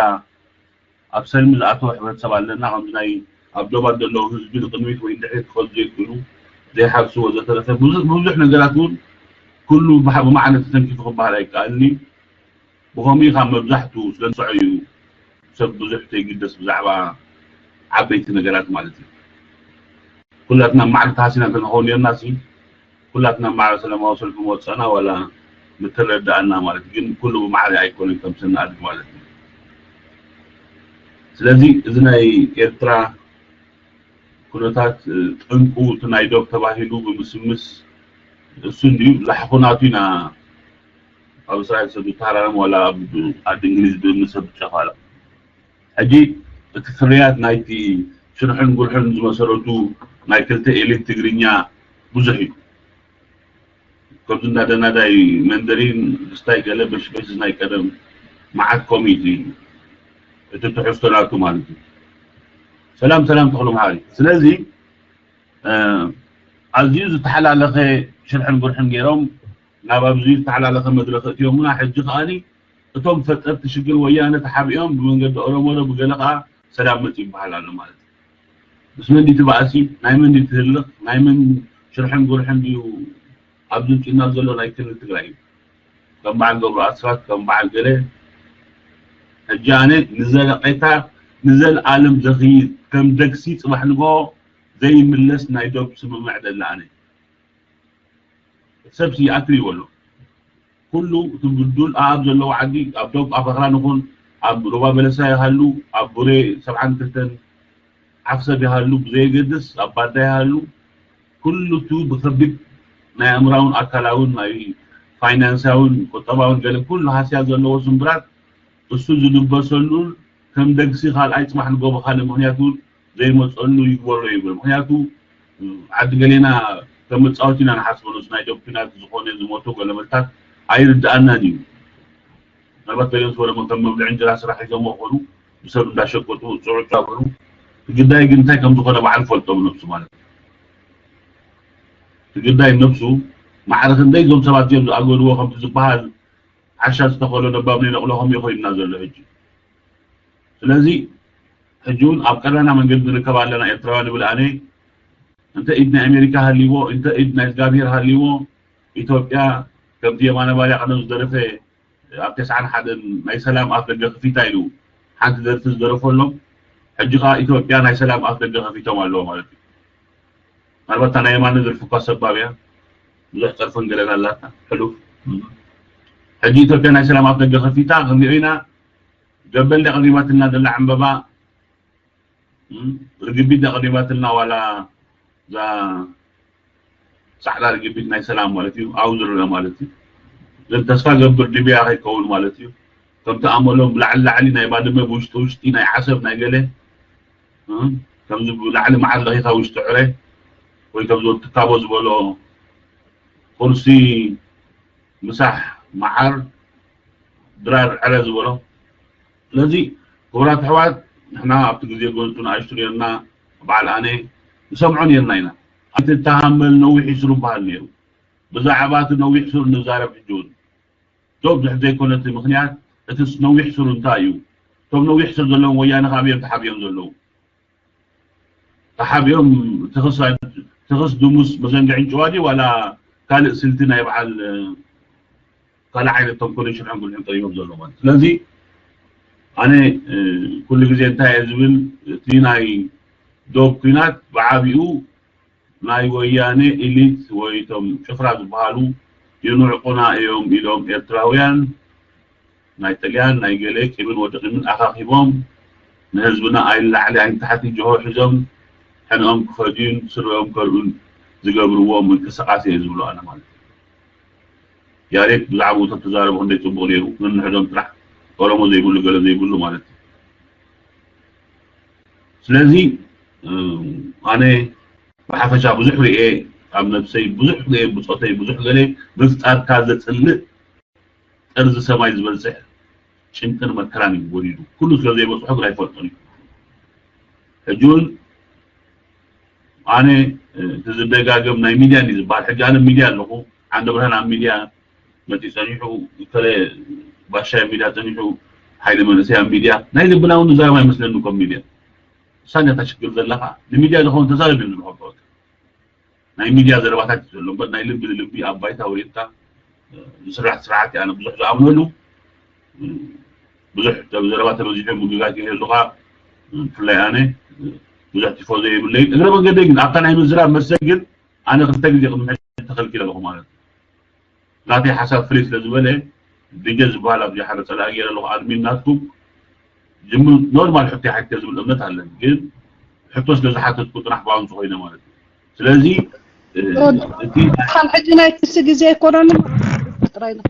ኣብ ሰልሚ ዝኣተወ ሕብረተሰብ ኣለና። ከምዚ ናይ ኣብ ዶባት ዘለዉ ህዝቢ ንቕድሚት ወይ ንድሕሪት ክኸዱ ዘይክእሉ፣ ዘይሓፍሱ ወዘተረፈ ብዙሕ ብዙሕ ነገራት እውን ኩሉ ብሓ- ብማዕረ ተተንኪፉ ክበሃል ኣይከኣልን እዩ። ብኸምኡ ካብ መብዛሕቱ ስለ ዝስዖ እዩ ሰብ ብዙሕ ዘይግደስ ብዛዕባ ዓበይቲ ነገራት ማለት እዩ። ኩላትና ማዕረ ተሃሲና እንተንኸውን ነርና ሲ ኩላትና ማዕረ ሰላማዊ ሰልፊ ምወፀእና ዋላ ምተረዳእና ማለት እዩ። ግን ኩሉ ብማዕረ ኣይኮነን ከም ስንኣድግ ማለት እዩ። ስለዚ እዚ ናይ ኤርትራ ኩነታት ጠንቁ እቲ ናይ ዶብ ተባሂሉ ብምስምስ እሱ እንድዩ ላሕኹ ናቱ ኢና ኣብ እስራኤል ሰብ ዝተሃራረም ዋላ ኣብ ዓዲ እንግሊዝ ብምሰብ ጨፋላ ሕጂ እቲ ፍርያት ናይቲ ሽርሕን ጉርሕን ዝመሰረቱ ናይ ክልተ ኤሊት ትግርኛ ብዙሕ እዩ። ከምዚ እንዳ ደናዳይ መንደሪን ስታይ ገለ በሽበሽ ናይ ቀደም መዓት ኮሚት እዩ። እቲ ትሕዝቶ ናቱ ማለት እዩ። ሰላም ሰላም ተኽሉ መሓሪ። ስለዚ ኣዝዩ ዝተሓላለኸ ሽርሕን ጉርሕን ገይሮም ናብ ኣብዚ ዝተሓላለኸ መድረኽ እትዮምና። ሕጂ ከኣ እቶም ፈጠርቲ ሽግር ወያነ ተሓቢኦም ብመንገዲ ኦሮሞ ዶ ብገለ ከኣ ሰላም መጽ ይበሃል ኣሎ ማለት እዩ። ምስ መን ድዩ እቲ ባእሲ? ናይ መን ድዩ እቲ ህልኽ? ናይ መን ሽርሕን ጉርሕን ድዩ ኣብዚ ውፅኢና ዘሎ? ናይ ክልል ትግራይ እዩ። ከም በዓል ገብሩ ኣስራት፣ ከም በዓል ገለ። ሕጂ ኣነ ንዘለቄታ ንዘለኣለም ዘኽይድ ከም ደግሲ ጽባሕ ንግሆ ዘይምለስ ናይ ዶብ ስምምዕ ደለ ኣነ። ሰብ ይኣክል ይበሎ። ኩሉ እቲ ብዱል ኣብ ዘለዎ ዓዲ፣ ኣብ ዶብ ኣፈኽራን ይኹን ኣብ ሩባ በለሳ ይሃሉ፣ ኣብ ቡሬ ሰብዓን ክልተን ዓፍ ሰብ ይሃሉ ብዘየገድስ፣ ኣብ ባዳ ይሃሉ፣ ኩሉ እቲ ብከቢድ ናይ ኣእምራውን ኣካላውን ናይ ፋይናንሳውን ቁጠባውን ገለ ኩሉ ሃስያ ዘለዎ ስምብራት እሱ ዝድበሰሉን ከም ደግሲ ካልኣይ ጽባሕ ንጎቦ ካልእ ምኽንያት እውን ዘይመጸሉ ይግበሮ ይብል። ምኽንያቱ ዓዲ ገሌና ከም መጻወቲ ኢና ንሓስቦ፣ ንሱ ናይ ዶብ ኲናት ዝኾነ ዝሞቱ ገለመልታት ኣይርድኣናን እዩ። ምናልባት ገሊኦም ዝበለሞ ከም መብልዒ እንጀራ ስራሕ ሒዞሞ ክኾኑ ብሰብ እንዳሸቀጡ ጽዑ ጻብሩ ግዳይ ግን እንታይ ከም ዝኾነ ባዕሉ ፈልጦ ብነብሱ ማለት እዩ። እቲ ግዳይ ነብሱ ማዕረ ክንደይ እዞም ሰባት እዚኦም ዝኣገድዎ ከምቲ ዝበሃል ዓሻ ዝተኸሎ ነባብ ነይነቕሎ ከም ይኾይንና ዘሎ ሕጂ። ስለዚ ሕጂ እውን ኣብ ቀዳና መንገዲ ንርከብ ኣለና ኤርትራውያን ይብል ኣነ። እንተ ኢድ ናይ ኣሜሪካ ሃልይዎ፣ እንተ ኢድ ናይ እግዚኣብሔር ሃልይዎ፣ ኢትዮጵያ ከምቲ የማነ ባርያ ቀደም ዝደረፈ ኣብ ተስዓን ሓደን ናይ ሰላም ኣፍ ደገ ከፊታ ኢሉ ሓንቲ ደርፊ ዝደረፈሎም፣ ሕጂ ኸዓ ኢትዮጵያ ናይ ሰላም ኣፍ ደገ ከፊቶም ኣለዎ ማለት እዩ። ምናልባት እታ ናይ የማነ ደርፊ እኳ ሰባብ እያ፣ ብዙሕ ጸርፍን ገለን ኣላታ ሕሉፍ። ሕጂ ኢትዮጵያ ናይ ሰላም ኣፍ ደገ ከፊታ ክንሪኦ ኢና። ገበል ደቐዲማትና ደላ ዕምበባ ርግቢት ደቐዲማትና ዋላ እዛ ጻዕዳ ርግቢት ናይ ሰላም ማለት እዩ፣ ኣብኡ ዝረአ ማለት እዩ። ግን ተስፋ ገብር ድብያ ከይከውን ማለት እዩ። ከምቲ ኣመሎም ብላዕሊ ላዕሊ ናይ ባድመ ብውሽጢ ውሽጢ ናይ ዓሰብ ናይ ገለ ከምዚ ብላዕሊ መዓር ለኺኻ ውሽጢ ዕረ ወይ ከምዚ ወዲ ትካቦ ዝበሎ ቁርሲ ምሳሕ መዓር ድራር ዕረ ዝበሎ። ስለዚ ክቡራት ኣሕዋት ንሕና ኣብቲ ግዜ ጎንጹ ንኣሽቱ ነርና በዓል ኣነ ንሰምዖ ነርና ኢና። ኣይትተሃመል ነዊሕ ይስሩ በሃል ነይሩ። ብዛዕባ እቲ ነዊሕ ስሩ ንዛረብ ሕጂ እውን ዶብ ድሕር ዘይኮነ እቲ ምኽንያት እቲ ነዊሕ ስሩ እንታይ እዩ? እቶም ነዊሕ ስር ዘለዎም ወያነ ካብ እዮም ተሓቢኦም ዘለዉ። ተሓቢኦም ትኽስ ድሙስ መዘንግዕን ጭዋ ድዩ ዋላ ካልእ ስልቲ ናይ በዓል ካልእ ዓይነት ተንኮልን ሽርሕን ጉልሕን ጠሊቦም ዘሎ ማለት። ስለዚ ኣነ ኩሉ ግዜ እንታይ እየ ዝብል እቲ ናይ ዶብ ኲናት ብዓቢኡ ናይ ወያነ ኢሊት ወይ እቶም ጭፍራ ዝበሃሉ ይንዕቁና እዮም ኢሎም ኤርትራውያን ናይ ጥልያን ናይ ገለ ቂምን ወዲ ቂምን ኣኻኺቦም ንህዝብና ኣይንላዕሊ ኣይንታሕቲ ጅሆ ሒዞም ሕንኦም ክፈድዩን ስረኦም ከርእዩን ዝገብርዎ ምንቅስቃስ እየ ዝብሎ ኣነ ማለት እዩ። ያሬድ ብዛዕባኡ ተተዛረቡ ክንደይ ጽቡቕ ነይሩ። ንንሕዶም ጥራሕ ኦሮሞ ዘይብሉ ገለ ዘይብሉ ማለት እዩ። ስለዚ ኣነ ብሓፈሻ ብዙሕ ርኤ ኣብ ነብሰይ ብዙሕ ርኤ ብጾተይ ብዙሕ ገለ ምፍጣርካ ዘጽልእ ጠርዚ ሰማይ ዝበጽሕ ጭንቅን መከራን እዩ ወሪዱ። ኩሉ ስለ ዘይበጽሖ ግን ኣይፈልጦን እዩ። ሕጂ እውን ኣነ እቲ ዝደጋገም ናይ ሚድያ እንዲ ዝበሃል ሕጂ ኣነ ሚድያ ኣለኹ። ዓንደ ብርሃን ኣብ ሚድያ መፂ ፀኒሑ፣ ከለ ባሻ ኣብ ሚድያ ፀኒሑ፣ ሓይለ መንእሰይ ኣብ ሚድያ ናይ ልብና እውን ንዛረብ ኣይመስለኒ። ኮም ሚድያ ሳኛ ታሽግር ዘለኻ ንሚድያ ዝኸውን ተዛረብ እዩ ንብሎ። ናይ ሚድያ ዘረባታት እዩ ዘሎ እምበር ናይ ልቢ ንልቢ ኣብ ባይታ ወሪድካ ዝስራሕ ስራሕቲ ኣነ ብዙሕ ዝኣምነሉ ብዙሕ ዘረባ ተበዚሑ ምግጋት ይህልኻ ብፍላይ ኣነ ብዙሕ ቲፎ ዘይብለይ እግረ መንገደይ ግን ኣብታ ናይ ምዝራብ መሰል ግን ኣነ ክልተ ግዜ ቅድሚ ሕጂ ተኸልኪለ ኣለኹ ማለት እዩ። ናተይ ሓሳብ ፍልይ ስለ ዝበለ ዲጀ ዝበሃል ኣብዚ ሓደ ፀላኢ ገይረ ኣለኹ ኣድሚን ናትኩም ጅምር ኖርማል ሕቶ ይሓትተ ዝብል እምነት ኣለኒ ግን ሕቶ ስለ ዝሓተትኩ ጥራሕ ባውንስ ኮይነ ማለት እዩ። ስለዚ እቲ ከም ሕጂ ናይ ክሲ ግዜ ኣይኮነን ጥራይ ነው።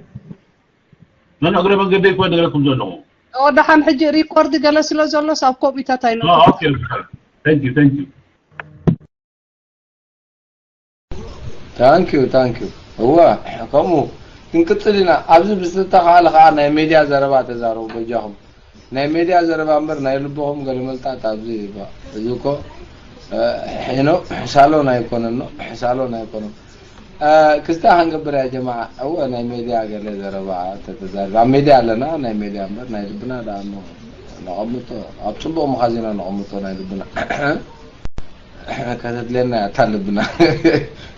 ነን እግረ መንገደይ እኮ ነገረኩም ዘለኹ። ወደሓን ሕጂ ሪኮርድ ገለ ስለ ዘሎ ሳብ ኮምፒውተር ኣይነቱ። ኦኬ ኦኬ። Thank you thank you። Thank you thank you። እወ ከምኡ ክንቅጽል ኢና። ኣብዚ ብዝተኻእለ ከዓ ናይ ሜድያ ዘረባ ተዛረቡ በጃኹም። ናይ ሜድያ ዘረባ እምበር ናይ ልብኹም ገለ መልጣት ኣብዚ ይባ። እዚ እኮ፣ እ፣ ሒኖ፣ ሳሎን ኣይኮነን፣ ኖ፣ ሳሎን ኣይኮነን። እ፣ ክስታ ክንገብር እያ ጀማዓ። እወ፣ ናይ ሜድያ ገለ ዘረባ ተተዛርብ። ኣብ ሜድያ ኣለና፣ ናይ ሜድያ እምበር ናይ ልብና ደኣ እሞ ነቐምጦ። ኣብ ጽቡቕ መኻዚና ነቐምጦ ናይ ልብና። ከተድልየና እያ እታ ልብና።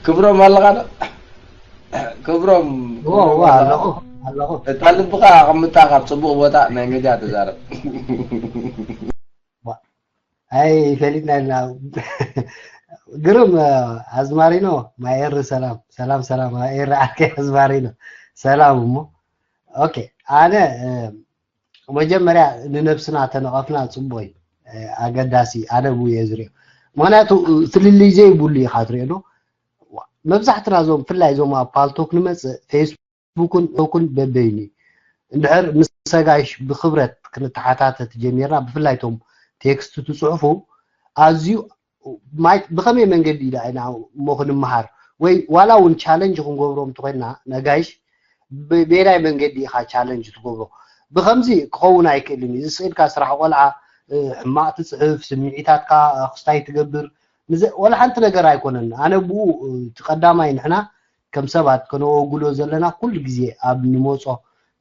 ክብሮም ኣለኻ ዶ? ክብሮም፣ እወ፣ ክብሮም እወ፣ ኣለኻ? ኣለኹ፣ ኣለኹ። እታ ልብኻ ኣቐምጣ ካብ ጽቡቕ ቦታ ናይ ሜድያ ተዛረብ። ዋ፣ ኣይ፣ ፈሊጥና ኢና። ግርም፣ ኣዝማሪኖ፣ ማይ ኤሪ ሰላም፣ ሰላም፣ ሰላም፣ ማይ ኤሪ ዓርከይ ኣዝማሪኖ፣ ሰላም እሞ። ኦኬ፣ ኣነ፣ እ፣ መጀመርያ ንነብስና ተነቐፍና ጽቡቕ እዩ። እ፣ ኣገዳሲ፣ ኣነ ብኡ እየ ዝሪኦ። ምኽንያቱ፣ እ፣ ፍልልይ ዘይብሉ ኢኻ ትሪኦ ዶ? ዋ፣ መብዛሕትና እዞም፣ ብፍላይ እዞም ኣብ ፓልቶክ ንመጽእ፣ ፌስቡክን ቶክን በበይኑ እዩ። እንድሕር ምስ ሰጋይሽ ብክብረት ክንተሓታተት ጀሚርና፣ ብፍላይ እቶም ቴክስት ትጽሕፉ፣ ኣዝዩ ማይ-፣ ብኸመይ መንገዲ ኢና እሞ ክንመሃር? ወይ ዋላ እውን ቻለንጅ ክንገብሮም እንተኾይንና፣ ነጋይሽ፣ ብ-፣ ቤናይ መንገዲ ኢኻ ቻለንጅ ትገብሮ? ብኸምዚ ክኸውን ኣይክእልን እዩ። እዚ ስኢልካ ስራሕ ቆልዓ፣ እ፣ ሕማቕ ትጽሕፍ፣ ስምዒታትካ፣ እ፣ ክስታይ ትገብር፣ ንዘ-፣ ወላ ሓንቲ ነገር ኣይኮነን። ኣነ ብኡ፣ እ፣ እቲ ቀዳማይ ንሕና ከም ሰባት ከነወግሎ ዘለና ኩሉ ግዜ ኣብ ንመጾ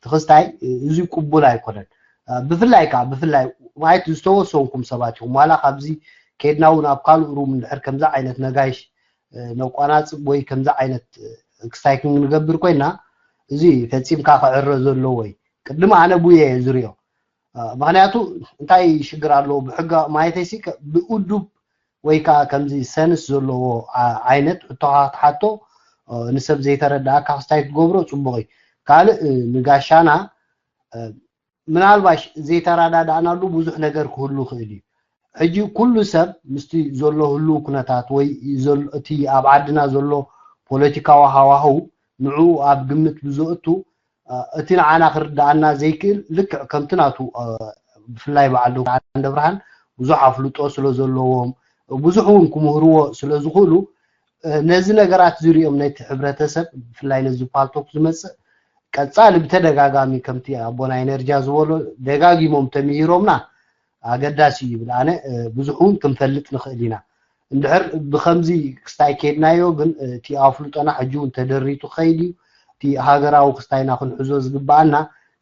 ትኽስታይ፣ እ፣ እዚ ቅቡል ኣይኮነን። እ፣ ብፍላይ ከኣ፣ ብፍላይ ማለት ዝተወሰንኩም ሰባት ኢኹም። ዋላ ካብዚ ከድና እውን ኣብ ካልእ ሩም እንድሕር ከምዚ ዓይነት ነጋይሽ፣ እ፣ ነቋናጽብ ወይ ከምዚ ዓይነት፣ እ፣ ክስታይ ክንገብር ኮይና፣ እዚ ፈጺምካ ክዕረ ዘለዎ እዩ። ቅድሚ ኣነ ብኡ እየ ዝሪኦ። እ፣ ምኽንያቱ እንታይ ሽግር ኣለዎ? ብሕጋ ማለተይሲ ከ-፣ ብእዱብ ወይ ከኣ ከምዚ ሰንስ ዘለዎ ዓ-፣ ዓይነት ሕቶኻ ክትሓቶ፣ እ፣ ንሰብ ዘይተረድኣካ ክስታይ ክትገብሮ ጽቡቕ እዩ። ካልእ፣ እ፣ ንጋሻና፣ እ፣ ምናልባሽ ዘይተረዳዳእናሉ ብዙሕ ነገር ክህሉ ይኽእል እዩ። ሕጂ ኩሉ ሰብ ምስቲ ዘሎ ህሉው ኩነታት ወይ ዘሎ፣ እቲ ኣብ ዓድና ዘሎ ፖለቲካዊ ሃዋህው ንዕኡ ኣብ ግምት ብዘእቱ፣ እ፣ እቲ ንዓና ክርድኣና ዘይክእል ልክዕ ከምቲ ናቱ፣ እ፣ ብፍላይ በዓል ዶክተር ዓንደብርሃን ብዙሕ ኣፍልጦ ስለ ዘለዎም፣ ብዙሕ እውን ክምህርዎ ስለ ዝኽእሉ፣ እ፣ ነዚ ነገራት ዝሪኦም ነቲ ሕብረተሰብ፣ ብፍላይ ነዚ ፓልቶክ ዝመጽእ ቀጻሊ ብተደጋጋሚ ከምቲ ኣቦና ኤነርጂያ ዝበሎ ደጋጊሞም ተምሂሮምና ኣገዳሲ እዩ ይብል። ኣነ፣ እ፣ ብዙሕ እውን ክንፈልጥ ንኽእል ኢና። እንድሕር ብኸምዚ ክስታይ ከድናዮ ግን፣ እ፣ እቲ ኣፍልጦና ሕጂ እውን ተደሪቱ ክኸይድ እዩ። እቲ ሃገራዊ ክስታይና ክንሕዞ ዝግብኣና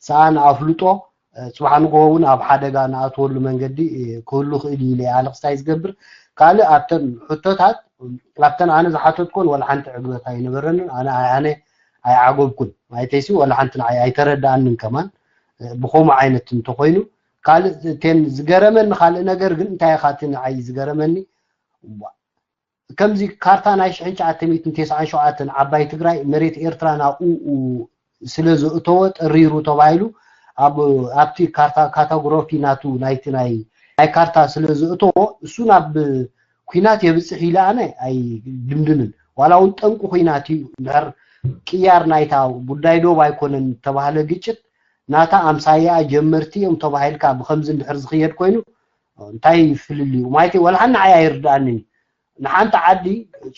ሰኣን ኣፍልጦ፣ እ፣ ጽባሕ ንግሆ እውን ኣብ ሓደጋ ንኣትወሉ መንገዲ፣ እ፣ ክህሉ ክእል እዩ ኢለ ኣነ ክስታይ ዝገብር። ካልእ ኣብተን ሕቶታት፣ ኣብተን ኣነ ዝሓተትኮን ወላ ሓንቲ ዕግበት ኣይነበረንን። ኣነ፣ ኣነ ኣይዓገብኩን። ማለተይሲ ወላ ሓንቲ ንዓይ ኣይተረድኣንን ከማን፣ እ፣ ብኸምኡ ዓይነት እንተኾይኑ። ካልእ እተን ዝገረመኒ ካልእ ነገር ግን እንታይ ኢኻ እቲ ንዓይ ዝገረመኒ? ዋ፣ ከምዚ ካርታ ናይ ሽሕን ትሽዓተ ሚእትን ተስዓን ሸውዓተን ዓባይ ትግራይ መሬት ኤርትራ ናብኡ ስለ ዘእተወ ጠሪሩ ተባሂሉ ኣብ፣ ኣብቲ ካርታ ካታጎሮፊ ናቱ ናይቲ ናይ፣ ናይ ካርታ ስለ ዘእተዎ እሱ ናብ ኩናት የብጽሕ ኢለ ኣነ ኣይድምድምን። ዋላ እውን ጠንቂ ኩናት እዩ። እንድሕር ቅያር ናይታ ጉዳይ ዶብ ኣይኮነን ተባህለ ግጭት ናታ ኣምሳያ ጀመርቲ እዮም ተባሂልካ ብኸምዚ እንድሕር ዝኽየድ ኮይኑ እንታይ ፍልልዩ? ማለተይ ወላ ሓንቲ ንዓይ ኣይርድኣንን እዩ። ንሓንቲ ዓዲ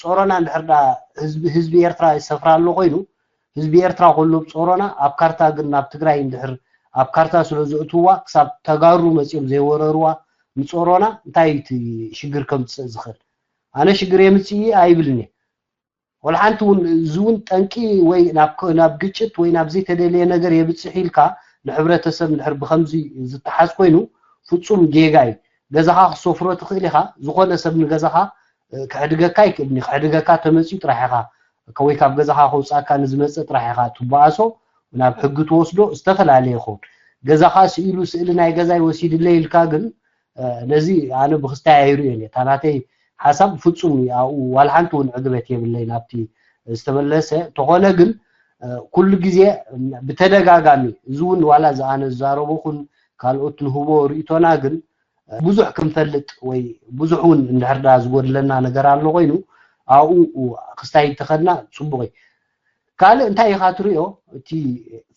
ጾሮና እንድሕር ደኣ ህዝቢ፣ ህዝቢ ኤርትራ ይሰፍራ ኣሎ ኮይኑ፣ ህዝቢ ኤርትራ ከሎ ኣብ ጾሮና፣ ኣብ ካርታ ግን ናብ ትግራይ እንድሕር ኣብ ካርታ ስለ ዘእትውዋ፣ ክሳብ ተጋሩ መጺኦም ዘይወረርዋ ንጾሮና እንታይ እዩ እቲ ሽግር ከምጽእ ዝኽእል? ኣነ ሽግር የምጽእ እዩ ኣይብልን እየ። ወላ ሓንቲ እውን፣ እዚ እውን ጠንቂ ወይ ናብ ከ-፣ ናብ ግጭት ወይ ናብ ዘይተደለየ ነገር የብጽሕ ኢልካ ንሕብረተሰብ እንድሕር ብኸምዚ ዝተሓዝ ኮይኑ ፍጹም ጌጋ እዩ። ገዛኻ ክትሰፍሮ ትኽእል ኢኻ። ዝኾነ ሰብ ንገዛኻ፣ እ፣ ከሕድገካ ኣይክእልን እዩ። ከሕድገካ ተመጽዩ ጥራሕ ኢኻ፣ ከ-፣ ወይ ካብ ገዛኻ ከውጽኣካ ንዝመጸ ጥራሕ ኢኻ ትበኣሶ፣ ናብ ሕጊ ትወስዶ፣ ዝተፈላለየ ይኸውን። ገዛኻ ስኢሉ ስእሊ ናይ ገዛይ ወሲድለይ ኢልካ ግን፣ እ፣ ነዚ ኣነ ብክስታይ ኣይርእዮን እየ። እታ ናተይ ሓሳብ ፍጹም እዩ። ኣብኡ ዋላ ሓንቲ እውን ዕግበት የብለይን ኣብቲ ዝተመለሰ። እንተኾነ ግን፣ እ፣ ኩሉ ግዜ ብተደጋጋሚ፣ እዚ እውን ዋላ እዚ ኣነ ዝዛረቦ ኹን ካልኦት ንህቦ ርእይቶና ግን፣ እ፣ ብዙሕ ክንፈልጥ ወይ ብዙሕ እውን እንድሕር ደኣ ዝጎድለና ነገር ኣሎ ኮይኑ፣ ኣብኡ ክስታይ እንተኸድና ጽቡቕ እዩ። ካልእ እንታይ ኢኻ ትሪኦ? እቲ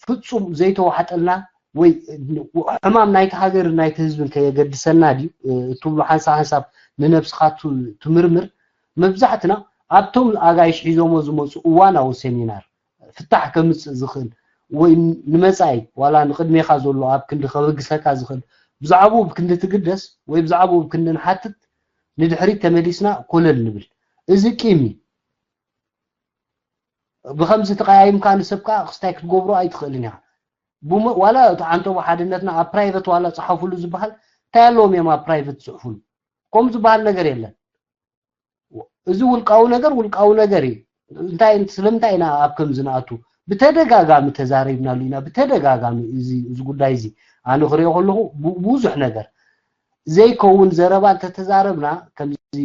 ፍጹም ዘይተዋሕጠልና ወይ ሕማም ናይቲ ሃገርን ናይቲ ህዝብን ከየገድሰና ድዩ፣ እ፣ እትብሎ ሓንሳብ ሓንሳብ ንነብስኻ ቱ-፣ ትምርምር። መብዛሕትና ኣብቶም ኣጋይሽ ሒዞሞ ዝመጹ እዋናዊ ሴሚናር ፍታሕ ከምጽእ ዝኽእል ወይ ንመጻኢ ዋላ ንቕድሜኻ ዘሎ ኣብ ክንዲ ከበግሰካ ዝኽእል ብዛዕባኡ ብክንዲ ትግደስ ወይ ብዛዕባኡ ብክንዲ ንሓትት ንድሕሪት ተመሊስና ኮለል ንብል። እዚ ቂም እዩ። ብኸምዚ ተቐያይምካ ንሰብ ከዓ ክስታይ ክትገብሮ ኣይትኽእልን ኢኻ። ዋላ እቲ ዓንተቦ ሓድነትና ኣብ ፕራይቨት ዋላ ፀሓፉሉ ዝበሃል እንታይ ኣለዎም እዮም ኣብ ፕራይቨት ዝፅሕፉሉ? ከምኡ ዝበሃል ነገር የለን። እዚ ውልቃዊ ነገር ውልቃዊ ነገር እዩ። እንታይ ስለምንታይ ኢና ኣብ ከምዚ ንኣቱ? ብተደጋጋሚ ተዛሪብናሉ ኢና። ብተደጋጋሚ እዚ እዚ ጉዳይ እዚ ኣነ ክሪኦ ከለኹ ብዙሕ ነገር ዘይከውን ዘረባ እንተተዛረብና ከምዚ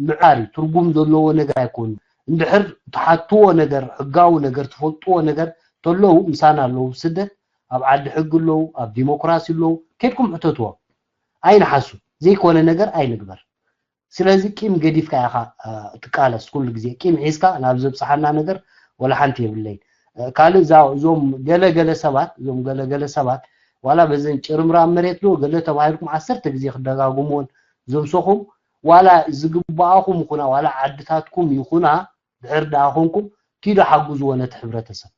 ምዕራር እዩ። ትርጉም ዘለዎ ነገር ኣይኮኑ። እንድሕር ትሓትዎ ነገር፣ ሕጋዊ ነገር፣ ትፈልጥዎ ነገር ተለዉ ምሳና ኣለዉ። ስደት ኣብ ዓዲ ሕጊ ኣለዉ፣ ኣብ ዲሞክራሲ ኣለዉ። ኬድኩም ሕተትዎም። ኣይንሓሱ። ዘይኮነ ነገር ኣይንግበር። ስለዚ ቂም ገዲፍካ ኢኻ ትቃለስ። ኩሉ ግዜ ቂም ሒዝካ ናብ ዘብፅሓና ነገር ወላ ሓንቲ የብለይ። ካልእ እዞም ገለገለ ሰባት እዞም ገለገለ ሰባት ዋላ በዘን ጭርምራም መሬት ዶ ገለ ተባሂልኩም ዓሰርተ ግዜ ክደጋግምዎን ዘምሰኹም ዋላ ዝግባኣኹም ይኹና ዋላ ዓድታትኩም ይኹና ድሕር ደኣ ኮንኩም ኪዶ ሓጉዝዎ ነቲ ሕብረተሰብ።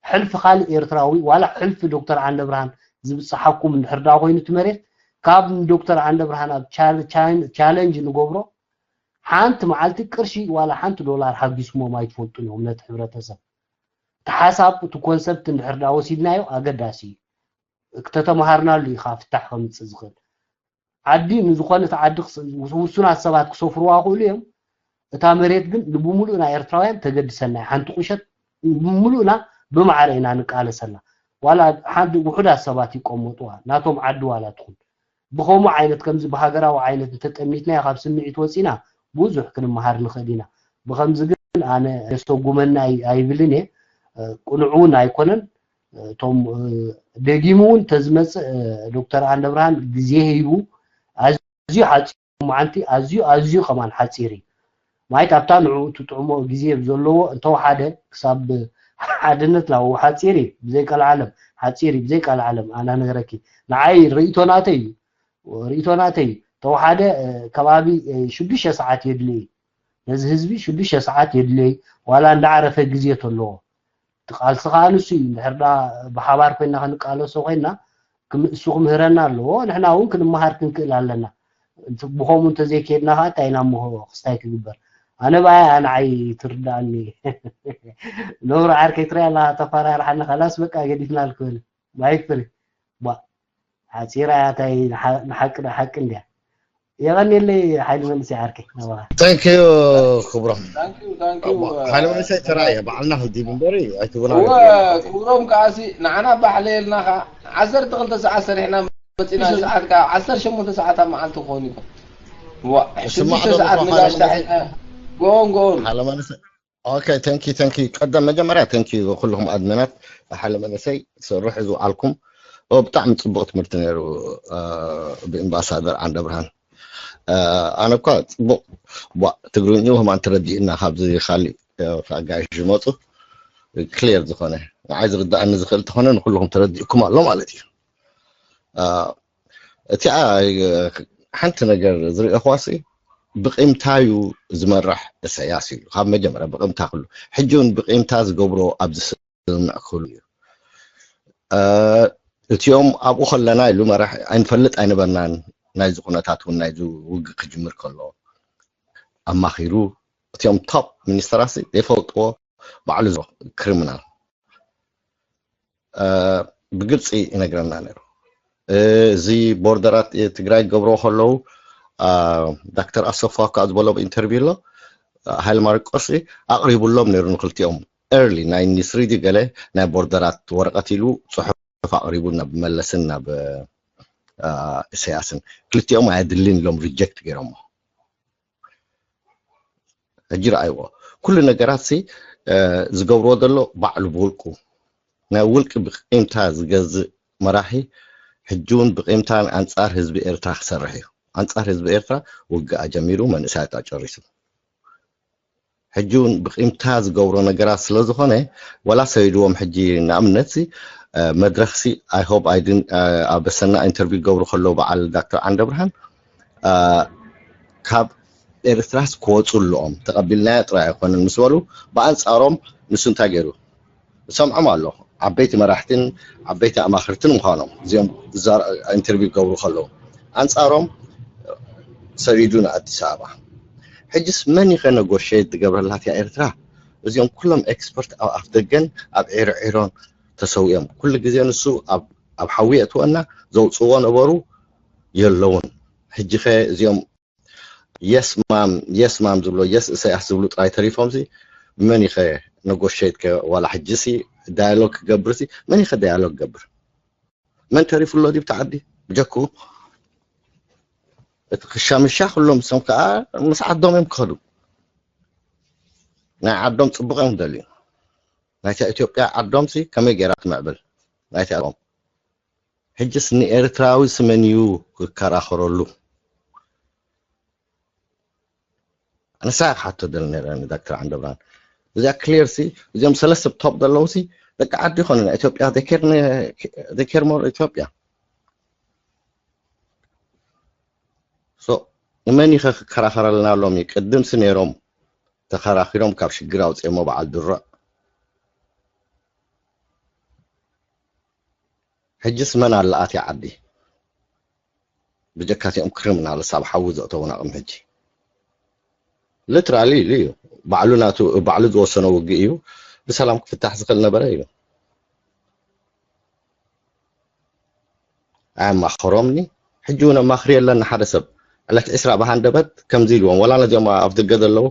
ሕልፊ ካልእ ኤርትራዊ ዋላ ሕልፊ ዶክተር ዓንደ ብርሃን ዝብጽሓኩም እንድሕር ደኣ ኮይኑ እቲ መሬት ካብ ዶክተር ዓንደ ብርሃን ኣብ ቻለንጅ ንገብሮ ሓንቲ መዓልቲ ቅርሺ ዋላ ሓንቲ ዶላር ሓጊስሞም ኣይትፈልጡን እዮም ነቲ ሕብረተሰብ። እቲ ሓሳብ እቲ ኮንሰፕት እንድሕር ደኣ ወሲድናዮ ኣገዳሲ እዩ። ተተምሃርናሉ ኢኻ ፍታሕ ከምጽእ ዝኽእል። ዓዲ ንዝኾነት ዓዲ ውሱናት ሰባት ክሰፍርዋ ክእሉ እዮም። እታ መሬት ግን ንብምሉእና ኤርትራውያን ተገድሰና ሓንቲ ቁሸት ብምሉእና ብማዕረ ኢና ንቃለሰላ። ዋላ ሓንቲ ውሑዳት ሰባት ይቀመጡዋ ናቶም ዓዲ ዋላ ትኹን። ብኸምኡ ዓይነት ከምዚ ብሃገራዊ ዓይነት እንተጠሚትናዮ ካብ ስምዒት ወፂና ብዙሕ ክንመሃር ንኽእል ኢና። ብኸምዚ ግን ኣነ የሰጉመና ኣይብልን እየ። ቅኑዕ እውን ኣይኮነን። እቶም ደጊሙ እውን ተዝመፅእ ዶክተር ዓንደብርሃን ግዜ ሂቡ ኣዝዩ ሓፂሩ መዓልቲ ኣዝዩ ኣዝዩ ከማን ሓፂር እዩ። ማለት ኣብታ ንዕኡ ትጥዕሞ ግዜ ዘለዎ እንተወሓደ ክሳብ ሓድነት ናብኡ ሓፂር እዩ ብዘይ ቀልዓለም ሓፂር እዩ ብዘይ ቀልዓለም ኣና ነገረኪ ንዓይ ርእይቶ ናተይ እዩ ርእይቶ ናተይ ተወሓደ ከባቢ ሽዱሽተ ሰዓት የድልዩ እዩ ነዚ ህዝቢ ሽዱሽተ ሰዓት የድልዩ እዩ ዋላ እንዳዓረፈ ግዜ ተለዎ እቲ ቃልሲ ከዓ ንሱ እዩ እንድሕር ዳ ብሓባር ኮይና ክንቃለሶ ኮይና እሱ ክምህረና ኣለዎ ንሕና እውን ክንመሃር ክንክእል ኣለና ብኸምኡ እንተዘይከድና ከዓ እንታይ ኢና ምሆ ክስታይ ክግበር ኣነ ባያ ንዓይ ትርዳእኒ ነብሩ ዓርከይ ትሪያ ኣለካ ተፈራርሓኒ ከላስ በቃ ገዲፍና ልክብል ማይክ ፍሪ ሓፂራ እያ ታይ ንሓቂ ዶ ሓቂ እንድያ የቐንየለይ ሓይሊ መንእሰይ ዓርከይ ናባኻ Thank you ክብሮም ሓይሊ መንእሰይ ተራእየ ባዕልና ክንዲብ እምበሪ ኣይትብና ክብሮም ከዓሲ ንዓና ባሕለየልና ከዓ ዓሰርተ ክልተ ሰዓት ሰሪሕና መፂና ሰዓት ከዓ ዓሰርተ ሸሞንተ ሰዓት ኣብ መዓልቲ ክኾን እዩ ሽዱሽተ ሰዓት ንጋሽ ታሒና ጎን ጎን ሓይሊ መንእሰይ Okay, thank you, thank you. ቀደም መጀመርያ thank you ኩልኹም ኣድመናት ሓደ መንእሰይ ትሰርሑ ዝውዓልኩም ብጣዕሚ ፅቡቅ ትምህርቲ ነይሩ ብኤምባሳደር ዓንደ ብርሃን ኣነ እኳ ፅቡቅ ቧ ትግርኝኡ ከማን ተረዲእና ካብዚ ካሊእ ኣጋይሽ ዝመፁ ክሊር ዝኮነ ንዓይ ዝርዳእኒ ዝክእል ተኮነ ንኩልኩም ተረዲእኩም ኣሎ ማለት እዩ እቲኣ ሓንቲ ነገር ዝርእኽዋሲ ብቂምታዩ ዝመራሕ እሰያስ እዩ ካብ መጀመርያ ብቂምታ ክሉ ሕጂ እውን ብቂምታ ዝገብሮ ኣብዚ ስምምዕ ክህሉ እዩ እቲኦም ኣብኡ ከለና ኢሉ መራሕ ኣይንፈልጥ ኣይነበርናን ናይዚ ኩነታት እውን ናይዚ ውግእ ክጅምር ከሎ ኣማኺሩ እቲኦም ቶፕ ሚኒስተራሲ ዘይፈልጥዎ ባዕሉ ክሪሚናል ብግልፂ ይነግረና ነይሩ እዚ ቦርደራት ትግራይ ገብሮ ከለዉ ዳክተር ኣሰፋ ከዓ ዝበሎ ኢንተርቪው ኣሎ ሃይለ ማርቆስ ኣቕሪቡሎም ነይሩ ንክልቲኦም ኤርሊ ናይ ኒስሪ ድዩ ገለ ናይ ቦርደራት ወረቐት ኢሉ ፅሑፍ ኣቕሪቡ ናብ መለስን ናብ ኢሳያስን ክልቲኦም ኣየድልን ኢሎም ሪጀክት ገይሮሞ ሕጂ ረኣይዎ ኩሉ ነገራት ሲ ዝገብርዎ ዘሎ ባዕሉ ብውልቁ ናይ ውልቂ ብቂምታ ዝገዝእ መራሒ ሕጂ እውን ብቂምታ ኣንፃር ህዝቢ ኤርትራ ክሰርሕ እዩ ኣንፃር ህዝቢ ኤርትራ ውግእ ኣጀሚሩ መንእሰያት ኣጨሪሱ ሕጂ እውን ብቂምታ ዝገብሮ ነገራት ስለ ዝኾነ ዋላ ሰይድዎም ሕጂ ንኣብነት ሲ መድረኽ ሲ ኣይሆብ ኣይድን ኣብ ሰና ኢንተርቪው ገብሩ ከለዉ በዓል ዳክተር ዓንደ ብርሃን ካብ ኤርትራስ ክወፁ ኣለኦም ተቐቢልናዮ ጥራይ ኣይኮነን ምስ በሉ ብኣንፃሮም ንሱ እንታይ ገይሩ ሰምዖም ኣሎ ዓበይቲ መራሕትን ዓበይቲ ኣማኽርትን ምዃኖም እዚኦም ኢንተርቪው ክገብሩ ከለዉ ኣንፃሮም ሰዲዱ ንኣዲስ ኣበባ። ሕጅስ መን ይኸ ነጎሽት ዝገብረላትያ ኤርትራ? እዚኦም ኩሎም ኤክስፐርት ኣብ ኣፍ ደገን ኣብ ዒሮ ዒሮን ተሰዊኦም ኩሉ ግዜ ንሱ ኣብ ኣብ ሓዊ የእትወና ዘውፅዎ ነበሩ የለውን። ሕጂ ኸ እዚኦም የስ ማም የስ ማም ዝብሎ የስ እሰያስ ዝብሉ ጥራይ ተሪፎም ሲ መን ይኸ ነጎሽት ከ ዋላ ሕጂ ሲ ዳያሎግ ክገብር ሲ መን ይኸ ዳያሎግ ክገብር? መን ተሪፉ ኣሎ ዲብቲ ዓዲ ብጀክኡ? እቲ ክሻምሻ ኩሎም እሶም ከዓ ምስ ዓዶም እዮም ክኸዱ። ናይ ዓዶም ፅቡቅ እዮም ክደልዩ። ናይታ ኢትዮጵያ ዓዶም ሲ ከመይ ገይራ ትምዕብል ናይታ ዓዶም? ሕጅስ ንኤርትራዊ ስመን እዩ ክከራኸረሉ? ኣነሳ ክሓቶ ደል ነረ ንዳክተር ዓንደብራን እዚኣ ክሊር ሲ እዚኦም ሰለስተ ቶፕ ዘለዉ ሲ ደቂ ዓዲ ይኾኑ ናይ ኢትዮጵያ ኬር ሞር ኢትዮጵያ። ሶ ንመን ይኸ ክከራኸረልና ሎሚ? ቅድምሲ ነይሮም ተኸራኺሮም ካብ ሽግር ኣውፅኦሞ በዓል ድሮዕ። ሕጅስ መን ኣለኣት ዓዲ? ብጀካቲኦም ክሪሚናልስ ኣብ ሓዊ ዘእተውና ቅም ሕጂ ሊትራሊ ኢሉ እዩ ባዕሉ ናቱ ባዕሉ ዝወሰኖ ውግእ እዩ። ብሰላም ክፍታሕ ዝኽእል ነበረ እዩ። ኣየማኸሮምኒ። ሕጂ እውን ኣማኽሪ የለን ንሓደ ሰብ ዕለት ዕስራ ብሃንደበት ከምዚ ኢልዎም ወላ ነዚኦም ኣብ ደገ ዘለዉ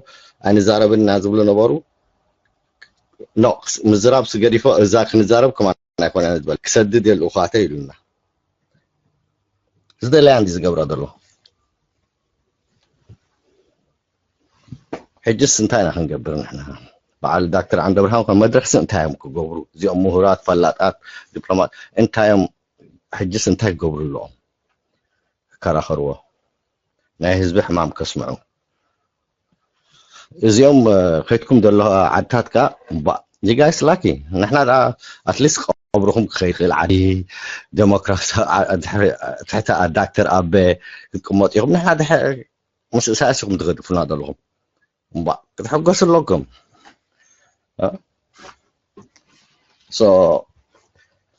ኣይንዛረብን ኢና ዝብሉ ነበሩ። ኖ ምዝራብ ስገዲፎ እዛ ክንዛረብ ከማን ኣይኮነን ዝበል ክሰድድ የልኡኻተ ኢሉና። ዝደለያ እንዲ ዝገብራ ዘሎ ሕጅስ እንታይ ኢና ክንገብር ንሕና? በዓል ዳክተር ዓንደብርሃን ከም መድረክሲ እንታይ እዮም ክገብሩ? እዚኦም ምሁራት ፈላጣት ዲፕሎማት እንታይ እዮም? ሕጅስ እንታይ ክገብሩ ኣለዎም? ክከራኸርዎ ናይ ህዝቢ ሕማም ከስምዑ እዚኦም ከይትኩም ዘሎ ዓድታት ከ you guys lucky ንሕና ደኣ ኣትሊስት ቀብርኹም ክኸይድ ክእል ዓዲ ዴሞክራሲ ትሕቲ ዳክተር ኣበ ክትቅመጡ ኢኹም ንሕና ምስ እሳያስ ኢኹም ትገድፉና ዘለኹም እምባ ክትሕገሱ ኣለኩም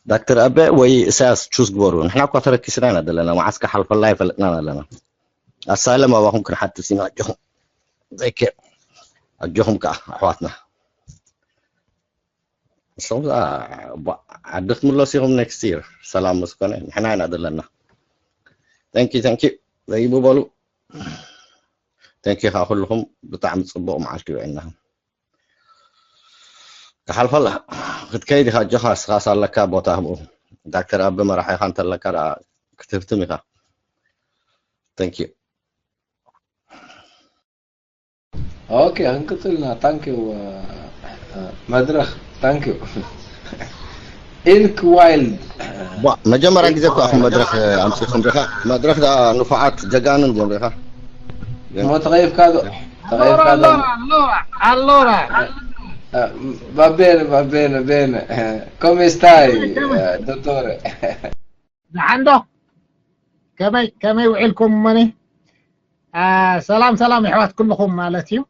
ዳክተር ኣበ ወይ እሳያስ ቹዝ ግበሩ ንሕና እኳ ተረኪስና ኢና ዘለና መዓስ ክሓልፈላ ይፈልጥና ኣለና ኣሳይለም ኣባኹም ክንሓትት ኢና ኣጆኹም ዘይከ ኣጆኹም ከዓ ኣሕዋትና ንስኹም ዓዲ ክትምለሱ ኢኹም ኔክስት ይር ሰላም ምስ ኮነ ንሕና ኢና ዘለና thank you thank you ዘይቡ በሉ thank you ከዓ ኩልኹም ብጣዕሚ ፅቡቕ መዓልቲ ይውዕልና ክሓልፈላ ክትከይድ ኢኻ ኣጆኻ እስኻስ ኣለካ ቦታ ህብኡ ዳክተር ኣቢ መራሒኻ እንተለካ ክትህብትም ኢኻ thank you okay ክንቅፅልና thank you መድረኽ thank you ኢልክ ዋይልድ መጀመርያ ግዜ እኮ ኣኹም መድረኽ ኣምፂኹም ዲኻ መድረኽ ደኣ ንፉዓት ጀጋኑ እዮም ዲኻ እሞ ተቐይፍካ ዶ ተቐይፍካ ዶ Allora, allora, va bene va bene bene come stai dottore ደሓን ዶ ከመይ ከመይ ውዒልኩም እሞኒ ሰላም ሰላም የሕዋት ኩልኹም ማለት እዩ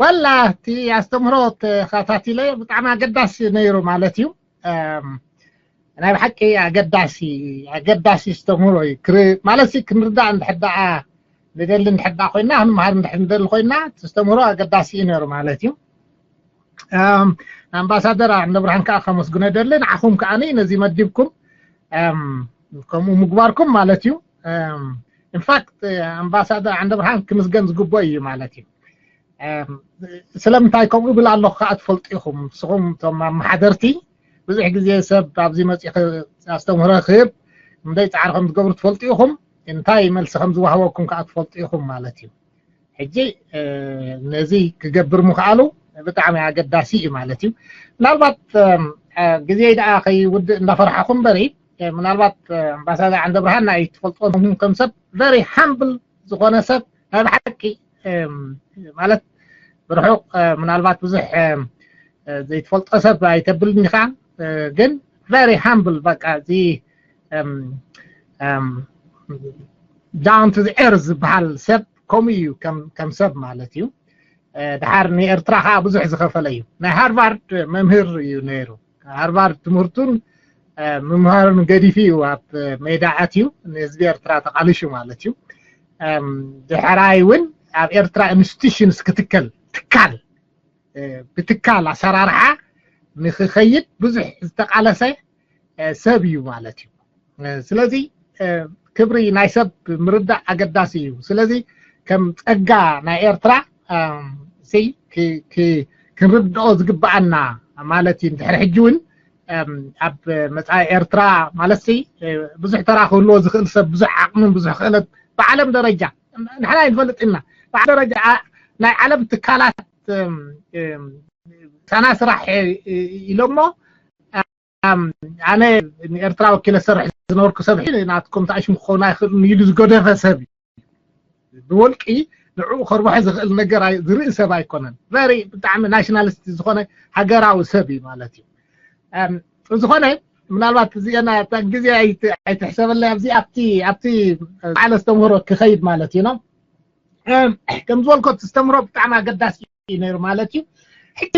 ወላ እቲ ኣስተምህሮ ተኸታቲለ ብጣዕሚ ኣገዳሲ ነይሩ ማለት እዩ ናይ ብሓቂ ኣገዳሲ ኣገዳሲ ዝተምህሮ እዩ ማለት ሲ ክንርዳእ እንድሕር ደኣ ንደሊ እንድሕር ደኣ ኮይና ክንመሃር እንድሕር ንደሊ ኮይና ተስተምህሮ ኣገዳሲ እዩ ነይሩ ማለት እዩ ኣምባሳደር ዓንደብርሃን ከዓ ከመስግኖ ደሊ ንዓኹም ከዓ ነዚ መዲብኩም ከምኡ ምግባርኩም ማለት እዩ ኢንፋክት ኣምባሳደር ዓንደብርሃን ክምስገን ዝግቦ እዩ ማለት እዩ ስለምንታይ ከምኡ ይብል ኣለኹ ከዓ ትፈልጡ ኢኹም ንስኹም እቶም ኣመሓደርቲ ብዙሕ ግዜ ሰብ ኣብዚ መፂኡ ኣስተምህሮ ክህብ እንደይ ፃዕሪ ከም ዝገብሩ ትፈልጡ ኢኹም እንታይ መልሲ ከም ዝዋህበኩም ከዓ ትፈልጡ ኢኹም ማለት እዩ ሕጂ ነዚ ክገብር ምኽኣሉ ብጣዕሚ ኣገዳሲ እዩ ማለት እዩ ምናልባት ግዜ ደኣ ከይውድእ እንዳፈርሓኹ እምበሪ ምናልባት ኣምባሳደር ዓንደብርሃን ናይ ትፈልጥዎ ከም ሰብ very humble ዝኾነ ሰብ ናይ ብሓቂ ማለት ብርሑቕ ምናልባት ብዙሕ ዘይትፈልጦ ሰብ ኣይተብልን ኢኻ ግን very humble በቃ እዚ down to the earth ዝበሃል ሰብ ከምኡ እዩ ከም ሰብ ማለት እዩ ድሓር ንኤርትራ ከዓ ብዙሕ ዝኸፈለ እዩ። ናይ ሃርቫርድ መምህር እዩ ነይሩ። ሃርቫርድ ትምህርቱን ምምሃሩን ገዲፉ እዩ ኣብ ሜዳ ኣትዩ፣ ንህዝቢ ኤርትራ ተቓሊሹ ማለት እዩ። ድሕራይ እውን ኣብ ኤርትራ ኢንስቲቱሽንስ ክትከል፣ ትካል ብትካል ኣሰራርሓ ንክኸይድ ብዙሕ ዝተቃለሰ ሰብ እዩ ማለት እዩ። ስለዚ ክብሪ ናይ ሰብ ምርዳእ ኣገዳሲ እዩ። ስለዚ ከም ጸጋ ናይ ኤርትራ ክንርድኦ ዝግባኣና ማለት እዩ። እንድሕሪ ሕጂ እውን ኣብ መጻኢ ኤርትራ ማለት ብዙሕ ተራ ክህልዎ ዝኽእል ሰብ፣ ብዙሕ ዓቕምን ብዙሕ ክእለት ብዓለም ደረጃ ንሕና ይንፈልጥ ኢና። ብዓለም ደረጃ ናይ ዓለም ትካላት ሳና ስራሕ ኢሎሞ ኣነ ንኤርትራ ወኪለ ዝሰርሕ ዝነበርኩ ሰብ ናትኩም ተኣሽሙ ክኸውን ኣይኽእልን ኢሉ ዝገደፈ ሰብ እዩ። ብወልቂ ንዕኡ ከርብሖ ዝኽእል ነገር ዝርኢ ሰብ ኣይኮነን። ቨሪ ብጣዕሚ ናሽናሊስት ዝኾነ ሃገራዊ ሰብ እዩ ማለት እዩ። ዝኾነ ምናልባት እዚና ግዜ ኣይትሕሰበለይ ኣብዚ ኣብቲ ኣብቲ ዓለ ዝተምህሮ ክኸይድ ማለት እዩ ነው። ከም ዝበልኮ እቲ ዝተምህሮ ብጣዕሚ ኣገዳሲ እዩ ነይሩ ማለት እዩ። ሕጂ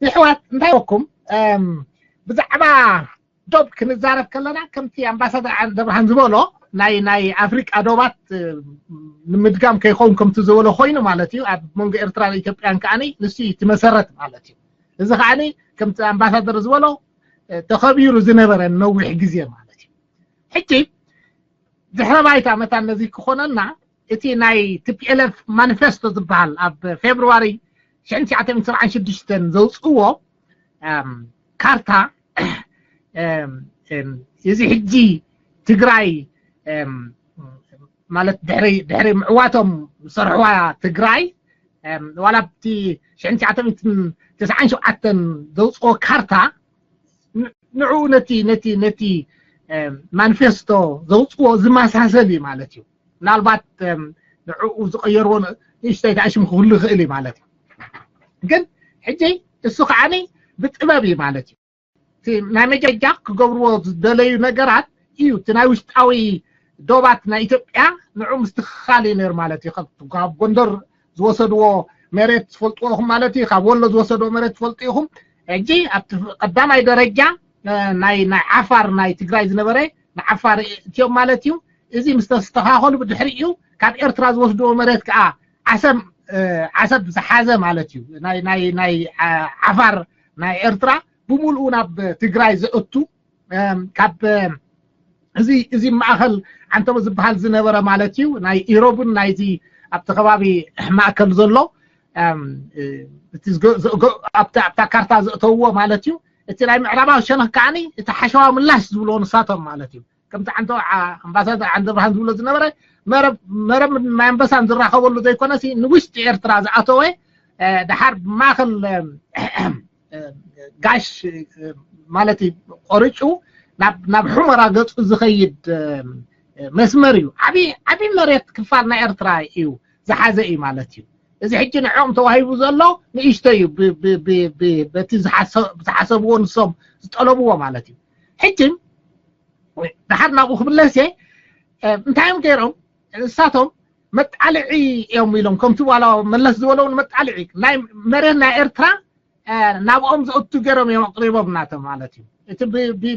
ይሕዋት እንታይ ወኩም ብዛዕባ ዶብ ክንዛረብ ከለና ከምቲ ኣምባሳደር ዓንደብርሃን ዝበሎ ናይ ናይ ኣፍሪቃ ዶባት ንምድጋም ከይኸውን ከምቲ ዝበሎ ኮይኑ ማለት እዩ። ኣብ መንጎ ኤርትራን ኢትዮጵያን ከዓኒ ንሱ እዩ እቲ መሰረት ማለት እዩ። እዚ ከዓኒ ከምቲ ኣምባሳደር ዝበሎ ተኸቢሩ ዝነበረ ነዊሕ ግዜ ማለት እዩ። ሕጂ ድሕረ ባይታ መታን ነዚ ክኾነና እቲ ናይ ቲፒኤልኤፍ ማኒፌስቶ ዝበሃል ኣብ ፌብርዋሪ ሽሕን ትሽዓተ ሚእትን ሰብዓን ሽዱሽተን ዘውፅእዎ ካርታ እዚ ሕጂ ትግራይ ማለት ድሕሪ ድሕሪ ምዕዋቶም ዝሰርሕዋ ትግራይ ዋላ ኣብቲ ሽሕን ትሽዓተ ሚእትን ተስዓን ሸውዓተን ዘውፅኦ ካርታ ንዕኡ ነቲ ነቲ ነቲ ማኒፌስቶ ዘውፅዎ ዝመሳሰል እዩ ማለት እዩ። ምናልባት ንዕኡ ዝቀየርዎ ንእሽተይ ተኣሽሙ ክህሉ ይኽእል እዩ ማለት እዩ። ግን ሕጂ እሱ ከዓኒ ብጥበብ እዩ ማለት እዩ። ናይ መጀጃ ክገብርዎ ዝደለዩ ነገራት እዩ። እቲ ናይ ውሽጣዊ ዶባት ናይ ኢትዮጵያ ንዑ ምስትኽኻል እዩ ነይሩ ማለት እዩ። ካብ ጎንደር ዝወሰድዎ መሬት ትፈልጥዎ ኢኹም ማለት እዩ። ካብ ወሎ ዝወሰድዎ መሬት ትፈልጡ ኢኹም። ሕጂ ኣብቲ ቀዳማይ ደረጃ ናይ ናይ ዓፋር ናይ ትግራይ ዝነበረ ንዓፋር እትዮም ማለት እዩ። እዚ ምስ ተስተኻኸሉ ብድሕሪኡ ካብ ኤርትራ ዝወስድዎ መሬት ከዓ ዓሰብ ዓሰብ ዝሓዘ ማለት እዩ። ናይ ናይ ናይ ዓፋር ናይ ኤርትራ ብምሉኡ ናብ ትግራይ ዘእቱ ካብ እዚ እዚ ማእኸል ዓንተቦ ዝበሃል ዝነበረ ማለት እዩ። ናይ ኢሮብን ናይዚ ኣብቲ ከባቢ ማእከል ዘሎ ኣብታ ካርታ ዘእተውዎ ማለት እዩ። እቲ ናይ ምዕራባዊ ሸነኽ ከዓኒ እቲ ሓሸዋ ምላሽ ዝብልዎ ንሳቶም ማለት እዩ። ከምቲ ዓንተ ኣምባሳደር ዓንደብርሃን ዝብሎ ዝነበረ መረብ መረብ ማይ ኣንበሳን ዝራኸበሉ ዘይኮነሲ ንውሽጢ ኤርትራ ዝኣተወ ድሓር ብማእኸል ጋሽ ማለት እዩ ቆሪጩ ናብ ናብ ሑመራ ገፁ ዝኸይድ መስመር እዩ። ዓብዪ ዓብዪ መሬት ክፋል ናይ ኤርትራ እዩ ዝሓዘ እዩ ማለት እዩ። እዚ ሕጂ ንዕኦም ተዋሂቡ ዘሎ ንእሽቶ እዩ በቲ ዝሓሰብዎ ንሶም ዝጠለብዎ ማለት እዩ። ሕጂ ድሓር ናብኡ ክምለስ እየ። እንታይ እዮም ገይሮም ንሳቶም መጣልዒ እዮም ኢሎም ከምቲ ዋላ መለስ ዝበለውን መጣልዒ ናይ መሬት ናይ ኤርትራ ናብኦም ዘእቱ ገይሮም እዮም ኣቅሪቦም ናቶም ማለት እዩ። እቲ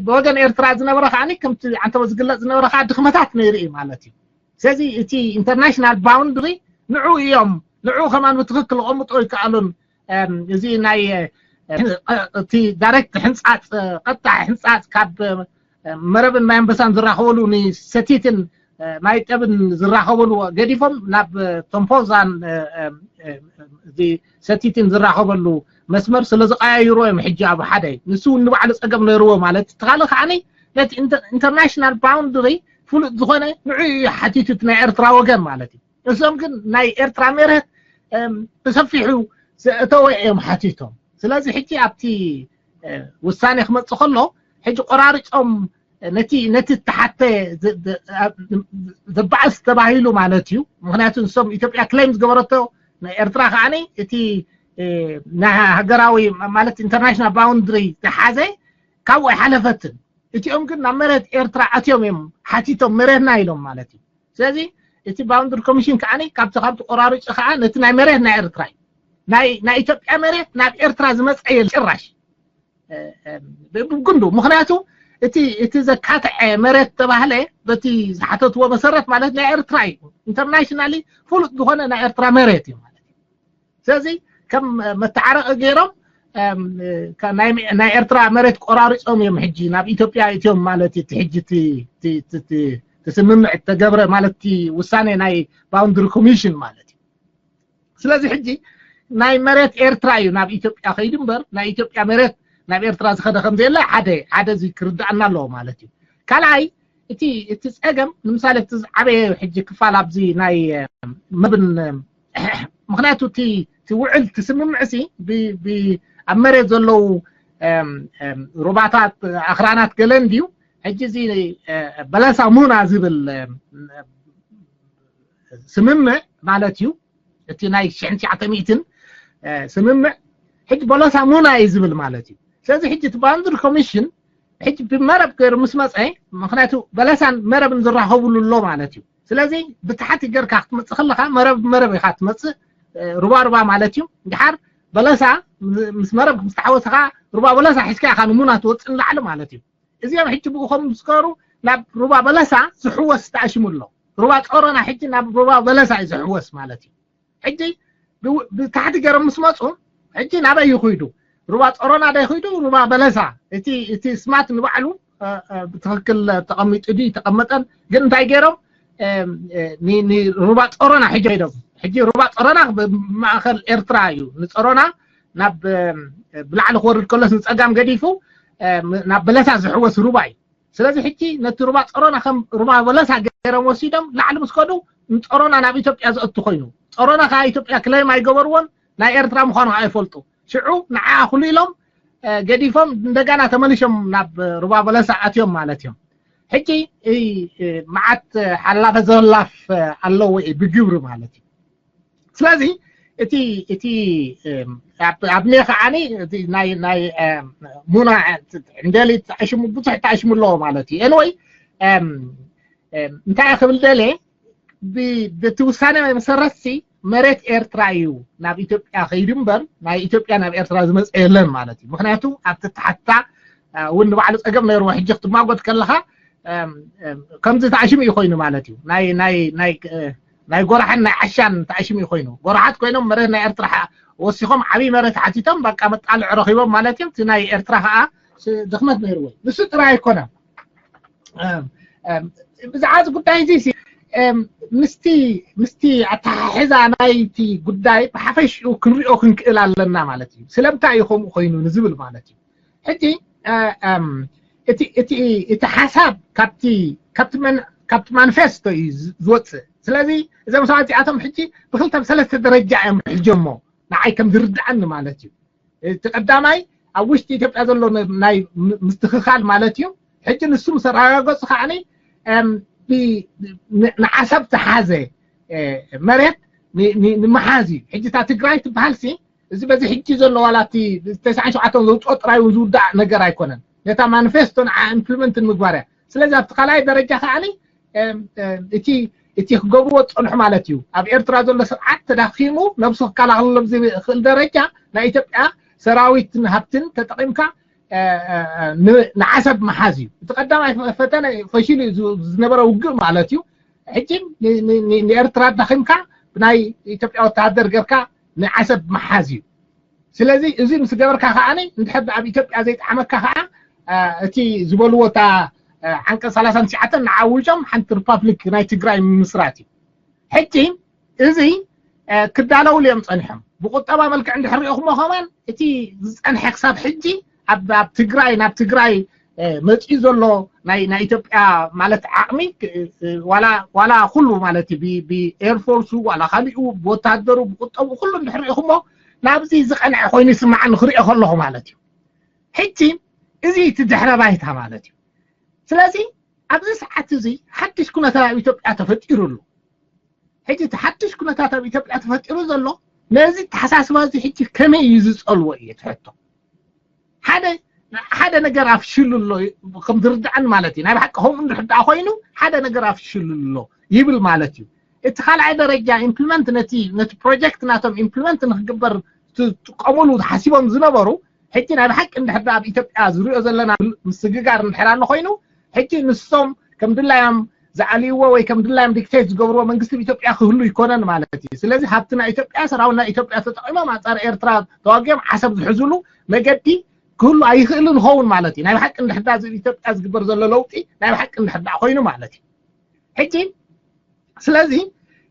ብወገን ኤርትራ ዝነበረ ከዓ ከምቲ ዓንተቦ ዝግለፅ ዝነበረ ከዓ ድክመታት ነይሩ እዩ ማለት እዩ። ስለዚ እቲ ኢንተርናሽናል ባውንድሪ ንዑ እዮም ንዑ ከማን ብትክክል ክቐምጦ ይከኣሉን። እዚ ናይ እቲ ዳይሬክት ሕንፃፅ ቀጥታ ሕንፃፅ ካብ መረብን ማይ ኣንበሳን ዝራኸበሉ ንሰቲትን ማይ ጠብን ዝራኸበሉ ገዲፎም ናብ ቶምፖዛን እዚ ሰቲትን ዝራኸበሉ መስመር ስለ ዝቀያይሩ እዮም ሕጂ ኣብ ሓደ ንሱ እውን ንባዕሉ ፀገም ነይርዎ ማለት እቲ ካልእ ከዓኒ ነቲ ኢንተርናሽናል ባውንድሪ ፍሉጥ ዝኾነ ንዑ ሓቲቱት ናይ ኤርትራ ወገን ማለት እዩ። እሶም ግን ናይ ኤርትራ መሬት ብሰፊሑ ዘእተወ እዮም ሓቲቶም። ስለዚ ሕጂ ኣብቲ ውሳኔ ክመፅእ ከሎ ሕጂ ቆራርፆም ነቲ ነቲ ተሓተ ዘባእስ ተባሂሉ ማለት እዩ። ምክንያቱ ንሶም ኢትዮጵያ ክሌም ዝገበረቶ ኤርትራ ከዓኒ እቲ ናይ ሃገራዊ ማለት ኢንተርናሽናል ባውንድሪ ዝሓዘ ካብኡ ኣይሓለፈትን። እቲኦም ግን ናብ መሬት ኤርትራ ኣትዮም እዮም ሓቲቶም መሬትና ኢሎም ማለት እዩ። ስለዚ እቲ ባውንድሪ ኮሚሽን ከዓኒ ካብቲ ካብቲ ቆራርፂ ከዓ ነቲ ናይ መሬት ናይ ኤርትራ እዩ ናይ ናይ ኢትዮጵያ መሬት ናብ ኤርትራ ዝመፀ የለ ጭራሽ። ብጉንዱ ምክንያቱ እቲ እቲ ዘካትዐ መሬት ተባህለ በቲ ዝሓተትዎ መሰረት ማለት ናይ ኤርትራ እዩ። ኢንተርናሽናሊ ፍሉጥ ዝኾነ ናይ ኤርትራ መሬት እዩ ማለት እዩ። ስለዚ ከም መተዓረቂ ገይሮም ናይ ኤርትራ መሬት ቆራሪፆም እዮም ሕጂ ናብ ኢትዮጵያ እትዮም ማለት እዩ። ሕጂ ትስምምዕ ተገብረ ማለት ውሳኔ ናይ ባውንድሪ ኮሚሽን ማለት እዩ። ስለዚ ሕጂ ናይ መሬት ኤርትራ እዩ ናብ ኢትዮጵያ ከይዱ እምበር ናይ ኢትዮጵያ መሬት ናብ ኤርትራ ዝኸደ ከም ዘየለ ሓደ ሓደ እዚ ክርዳእና ኣለዎ ማለት እዩ። ካልኣይ እቲ እቲ ፀገም ንምሳሌ እቲ ዝዓበየ ሕጂ ክፋል ኣብዚ ናይ መብን ምክንያቱ እቲ እቲ ውዕል እቲ ስምምዕ ሲ ኣብ መሬት ዘለዉ ሩባታት ኣኽራናት ገለ እንድዩ። ሕጂ እዚ በለሳ ሙና ዝብል ስምምዕ ማለት እዩ። እቲ ናይ ሽሕን ትሽዓተ ሚእትን ስምምዕ ሕጂ በለሳ ሙና እዩ ዝብል ማለት እዩ። ስለዚ ሕጂ እቲ ባውንድሪ ኮሚሽን ሕጂ ብመረብ ገይሩ ምስ መፀ ምክንያቱ በለሳን መረብን ዝራኸብሉ ኣሎ ማለት እዩ። ስለዚ ብታሕቲ ገርካ ክትመፅእ ከለካ መረብ መረብ ኢካ ትመፅእ ሩባ ሩባ ማለት እዩ። ድሓር በለሳ ምስ መረብ ምስ ተሓወሰካ ሩባ በለሳ ሒዝካ ኢካ ንሙና ትወፅእ ንላዕሊ ማለት እዩ። እዚኦም ሕጂ ብኡ ከም ዝስከሩ ናብ ሩባ በለሳ ዝሕወስ ተኣሽሙ ኣሎ። ሩባ ጾሮና ሕጂ ናብ ሩባ በለሳ እዩ ዝሕወስ ማለት እዩ። ሕጂ ብታሕቲ ገይሮም ምስ መፁ ሕጂ ናበይ ይኹይዱ? ሩባ ጾሮና ዶ ይኹይዱ? ሩባ በለሳ እቲ እቲ ስማት ንባዕሉ ብትክክል ተቐሚጡ ድዩ ተቐመጠን ግን እንታይ ገይሮም ንሩባ ጾሮና ሕጂ ዶም ሕጂ ሩባ ጾሮና ማእከል ኤርትራ እዩ። ንጾሮና ናብ ብላዕሊ ክወርድ ከሎስ ንፀጋም ገዲፉ ናብ በለሳ ዝሕወስ ሩባ እዩ። ስለዚ ሕጂ ነቲ ሩባ ጸሮና ከም ሩባ በለሳ ገይሮም ወሲዶም ላዕሊ ምስ ከዱ ንጸሮና ናብ ኢትዮጵያ ዘእቱ ኮይኑ ጸሮና ከዓ ኢትዮጵያ ክለይም ኣይገበርዎን። ናይ ኤርትራ ምዃኑ ከዓ ይፈልጡ። ሽዑ ንዓ ኩሉ ኢሎም ገዲፎም እንደገና ተመሊሾም ናብ ሩባ በለሳ ኣትዮም ማለት እዮም። ሕጂ መዓት ሓላፈ ዘላፍ ኣለዎ ብግብሪ ማለት እዩ። ስለዚ እቲ እቲ ኣብኔ ከዓኒ ናይ ናይ ሙና እንደሊ ተኣሽሙ ብዙሕ ተኣሽሙ ኣለዎ ማለት እዩ። ኤንወይ እንታይ ክብል ደለ በቲ ውሳኔ መሰረት ሲ መሬት ኤርትራ እዩ ናብ ኢትዮጵያ ከይዱ እምበር ናይ ኢትዮጵያ ናብ ኤርትራ ዝመፀ የለን ማለት እዩ። ምክንያቱ ኣብቲ ተሓታ እውን ንባዕሉ ፀገም ነይርዎ። ሕጂ ክትማጎት ከለካ ከምዚ ተኣሽሙ እዩ ኮይኑ ማለት እዩ። ናይ ናይ ናይ ናይ ጎራሕን ናይ ዓሻን ተኣሽሙ እዩ ኮይኑ ጎራሓት ኮይኖም መሬት ናይ ኤርትራ ወሲኾም ዓብይ መሬት ሓቲቶም በቃ መጣልዕ ረኺቦም ማለት እዮም። እቲ ናይ ኤርትራ ከዓ ድኽመት ነይርዎ። ንሱ ጥራይ ኣይኮነን። ብዛዕባ እዚ ጉዳይ እዚ ምስቲ ምስቲ ኣተሓሕዛ ናይቲ ጉዳይ ብሓፈሽኡ ክንሪኦ ክንክእል ኣለና ማለት እዩ። ስለምንታይ እዩ ከምኡ ኮይኑ ንዝብል ማለት እዩ። ሕጂ እቲ እቲ እቲ ሓሳብ ካብቲ ካብቲ መን ካብቲ ማኒፌስቶ እዩ ዝወፅእ። ስለዚ እዞም ሰባት እዚኣቶም ሕጂ ብክልተ ብሰለስተ ደረጃ እዮም ሕጀሞ ንዓይ ከም ዝርድኣኒ ማለት እዩ። እቲ ቀዳማይ ኣብ ውሽጢ ኢትዮጵያ ዘሎ ናይ ምስትኽኻል ማለት እዩ። ሕጂ ንሱ ምስ ኣረጋገፁ ከዓኒ ንዓሰብ ዝሓዘ መሬት ንምሓዝ እዩ። ሕጂ እታ ትግራይ ትበሃል ሲ እዚ በዚ ሕጂ ዘሎ ዋላ እቲ ተስዓን ሸውዓተን ዘውፅኦ ጥራይ እውን ዝውዳእ ነገር ኣይኮነን። ነታ ማኒፌስቶ ንዓ ኢምፕሊመንት ንምግባር እያ። ስለዚ ኣብቲ ካልኣይ ደረጃ ከዓኒ እቲ እቲ ክገብርዎ ዝፀንሑ ማለት እዩ። ኣብ ኤርትራ ዘሎ ስርዓት ተዳኺሙ ነብሱ ክከላኸለሎም ዝኽእል ደረጃ ናይ ኢትዮጵያ ሰራዊትን ሃብትን ተጠቒምካ ንዓሰብ ምሓዝ እዩ። እቲ ቀዳማይ ፈተነ ፈሺሉ ዝነበረ ውግእ ማለት እዩ። ሕጂ ንኤርትራ ኣዳኺምካ ብናይ ኢትዮጵያ ወተሃደር ገርካ ንዓሰብ ምሓዝ እዩ። ስለዚ እዚ ምስ ገበርካ ከዓኒ እንድሕር ኣብ ኢትዮጵያ ዘይጠዓመካ ከዓ እቲ ዝበልዎ እታ ዓንቀፅ ሰላሳን ትሽዓተን ንዓውጆም ሓንቲ ሪፓብሊክ ናይ ትግራይ ምስራት እዩ። ሕጂ እዚ ክዳለውሉ እዮም ፀኒሖም። ብቁጠባ መልክዕ እንድሕር ሪኦኹሞ ከማን እቲ ዝፀንሐ ክሳብ ሕጂ ኣብ ትግራይ ናብ ትግራይ መፂኡ ዘሎ ናይ ናይ ኢትዮጵያ ማለት ዓቕሚ ዋላ ዋላ ኩሉ ማለት እዩ ብኤርፎርሱ ዋላ ካሊኡ ብወታደሩ ብቁጠቡ ኩሉ እንድሕር ሪኦኹሞ ናብዚ ዝቐንዐ ኮይኑ ይስማዓኒ ክሪኦ ከለኹ ማለት እዩ። ሕጂ እዚ እቲ ድሕረ ባይታ ማለት እዩ። ስለዚ ኣብዚ ሰዓት እዚ ሓድሽ ኩነታት ኣብ ኢትዮጵያ ተፈጢሩ ኣሎ። ሕጂ እቲ ሓድሽ ኩነታት ኣብ ኢትዮጵያ ተፈጢሩ ዘሎ ነዚ ተሓሳስባ እዚ ሕጂ ከመይ እዩ ዝፀልዎ እዩ እቲ ሕቶ። ሓደ ሓደ ነገር ኣፍሽሉ ኣሎ ከም ዝርድኣኒ ማለት እዩ። ናይ ብሓቂ ከምኡ እንድሕር ደኣ ኮይኑ ሓደ ነገር ኣፍሽሉ ኣሎ ይብል ማለት እዩ። እቲ ካልኣይ ደረጃ ኢምፕሊመንት ነቲ ነቲ ፕሮጀክት ናቶም ኢምፕሊመንት ንክግበር ዝጥቀሙሉ ሓሲቦም ዝነበሩ ሕጂ ናይ ብሓቂ እንድሕር ኣብ ኢትዮጵያ ዝሪኦ ዘለና ምስግጋር እንድሕር ኣሎ ኮይኑ ሕጂ ንሶም ከም ድላዮም ዝኣልይዎ ወይ ከም ድላዮም ዲክቴት ዝገብርዎ መንግስቲ ኢትዮጵያ ክህሉ ይኮነን ማለት እዩ። ስለዚ ሃብቲ ናይ ኢትዮጵያ ሰራዊት ናይ ኢትዮጵያ ተጠቂሞም ኣንፃር ኤርትራ ተዋጊኦም ዓሰብ ዝሕዝሉ መገዲ ክህሉ ኣይኽእልን ይኸውን ማለት እዩ። ናይ ብሓቂ እንድሕር እዚ ኢትዮጵያ ዝግበር ዘሎ ለውጢ ናይ ብሓቂ እንድሕር ኮይኑ ማለት እዩ። ሕጂ ስለዚ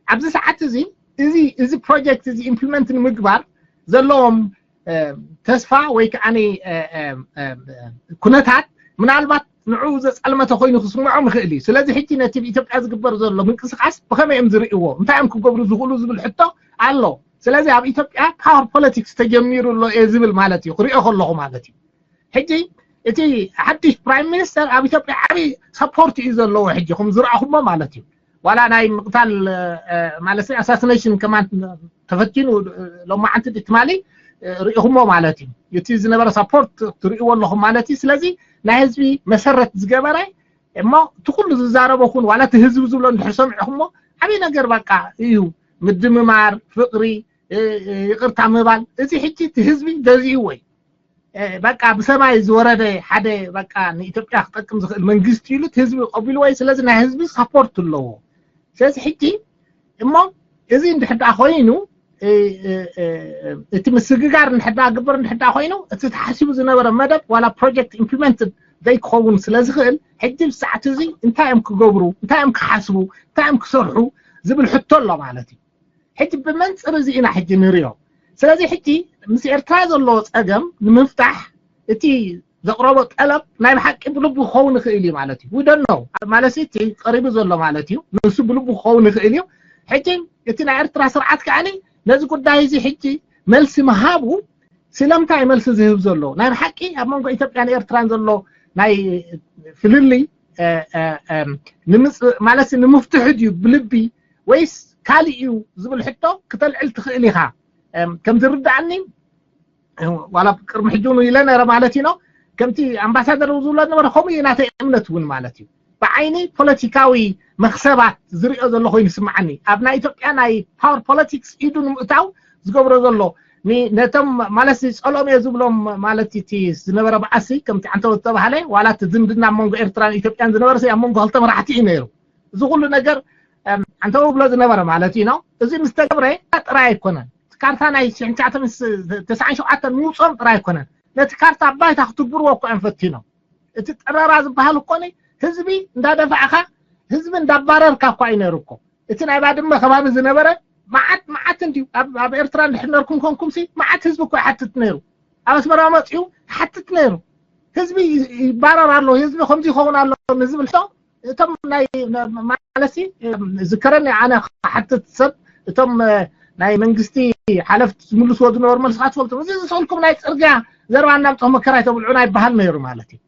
ኣብዚ ሰዓት እዚ እዚ እዚ ፕሮጀክት እዚ ኢምፕሊመንት ንምግባር ዘለዎም ተስፋ ወይ ከዓ ኩነታት ምናልባት ንዑ ዘፀልመተ ኮይኑ ክስምዖም ይኽእል እዩ። ስለዚ ሕጂ ነቲ ብኢትዮጵያ ዝግበር ዘሎ ምንቅስቃስ ብኸመይ እዮም ዝርእይዎ፣ እንታይ እዮም ክገብሩ ዝኽእሉ ዝብል ሕቶ ኣሎ። ስለዚ ኣብ ኢትዮጵያ ፓወር ፖለቲክስ ተጀሚሩ ኣሎ እየ ዝብል ማለት እዩ፣ ክሪኦ ከለኹ ማለት እዩ። ሕጂ እቲ ሓድሽ ፕራይም ሚኒስተር ኣብ ኢትዮጵያ ዓብዪ ሰፖርት እዩ ዘለዎ ሕጂ ከም ዝረኣኹሞ ማለት እዩ። ዋላ ናይ ምቕታል ማለት ኣሳሲኔሽን ከማን ተፈቲኑ ሎማዓንቲ ትማሊ ርኢኹሞ ማለት እዩ። እቲ ዝነበረ ሳፖርት ትርእይዎ ኣለኹም ማለት እዩ። ስለዚ ናይ ህዝቢ መሰረት ዝገበረ እሞ እቲ ኩሉ ዝዛረቦ ኩን ዋላ እቲ ህዝቢ ዝብሎ እንድሕር ሰሚዕኹሞ ዓብዪ ነገር በቃ እዩ። ምድምማር፣ ፍቕሪ፣ ይቕርታ ምባል። እዚ ሕጂ እቲ ህዝቢ ገዚእዎ እዩ። በቃ ብሰማይ ዝወረደ ሓደ በቃ ንኢትዮጵያ ክጠቅም ዝኽእል መንግስቲ ኢሉ እቲ ህዝቢ ቀቢልዎ እዩ። ስለዚ ናይ ህዝቢ ሳፖርት ኣለዎ። ስለዚ ሕጂ እሞ እዚ እንድሕር ደኣ ኮይኑ እቲ ምስግጋር እንድሕር ደኣ ግበር እንድሕር ደኣ ኮይኑ እቲ ተሓሲቡ ዝነበረ መደብ ዋላ ፕሮጀክት ኢምፕሊመንት ዘይክኸውን ስለ ዝኽእል ሕጂ ብሰዓት እዚ እንታይ እዮም ክገብሩ፣ እንታይ እዮም ክሓስቡ፣ እንታይ እዮም ክሰርሑ ዝብል ሕቶ ኣሎ ማለት እዩ። ሕጂ ብመንፅር እዚ ኢና ሕጂ ንሪኦ። ስለዚ ሕጂ ምስ ኤርትራ ዘለዎ ፀገም ንምፍታሕ እቲ ዘቕረቦ ጠለብ ናይ ብሓቂ ብልቡ ክኸውን ይኽእል እዩ ማለት እዩ። ውደኖ ማለት እቲ ቀሪቡ ዘሎ ማለት እዩ። ንሱ ብልቡ ክኸውን ይኽእል እዩ። ሕጂ እቲ ናይ ኤርትራ ስርዓት ከዓኒ ነዚ ጉዳይ እዚ ሕጂ መልሲ ምሃቡ ስለምንታይ መልሲ ዝህብ ዘሎ ናይ ብሓቂ ኣብ መንጎ ኢትዮጵያን ኤርትራን ዘሎ ናይ ፍልልይ ማለት ንምፍትሑ ድዩ ብልቢ ወይስ ካልእ እዩ ዝብል ሕቶ ክተልዕል ትኽእል ኢኻ። ከም ዝርድኣኒ ዋላ ቅድሚ ሕጂ እውን ኢለ ነረ ማለት እዩ ነው። ከምቲ ኣምባሳደር ዝብሎ ዝነበረ ከምኡ እዩ ናተይ እምነት እውን ማለት እዩ። ብዓይኒ ፖለቲካዊ መክሰባት ዝሪኦ ዘሎ ኮይኑ ይስምዓኒ። ኣብ ናይ ኢትዮጵያ ናይ ፓወር ፖለቲክስ ኢዱ ንምእታው ዝገብሮ ዘሎ ነቶም ማለት ጸልኦም እየ ዝብሎም ማለት እቲ ዝነበረ በዓሲ ከምቲ ዓንተው ዝተባሃለ ዋላ እቲ ዝምድና ኣብ መንጎ ኤርትራን ኢትዮጵያን ዝነበረ ኣብ መንጎ ክልተ መራሕቲ እዩ ነይሩ። እዚ ኩሉ ነገር ዓንተው ብሎ ዝነበረ ማለት እዩ ነው። እዚ ምስ ተገብረ ጥራይ ኣይኮነን። ካርታ ናይ ሽሕን ትሽዓተ ሚእትን ተስዓን ሸውዓተን ምውፅኦም ጥራይ ኣይኮነን። ነቲ ካርታ ኣብ ባይታ ክትግብርዎ እኮ እዮም ፈቲኖም። እቲ ጥረራ ዝበሃል እኮ ህዝቢ እንዳደፋዕኻ ህዝቢ እንዳባረርካ እኳ እዩ ነይሩ እኮ። እቲ ናይ ባድመ ከባቢ ዝነበረ መዓት መዓት እንድዩ ኣብ ኤርትራ እንድሕር ነርኩም ኮንኩምሲ መዓት ህዝቢ እኮ ይሓትት ነይሩ። ኣብ ኣስመራ መፅኡ ይሓትት ነይሩ። ህዝቢ ይባረር ኣሎ፣ ህዝቢ ከምዚ ይኸውን ኣሎ ንዝብል ሕቶ እቶም ናይ ማለሲ ዝከረኒ ኣነ ክሓትት ሰብ እቶም ናይ መንግስቲ ሓለፍቲ ዝምልስዎ ዝነበሩ መልስኻ ትፈልጡ እዚ ዝሰልኩም ናይ ፅርግያ ዘርባ እናምፅኹ መከራ ተብልዑና ይበሃል ነይሩ ማለት እዩ።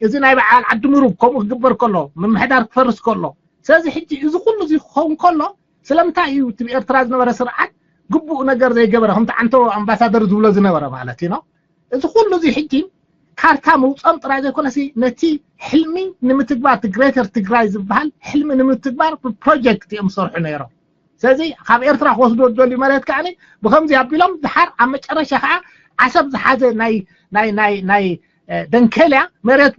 እዚ ናይ በዓል ዓዲ ምሩብ ከምኡ ክግበር ከሎ ምምሕዳር ክፈርስ ከሎ ስለዚ ሕጂ እዚ ኩሉ እዚ ክኸውን ከሎ ስለምንታይ እዩ እቲ ብኤርትራ ዝነበረ ስርዓት ግቡእ ነገር ዘይገበረ ከምቲ ዓንቶ ኣምባሳደር ዝብሎ ዝነበረ ማለት እዩ ነው። እዚ ኩሉ እዚ ሕጂ ካርታ ምውፅኦም ጥራይ ዘይኮነሲ ነቲ ሕልሚ ንምትግባር እቲ ግሬተር ትግራይ ዝበሃል ሕልሚ ንምትግባር ብፕሮጀክት እዮም ዝሰርሑ ነይሮም። ስለዚ ካብ ኤርትራ ክወስዶ ዝደልዩ መሬት ከዓ ብከምዚ ኣቢሎም ድሓር ኣብ መጨረሻ ከዓ ዓሰብ ዝሓዘ ናይ ናይ ናይ ናይ ደንከልያ መሬት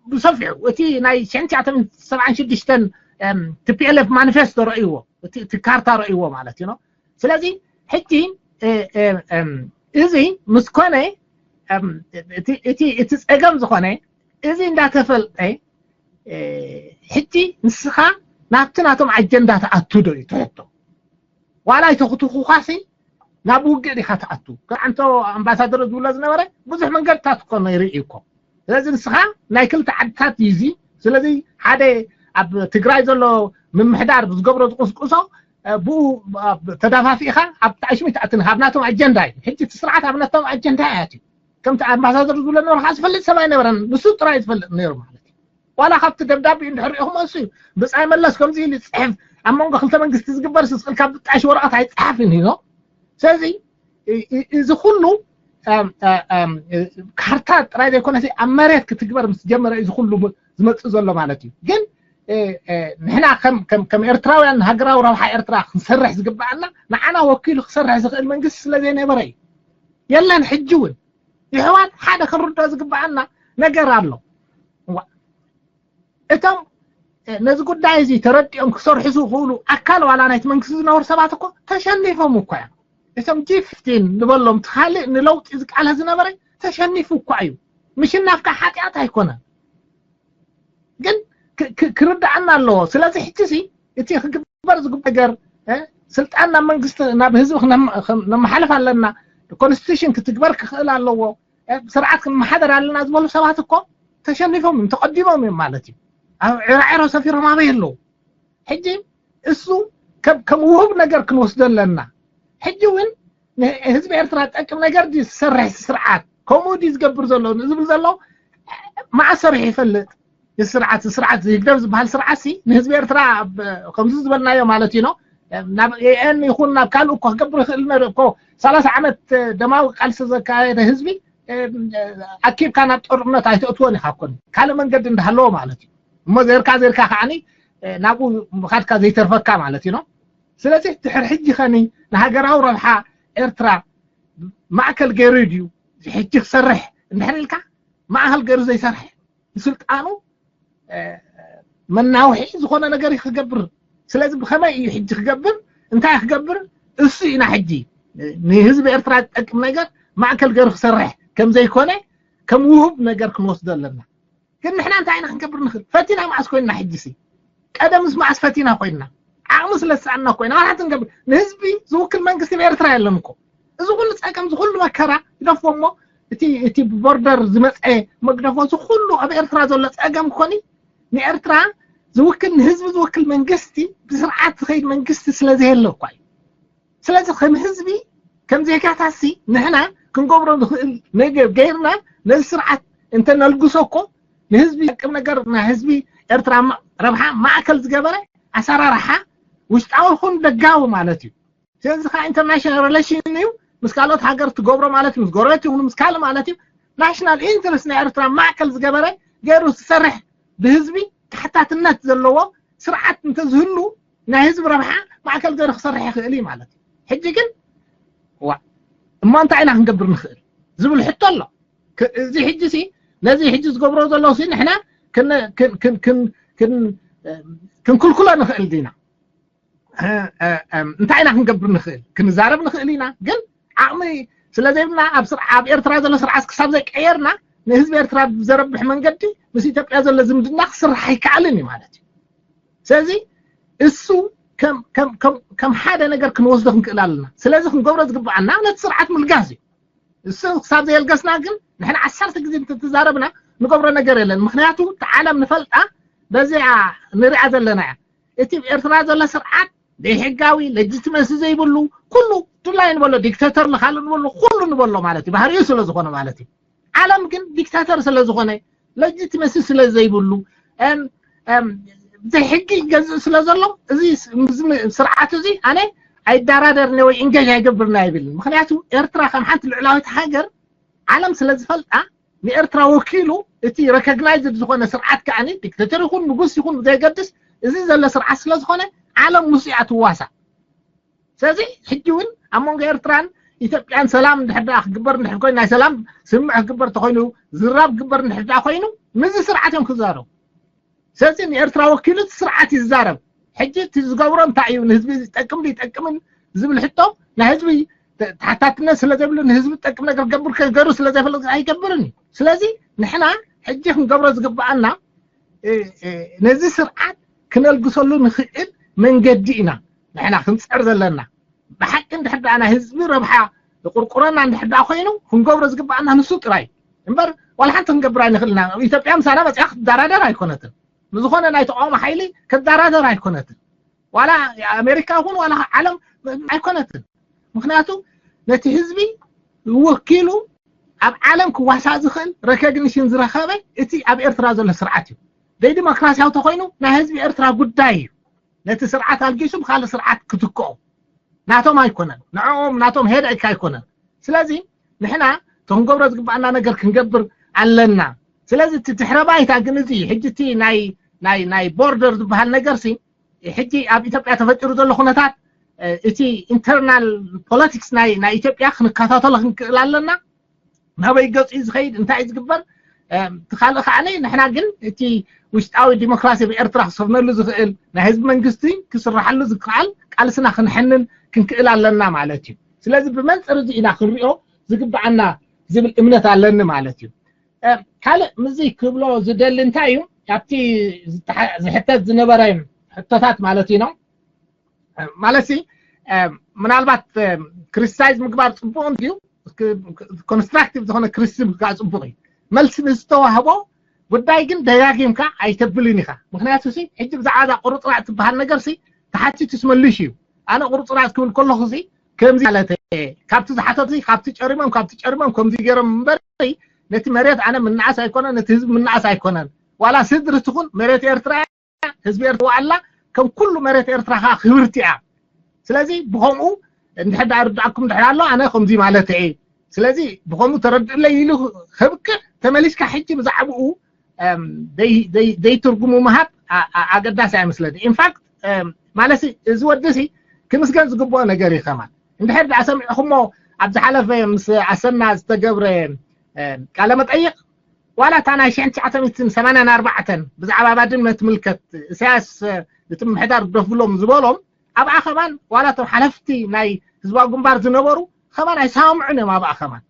ብሰፊሑ እቲ ናይ ሽሕን ትሽዓተ ሚእትን ሰብዓን ሽዱሽተን ቲፒኤልኤፍ ማኒፌስቶ ረእይዎ እቲ ካርታ ረእይዎ ማለት እዩ። ስለዚ ሕጂ እዚ ምስ ኮነ እቲ ፀገም ዝኾነ እዚ እንዳተፈልጠ ሕጂ ንስኻ ናብቲ ናቶም ኣጀንዳ ትኣቱ ዶ እዩ ትሕቶ? ዋላ ኣይተኽትኹኻሲ ናብ ውግእ ዲኻ ትኣቱ? ኣንቶ ኣምባሳደር ዝብሎ ዝነበረ ብዙሕ መንገድታት እኮ ነይሩ እዩ እኮ። ስለዚ ንስኻ ናይ ክልተ ዓድታት እዩ እዚ። ስለዚ ሓደ ኣብ ትግራይ ዘሎ ምምሕዳር ዝገብሮ ዝቁስቁሶ ብኡ ተዳፋፊእኻ ኣብ ተኣሽሚ ትኣትን ካብ ናቶም ኣጀንዳ እዩ። ሕጂ እቲ ስርዓት ኣብ ናቶም ኣጀንዳ እያ ኣትዩ። ከምቲ ኣምባሳደር ዝብሎ ነበረ ከዓ ዝፈልጥ ሰብ ኣይነበረን። ንሱ ጥራይ ዝፈልጥ ነይሩ ማለት እዩ። ዋላ ካብቲ ደብዳቤ እንድሕር ሪኢኹም እሱ እዩ ብፃይ መለስ ከምዚ ኢሉ ይፅሕፍ ኣብ መንጎ ክልተ መንግስቲ ዝግበር ስስል ካብ ብጣሽ ወረቐት ኣይፀሓፍን እዩ። ስለዚ እዚ ኩሉ ካርታ ጥራይ ዘይኮነሲ ኣብ መሬት ክትግበር ምስ ጀመረ እዚ ኩሉ ዝመፅእ ዘሎ ማለት እዩ። ግን ንሕና ከም ኤርትራውያን ሃገራዊ ረብሓ ኤርትራ ክንሰርሕ ዝግበኣና ንዓና ወኪሉ ክሰርሕ ዝኽእል መንግስቲ ስለ ዘይነበረ እዩ። የለን። ሕጂ እውን የሕዋት ሓደ ክንርዶ ዝግባኣና ነገር ኣሎ። እቶም ነዚ ጉዳይ እዚ ተረዲኦም ክሰርሑ ዝኽእሉ ኣካል ዋላ ናይቲ መንግስቲ ዝነበሩ ሰባት እኮ ተሸኒፎም እኮ እዮም። እቶም ጂ ፊፍቲን ዝበሎም ካልእ ንለውጢ ዝቃለ ዝነበረ ተሸኒፉ እኳ እዩ። ምሽናፍካ ሓጢኣት ኣይኮነን፣ ግን ክርዳኣና ኣለዎ። ስለዚ ሕጂ ሲ እቲ ክግበር ዝግብ ነገር ስልጣን ናብ መንግስቲ ናብ ህዝቢ ነመሓልፍ ኣለና፣ ኮንስቲቱሽን ክትግበር ክኽእል ኣለዎ፣ ስርዓት ክንመሓደር ኣለና ዝበሉ ሰባት እኮ ተሸኒፎም እዮም፣ ተቐዲሞም እዮም ማለት እዩ። ኣብ ዕራዕሮ ሰፊሮም ኣበይ ኣለዉ? ሕጂ እሱ ከም ውህብ ነገር ክንወስዶ ኣለና። ሕጂ እውን ንህዝቢ ኤርትራ ጠቅም ነገር ድዩ ዝሰርሕ ስርዓት? ከምኡ ድዩ ዝገብር ዘሎ ንዝብል ዘሎ መዓስ ሰሪሑ ይፈልጥ? ስርዓት ስርዓት ህግደፍ ዝበሃል ስርዓት ሲ ንህዝቢ ኤርትራ ከምዚ ዝበልናዮ ማለት እዩ። ናብ ኤኤን ይኹን ናብ ካልእ እኮ ክገብር ይኽእል ነሩ እኮ። ሰላሳ ዓመት ደማዊ ቃልሲ ዘካየደ ህዝቢ ኣኪብካ ናብ ጦርነት ኣይተእትዎን ኢኻ። ኮን ካልእ መንገዲ እንዳሃለዎ ማለት እዩ። እሞ ዘርካ ዘርካ ከዓኒ ናብኡ ምኻድካ ዘይተርፈካ ማለት እዩ። ስለዚ ድሕር ሕጂ ኸኒ ንሃገራዊ ረብሓ ኤርትራ ማእከል ገይሩ ድዩ ሕጂ ክሰርሕ እንድሕር ኢልካ፣ ማእከል ገይሩ ዘይሰርሕ፣ ንስልጣኑ መናውሒ ዝኾነ ነገር እዩ ክገብር። ስለዚ ብኸመይ እዩ ሕጂ ክገብር? እንታይ ክገብር? እሱ ኢና ሕጂ ንህዝቢ ኤርትራ ዝጠቅም ነገር ማእከል ገይሩ ክሰርሕ ከም ዘይኮነ ከም ውሁብ ነገር ክንወስዶ ኣለና። ግን ንሕና እንታይ ኢና ክንገብር ንኽእል? ፈቲና መዓስ ኮይንና? ሕጂ ሲ ቀደምስ መዓስ ፈቲና ኮይንና? ዓቕሚ ስለ ዝሰኣንና ኮይና ዋላ ክንገብር። ንህዝቢ ዝውክል መንግስቲ ብኤርትራ የለን እኮ። እዚ ኩሉ ጸገም፣ እዚ ኩሉ መከራ ይደፎ እሞ እቲ እቲ ብቦርደር ዝመጸ መግደፎ፣ እዚ ኩሉ ኣብ ኤርትራ ዘሎ ጸገም ኮኒ ንኤርትራ ዝውክል፣ ንህዝቢ ዝውክል መንግስቲ፣ ብስርዓት ዝኸይድ መንግስቲ ስለ ዘየለ እኳ እዩ። ስለዚ ከም ህዝቢ፣ ከም ዜጋታሲ ንሕና ክንገብሮ ንኽእል ነገር ገይርና ነዚ ስርዓት እንተነልግሶ እኮ ንህዝቢ ጠቅም ነገር፣ ናይ ህዝቢ ኤርትራ ረብሓ ማእከል ዝገበረ ኣሰራርሓ ውሽጣዊ ይኹን ደጋዊ ማለት እዩ። ስለዚ ከዓ ኢንተርናሽናል ሪሌሽን እዩ፣ ምስ ካልኦት ሃገር ትገብሮ ማለት እዩ፣ ምስ ጎረቤት ይኹን ምስ ካልእ ማለት እዩ። ናሽናል ኢንትረስት ናይ ኤርትራ ማእከል ዝገበረ ገይሩ ዝሰርሕ፣ ብህዝቢ ተሓታትነት ዘለዎ ስርዓት እንተዝህሉ ናይ ህዝቢ ረብሓ ማእከል ገይሩ ክሰርሕ ይኽእል እዩ ማለት እዩ። ሕጂ ግን ዋ እሞ እንታይ ኢና ክንገብር ንኽእል ዝብል ሕቶ ኣሎ። እዚ ሕጂ ሲ ነዚ ሕጂ ዝገብሮ ዘለዉ ሲ ንሕና ክንክልክሎ ንኽእል ዲና? እንታይ ኢና ክንገብር ንኽእል? ክንዛረብ ንኽእል ኢና፣ ግን ዓቕሚ ስለ ዘይብልና ኣብ ኤርትራ ዘሎ ስርዓት ክሳብ ዘይቀየርና ንህዝቢ ኤርትራ ብዘረብሕ መንገዲ ምስ ኢትዮጵያ ዘሎ ዝምድና ክስራሕ ኣይከኣልን እዩ ማለት እዩ። ስለዚ እሱ ከም ሓደ ነገር ክንወስዶ ክንክእል ኣለና። ስለዚ ክንገብሮ ዝግብኣና ነቲ ስርዓት ምልጋስ እዩ። እሱ ክሳብ ዘየልገስና ግን ንሕና ዓሰርተ ግዜ እንተተዛረብና ንገብሮ ነገር የለን። ምክንያቱ እቲ ዓለም ንፈልጣ በዚኣ ንሪኣ ዘለና እያ። እቲ ኤርትራ ዘሎ ስርዓት ዘይሕጋዊ፣ ለጅትመሲ ዘይብሉ፣ ኩሉ ድላይ ንበሎ፣ ዲክታተር ንካሉ ንበሎ፣ ኩሉ ንበሎ ማለት እዩ። ባህሪኡ ስለ ዝኾነ ማለት እዩ። ዓለም ግን ዲክታተር ስለ ዝኾነ፣ ለጅትመሲ ስለ ዘይብሉ፣ ዘይሕጊ ይገዝእ ስለ ዘሎ፣ እዚ ስርዓት እዚ ኣነ ኣይደራደርኒ ወይ ኢንጌጅ ኣይገብርኒ ኣይብልን። ምክንያቱ ኤርትራ ከም ሓንቲ ልዕላዊት ሃገር ዓለም ስለ ዝፈልጣ ንኤርትራ ወኪሉ እቲ ረኮግናይዝድ ዝኾነ ስርዓት ከዓኒ ዲክታተር ይኹን ንጉስ ይኹን ብዘየገድስ እዚ ዘሎ ስርዓት ስለ ዝኾነ ዓለም ምስኡ እያ ትዋሳእ። ስለዚ ሕጂ እውን ኣብ መንጎ ኤርትራን ኢትዮጵያን ሰላም እንድሕር ደኣ ክግበር እንድሕር ኮይኑ ናይ ሰላም ስምምዕ ክግበር ተኮይኑ ዝራብ ክግበር እንድሕር ደኣ ኮይኑ ምስዚ ስርዓት እዮም ክዛረቡ። ስለዚ ንኤርትራ ወኪሉ እቲ ስርዓት ይዛረብ። ሕጂ እቲ ዝገብሮ እንታይ እዩ? ንህዝቢ ዝጠቅም ዶ ይጠቅምን ዝብል ሕቶ ናይ ህዝቢ ተሓታትነት ስለ ዘይብሉ ንህዝቢ ዝጠቅም ነገር ክገብር ከገሩ ስለ ዘይፈልጥ ኣይገብርን እዩ። ስለዚ ንሕና ሕጂ ክንገብሮ ዝግብኣና ነዚ ስርዓት ክነልግሰሉ ንኽእል መንገዲ ኢና ንሕና ክንፅዕር ዘለና። ብሓቂ እንድሕር ደኣ ናይ ህዝቢ ረብሓ ዝቁርቁረና እንድሕር ደኣ ኮይኑ ክንገብሮ ዝግብኣና ንሱ ጥራይ እምበር ዋላ ሓንቲ ክንገብር ኣይንኽእልና። ኢትዮጵያ ምሳና መፅያ ክትደራደር ኣይኮነትን። ንዝኾነ ናይ ተቃውሞ ሓይሊ ክትደራደር ኣይኮነትን። ዋላ ኣሜሪካ ይኹን ዋላ ዓለም ኣይኮነትን። ምክንያቱ ነቲ ህዝቢ ወኪሉ ኣብ ዓለም ክዋሳእ ዝኽእል ረኮግኒሽን ዝረኸበ እቲ ኣብ ኤርትራ ዘሎ ስርዓት እዩ። ዘይዲሞክራሲያዊ ተኮይኑ ናይ ህዝቢ ኤርትራ ጉዳይ እዩ። ነቲ ስርዓት ኣልጊሱ ብካልእ ስርዓት ክትክኦ ናቶም ኣይኮነን፣ ንዕኦም ናቶም ሄደካ ኣይኮነን። ስለዚ ንሕና እቲ ክንገብሮ ዝግባኣና ነገር ክንገብር ኣለና። ስለዚ እቲ ድሕረ ባይታ ግን እዚ ሕጂ እቲ ናይ ናይ ናይ ቦርደር ዝበሃል ነገር ሲ ሕጂ ኣብ ኢትዮጵያ ተፈጢሩ ዘሎ ኩነታት እቲ internal politics ናይ ናይ ኢትዮጵያ ክንከታተሎ ክንክእል ኣለና። ናበይ ገጹ እዩ ዝኸይድ፣ እንታይ እዩ ዝግበር? እቲ ካልእ ከዓ ንሕና ግን እቲ ውሽጣዊ ዲሞክራሲ ኣብ ኤርትራ ክሰፍነሉ ዝኽእል ናይ ህዝቢ መንግስቲ ክስራሓሉ ዝከኣል ቃልስና ክንሕንን ክንክእል ኣለና ማለት እዩ። ስለዚ ብመንፅር እዚ ኢና ክንሪኦ ዝግብኣና ዝብል እምነት ኣለኒ ማለት እዩ። ካልእ ምዚ ክብሎ ዝደሊ እንታይ እዩ፣ ኣብቲ ዝሕተት ዝነበረ ሕቶታት ማለት እዩ ነው ማለት ምናልባት ክሪቲሳይዝ ምግባር ፅቡቅ እንድዩ፣ ኮንስትራክቲቭ ዝኾነ ክሪቲሲዝም ከዓ ፅቡቅ እዩ። መልሲ ንዝተዋህቦ ጉዳይ ግን ደጋጊምካ ኣይተብልን ኢኻ። ምክንያቱ ሕጂ ብዛዕባ እዛ ቁርፅራፅ ትበሃል ነገር ተሓቲቱ ስመልሽ እዩ። ኣነ ቁርፅራፅ ክብል ከለኹ ከምዚ ማለት ካብቲ ዝሓተት ካብቲ ጨሪሞም ካብቲ ጨሪሞም ከምዚ ገይሮም እምበር ነቲ መሬት ኣነ ምንኣስ ኣይኮነን፣ ነቲ ህዝቢ ምንኣስ ኣይኮነን። ዋላ ስድሪ ትኹን መሬት ኤርትራ ህዝቢ ኤርትራ ዋላ ከም ኩሉ መሬት ኤርትራ ከዓ ክብርቲ እያ። ስለዚ ብኸምኡ እንድሕር ዳኣ ርድኣኩም እንድሕር ኣሎ ኣነ ከምዚ ማለት እየ። ስለዚ ብኸምኡ ተረድእለይ ኢሉ ከብቅዕ ተመሊስካ ሕጂ ብዛዕባኡ ዘይትርጉሙ ምሃብ ኣገዳሲ ኣይመስለኒ። ኢንፋክት ማለት እዚ ወዲ ሲ ክምስገን ዝግብኦ ነገር እዩ። ከማን እንድሕር ዳኣ ሰሚዕኹሞ ኣብ ዝሓለፈ ምስ ኣሰና ዝተገብረ ቃለ መጠይቕ ዋላ እታ ናይ ሽሕን ትሽዓተ ሚእትን ሰማንያን ኣርባዕተን ብዛዕባ ባድመ ትምልከት ኢሳያስ እቲ ምምሕዳር ግደፉሎም ዝበሎም ኣብኣ ከማን ዋላ እቶም ሓለፍቲ ናይ ህዝባዊ ግንባር ዝነበሩ ከማን ኣይሰማምዑን እዮም። ኣብኣ ከማን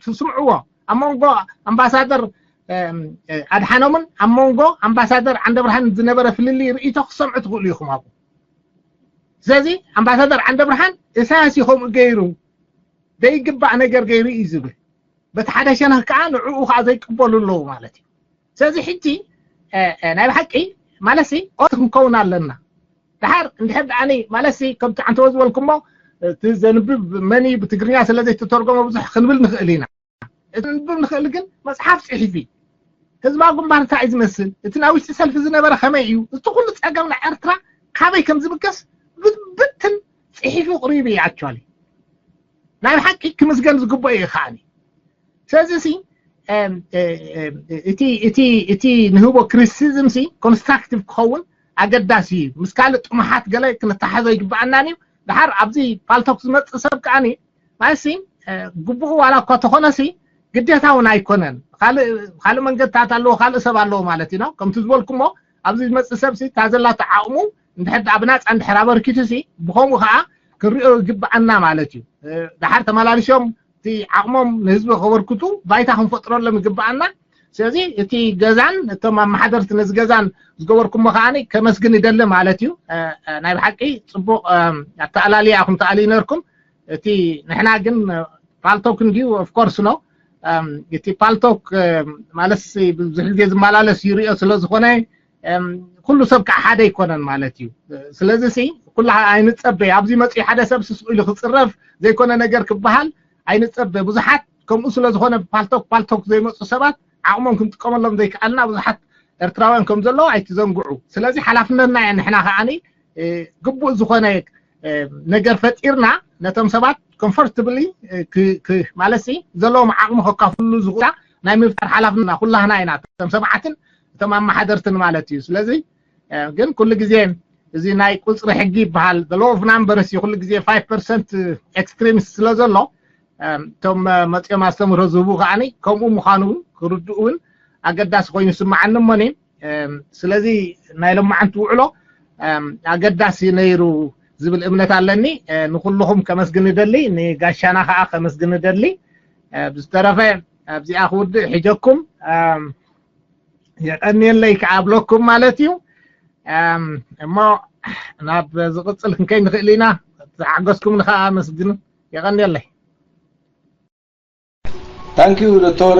ትስምዕዎ ኣብ መንጎ ኣምባሳደር ኣድሓኖምን ኣብ መንጎ ኣምባሳደር ዓንደብርሃን ዝነበረ ፍልልይ ርእይቶ ክሰምዑ ትኽእሉ ኢኹም ኣብኡ። ስለዚ ኣምባሳደር ዓንደብርሃን ኢሳያስ እዩ ከምኡ ገይሩ ዘይግባእ ነገር ገይሩ እዩ ዝብል በቲ ሓደ ሸነኽ ከዓ ንዕኡ ከዓ ዘይቅበሉ ኣለዉ ማለት እዩ። ስለዚ ሕጂ ናይ ብሓቂ ማለትሲ ኦት ክንከውን ኣለና። ድሓር እንድሕር ደኣኒ ማለትሲ ከምቲ ዓንተወ ዝበልኩሞ እቲ ዘንብብ መን እዩ ብትግርኛ ስለ ዘይተተርጎመ ብዙሕ ክንብል ንኽእል ኢና። እቲ ንብብ ንኽእል ግን መፅሓፍ ፅሒፊ ህዝባዊ ግንባር እንታይ እዩ ዝመስል፣ እቲ ናይ ውሽጢ ሰልፊ ዝነበረ ከመይ እዩ፣ እቲ ኩሉ ፀገም ናይ ኤርትራ ካበይ ከም ዝብገስ ብትን ፅሒፉ ቅሪቡ እዩ። ኣክቹዋሊ ናይ ብሓቂ ክምስገን ዝግብኦ እዩ ከዓኒ። ስለዚ ሲ እቲ እቲ እቲ ንህቦ ክሪቲሲዝም ሲ ኮንስትራክቲቭ ክኸውን ኣገዳሲ እዩ። ምስ ካልእ ጥሙሓት ገለ ክንተሓዞ ይግብኣናን እዩ። ድሓር ኣብዚ ፓልቶክ ዝመፅእ ሰብ ከዓኒ ማለት ሲ ግቡኡ ዋላ እኳ ተኾነ ሲ ግዴታ እውን ኣይኮነን። ካልእ ካልእ መንገድታት ኣለዎ፣ ካልእ ሰብ ኣለዎ ማለት እዩ። ከምቲ ዝበልኩሞ ኣብዚ ዝመፅእ ሰብ ሲ እታ ዘላቶ ዓቕሙ እንድሕር ደኣ ብናፃ እንድሕር ኣበርኪቱ ሲ ብኸምኡ ከዓ ክንሪኦ ይግብኣና ማለት እዩ። ድሓር ተመላልሾም እቲ ዓቕሞም ንህዝቢ ከበርክቱ ባይታ ክንፈጥረሎም ይግብኣና። ስለዚ እቲ ገዛን እቶም ኣመሓደርቲ ነዚ ገዛን ዝገበርኩሞ ከዓ ከመስግን ይደሊ ማለት እዩ። ናይ ብሓቂ ፅቡቅ ኣተኣላልያ ኢኹም ተኣልዩ ነርኩም። እቲ ንሕና ግን ፓልቶክ እንድዩ ኦፍኮርስ ነው። እቲ ፓልቶክ ማለት ብዙሕ ግዜ ዝመላለስ ይሪኦ ስለ ዝኾነ ኩሉ ሰብ ከዓ ሓደ ኣይኮነን ማለት እዩ። ስለዚ ሲ ኩላ ኣይንፀበ ኣብዚ መፅኡ ሓደ ሰብ ስስኡ ኢሉ ክፅረፍ ዘይኮነ ነገር ክበሃል ኣይንፀበ። ብዙሓት ከምኡ ስለ ዝኾነ ፓልቶክ ፓልቶክ ዘይመፁ ሰባት ዓቕሞም ክንጥቀመሎም ዘይከኣልና ብዙሓት ኤርትራውያን ከም ዘለዉ ኣይትዘንግዑ። ስለዚ ሓላፍነትና እየ ንሕና ከዓኒ ግቡእ ዝኾነ ነገር ፈጢርና ነቶም ሰባት ኮምፎርትብሊ ማለት ሲ ዘለዎም ዓቕሚ ከካፍሉ ዝኽእላ ናይ ምፍጣር ሓላፍነትና ኩላህና ኢና፣ እቶም ሰማዕትን እቶም ኣመሓደርትን ማለት እዩ። ስለዚ ግን ኩሉ ግዜ እዚ ናይ ቁፅሪ ሕጊ ይበሃል፣ the law of numbers እዩ። ኩሉ ግዜ ፋይቭ ፐርሰንት ኤክስትሪሚስት ስለ ዘሎ እቶም መፅኦም ኣስተምህሮ ዝህቡ ከዓኒ ከምኡ ምዃኑ እውን ክርድኡ እውን ኣገዳሲ ኮይኑ ይስምዓኒ። እሞኒ ስለዚ ናይ ሎማዓንቲ ውዕሎ ኣገዳሲ ነይሩ ዝብል እምነት ኣለኒ። ንኩልኹም ከመስግን እደሊ፣ ንጋሻና ከዓ ከመስግን እደሊ። ብዝተረፈ ኣብዚኣ ክውድእ ሕጀኩም የቀንየለይ ከዓ ኣብለኩም ማለት እዩ። እሞ ናብ ዝቕፅል ክንከይ ንኽእል ኢና። ዝሓገዝኩም ንከዓ ኣመስግን። የቀንየለይ። ታንኪዩ ዶክተር።